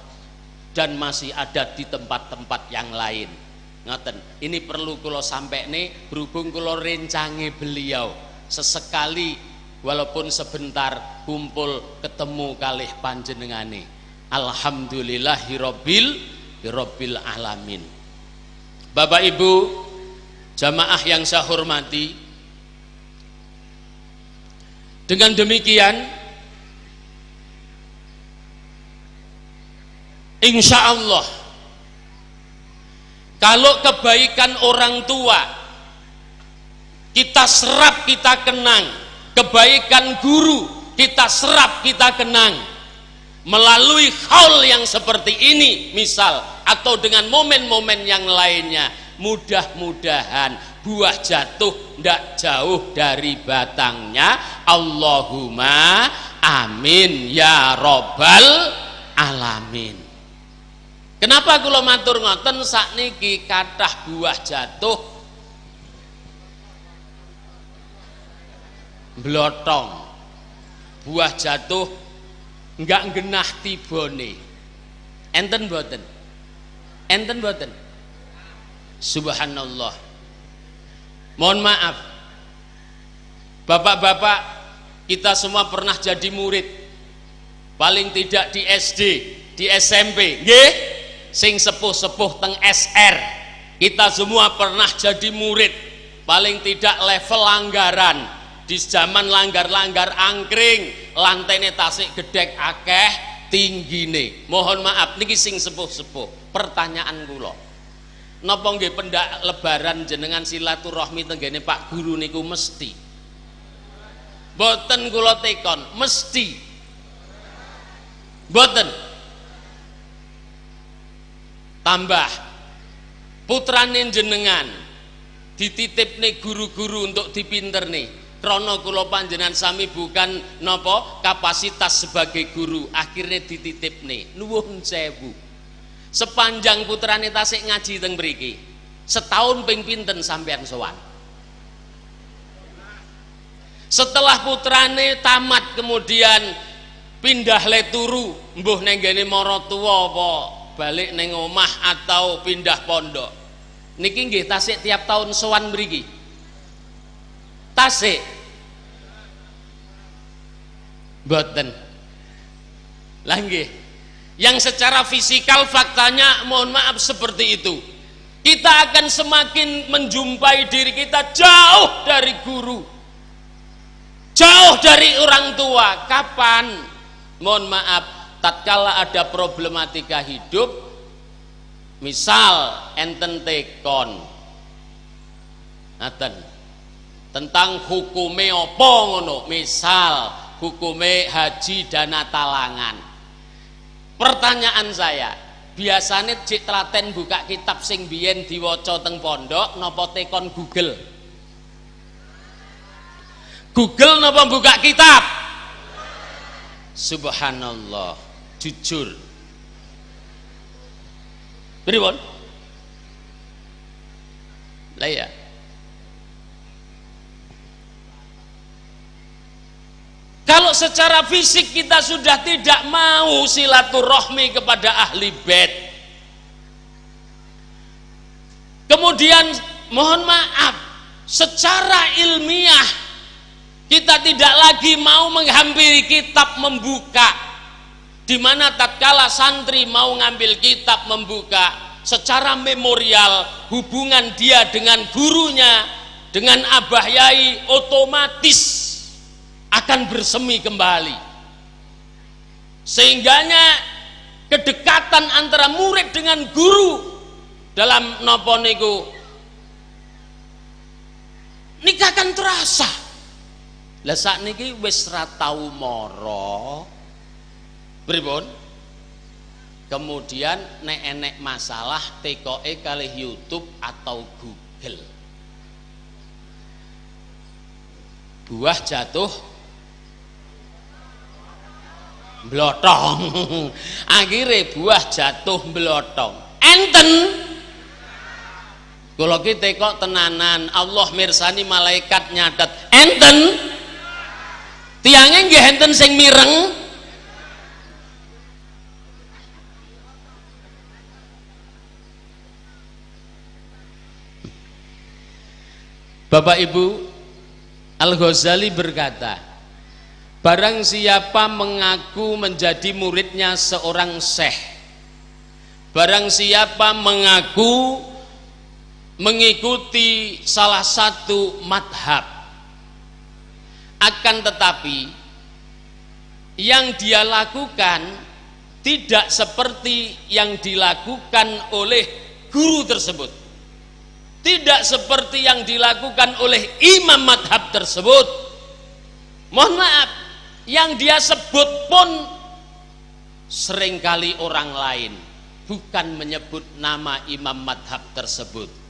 dan masih ada di tempat-tempat yang lain. Ngoten, ini perlu kula sampekne berhubung kula rencange beliau sesekali walaupun sebentar kumpul ketemu kalih panjenengane. Alhamdulillahirabbil alamin. Bapak Ibu jamaah yang saya hormati, dengan demikian insya Allah kalau kebaikan orang tua kita serap, kita kenang, kebaikan guru kita serap, kita kenang melalui haul yang seperti ini misal, atau dengan momen-momen yang lainnya, mudah-mudahan buah jatuh ndak jauh dari batangnya. Allahumma amin ya robbal Alamin. Kenapa kula matur ngoten? Sakniki kathah buah jatuh blotong, buah jatuh enggak genah tibone. Enten mboten? Enten mboten? Subhanallah. Mohon maaf, bapak-bapak, kita semua pernah jadi murid, paling tidak di SD, di SMP, nggih? Sing sepuh-sepuh teng SR. Kita semua pernah jadi murid, paling tidak level langgaran. Di zaman langgar-langgar angkring, lantene tasik gedek akeh tinggine. Mohon maaf niki sing sepuh-sepuh. Pertanyaan kula, napa nggih pendak lebaran jenengan silaturahmi tenggene Pak Guru niku mesti? Mboten kula tekon, mesti. Mboten. Tambah putrane jenengan dititipne guru-guru untuk dipinterne. Krana kula panjenengan sami bukan napa kapasitas sebagai guru, akhirnya dititipne. Nuwun sewu. Sepanjang putrane tasik ngaji teng mriki, setahun ping pinten sampean sowan? Setelah putrane tamat kemudian pindah le turu, mbuh neng gene maratuwa apa balik neng omah atau pindah pondok. Niki nggih tasik tiap tahun sowan mriki. Tasik. Mboten. Lah nggih. Yang secara fisikal faktanya mohon maaf seperti itu. Kita akan semakin menjumpai diri kita jauh dari guru, jauh dari orang tua. Kapan? Mohon maaf, tatkala ada problematika hidup, misal enten tekon ngaten tentang hukume apa ngono, misal hukume haji dana talangan. Pertanyaan saya, biasanya cik telaten buka kitab sing biyen diwaca teng pondok napa tekon Google? Google napa buka kitab? Subhanallah, jujur. Pripun? Lah ya. Kalau secara fisik kita sudah tidak mau silaturahmi kepada ahli bait, kemudian mohon maaf, secara ilmiah kita tidak lagi mau menghampiri kitab membuka, di mana tatkala santri mau ngambil kitab membuka, secara memorial hubungan dia dengan gurunya, dengan abah yai, otomatis akan bersemi kembali. Sehingganya kedekatan antara murid dengan guru dalam nopo niku nikah kan terasa. Lah sakniki wis ra tau mara. Pripun? Kemudian nek enek masalah tekoke kalih YouTube atau Google. Buah jatuh blotong. Akhirnya buah jatuh blotong. Enten kula ki tekok tenanan, Allah mirsani malaikat nyatet. Enten tiange nggih enten sing mireng. Bapak Ibu, Al-Ghazali berkata, barang siapa mengaku menjadi muridnya seorang syekh, barang siapa mengaku mengikuti salah satu madhab, akan tetapi yang dia lakukan tidak seperti yang dilakukan oleh guru tersebut, tidak seperti yang dilakukan oleh imam madhab tersebut, mohon maaf, yang dia sebut pun seringkali orang lain, bukan menyebut nama imam madhab tersebut.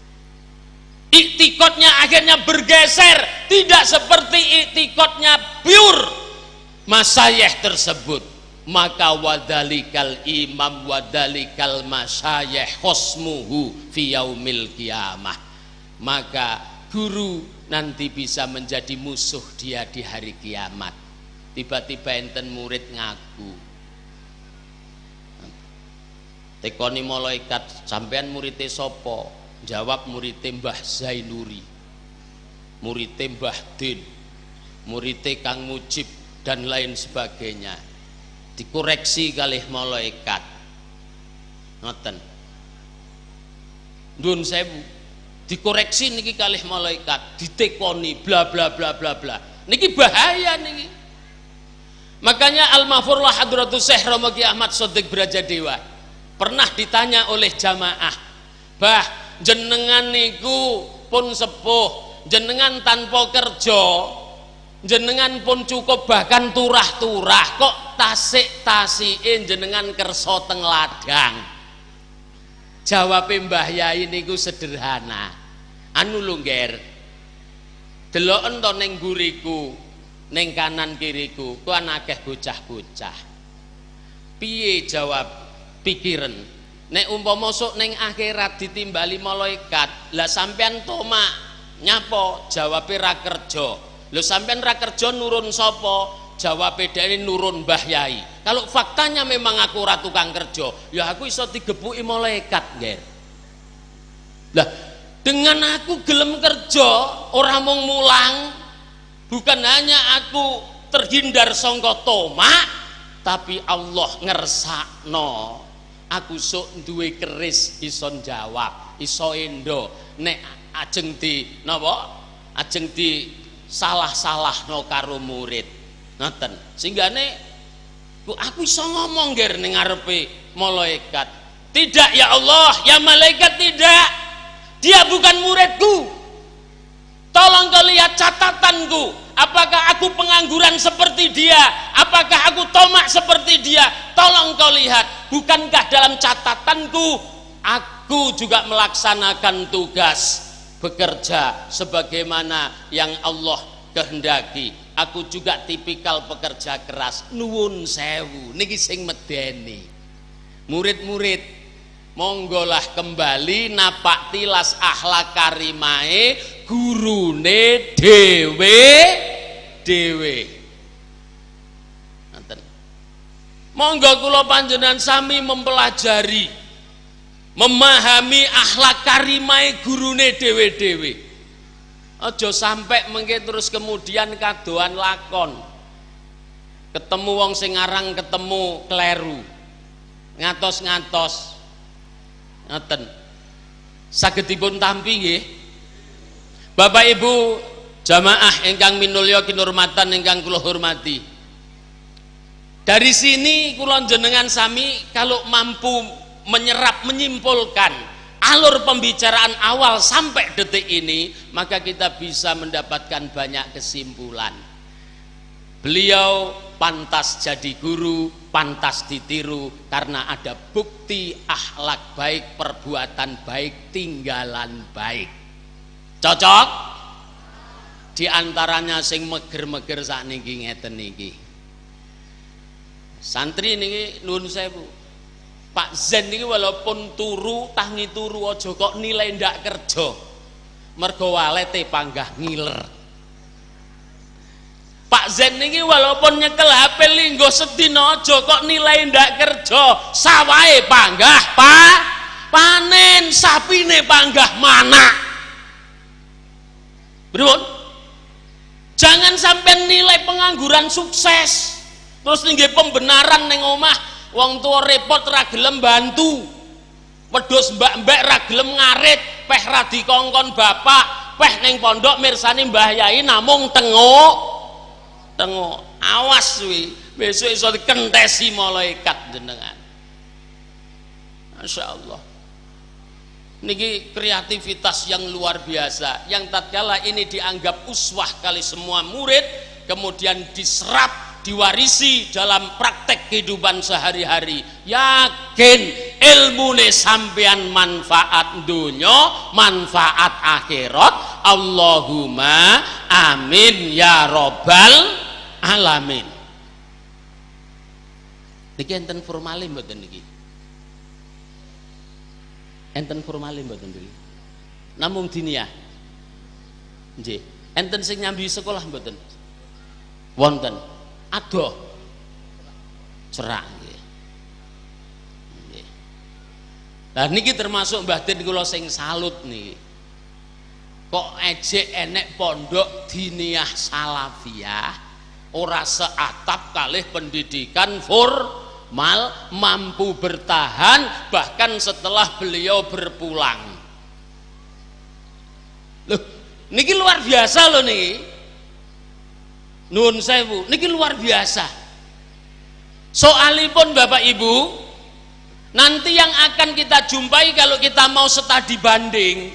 Iktikadnya akhirnya bergeser, tidak seperti iktikadnya pure masayeh tersebut. Maka wadzalikal imam wadzalikal masyayikh khosmuhu fi yaumil qiyamah. Maka guru nanti bisa menjadi musuh dia di hari kiamat. Tiba-tiba enten murid ngaku, tekoni malaikat, sampean muridé sapa? Jawab muridé Mbah Zainuri, muridé Mbah Din, muridé Kang Mujib dan lain sebagainya. Dikoreksi kalih malaikat. Ngoten. Nuwun sewu. Dikoreksi niki kalih malaikat, ditekoni bla bla bla bla bla. Niki bahaya niki. Makanya Al-Mahfurlah Hadratus Syekh Romo Ki Ahmad Shodiq Brajadewa pernah ditanya oleh jamaah, "Bah, jenengan niku pun sepuh, jenengan tanpa kerja, jenengan pun cukup bahkan turah-turah, kok tasik-tasike jenengan kersa teng ladang?" Jawabe Mbah Yai niku sederhana. Anu lho, Ngger. Deloken to ning mburiku, ning kanan kiriku, ku ana akeh bocah-bocah. Piye jawab pikiran? Nek umpama sok ning akhirat ditimbali malaikat, lah sampean tomak nyapo? Jawabe ra kerja. Lho, sampean ra kerja nurun sapa? Jawabe dhek nurun Mbah Yai. Kalau faktanya memang aku ora tukang kerja, ya aku iso digebuki malaikat, Ngger. Lah, dengan aku gelem kerja, ora mung mulang, bukan hanya aku terhindar sangka tomak, tapi Allah ngersakno aku sok duwe keris, iso jawab, iso endo nek ajeng di napa? Ajeng di salah-salahno karo murid. Ngoten. Sehingga aku iso ngomong, Ger, ning ngarepe malaikat. Tidak ya Allah, ya malaikat, tidak. Dia bukan muridku. Tolong kau lihat catatanku. Apakah aku pengangguran seperti dia? Apakah aku tomak seperti dia? Tolong kau lihat. Bukankah dalam catatanku aku juga melaksanakan tugas bekerja sebagaimana yang Allah kehendaki? Aku juga tipikal pekerja keras. Nuwun sewu, niki sing medeni. Murid-murid, monggolah kembali napak tilas akhlak karimahe gurune dhewe dhewe. Ngoten. Monggo kula panjenengan sami mempelajari, memahami akhlak karimahe gurune dhewe-dhewe. Aja sampai mengke terus kemudian kadohan lakon. Ketemu wong sing aran ketemu kleru. Ngatos-ngatos. Ngoten. Saged dipun tampi nggih. Bapak Ibu jamaah ingkang minulya kinurmatan ingkang kula hormati. Dari sini kula jenengan sami kalau mampu menyerap, menyimpulkan alur pembicaraan awal sampai detik ini, maka kita bisa mendapatkan banyak kesimpulan. Beliau pantas jadi guru, pantas ditiru karena ada bukti akhlak baik, perbuatan baik, tinggalan baik. Cocok? Di antaranya sing meger-meger sakniki ngeten niki. Santri niki, nuwun sewu. Pak Zen niki walaupun turu tangi turu aja kok nilai ndak kerja. Mergo walete panggah ngiler. Pak Zen niki walaupun nyekel HP linggo sedina aja kok nilai ndak kerja, sawahe panggah pa panen, sapine panggah manak. Pripun? Jangan sampai nilai pengangguran sukses. Terus nggih pembenaran ning omah, wong tua repot ra gelem bantu. Wedhus mbak-mbak ra gelem ngarit, peh ra dikongkon bapak, peh ning pondok mirsani Mbah Yai namung tengok. Tengok. Awas kuwi, besok iso dikentesi malaikat jenengan. Masya Allah. Niki kreativitas yang luar biasa, yang tatkala ini dianggap uswah kali semua murid, kemudian diserap, diwarisi dalam praktek kehidupan sehari-hari. Yakin ilmune sampean manfaat dunya, manfaat akhirat. Allahumma amin ya robbal alamin. Niki enten formale mboten niki? Enten formale mboten niki? Namung diniyah. Nggih. Enten sing nyambi sekolah mboten? Wonten. Adoh. Cerak nggih. Nggih. Lah niki termasuk Mbah Din kula sing salut niki. Kok ejek enek pondok diniyah salafiyah ora seatap kalih pendidikan formal, mampu bertahan bahkan setelah beliau berpulang. Loh, niki luar biasa loh niki. Nuwun sewu, niki luar biasa. Soalipun, Bapak Ibu, nanti yang akan kita jumpai kalau kita mau studi banding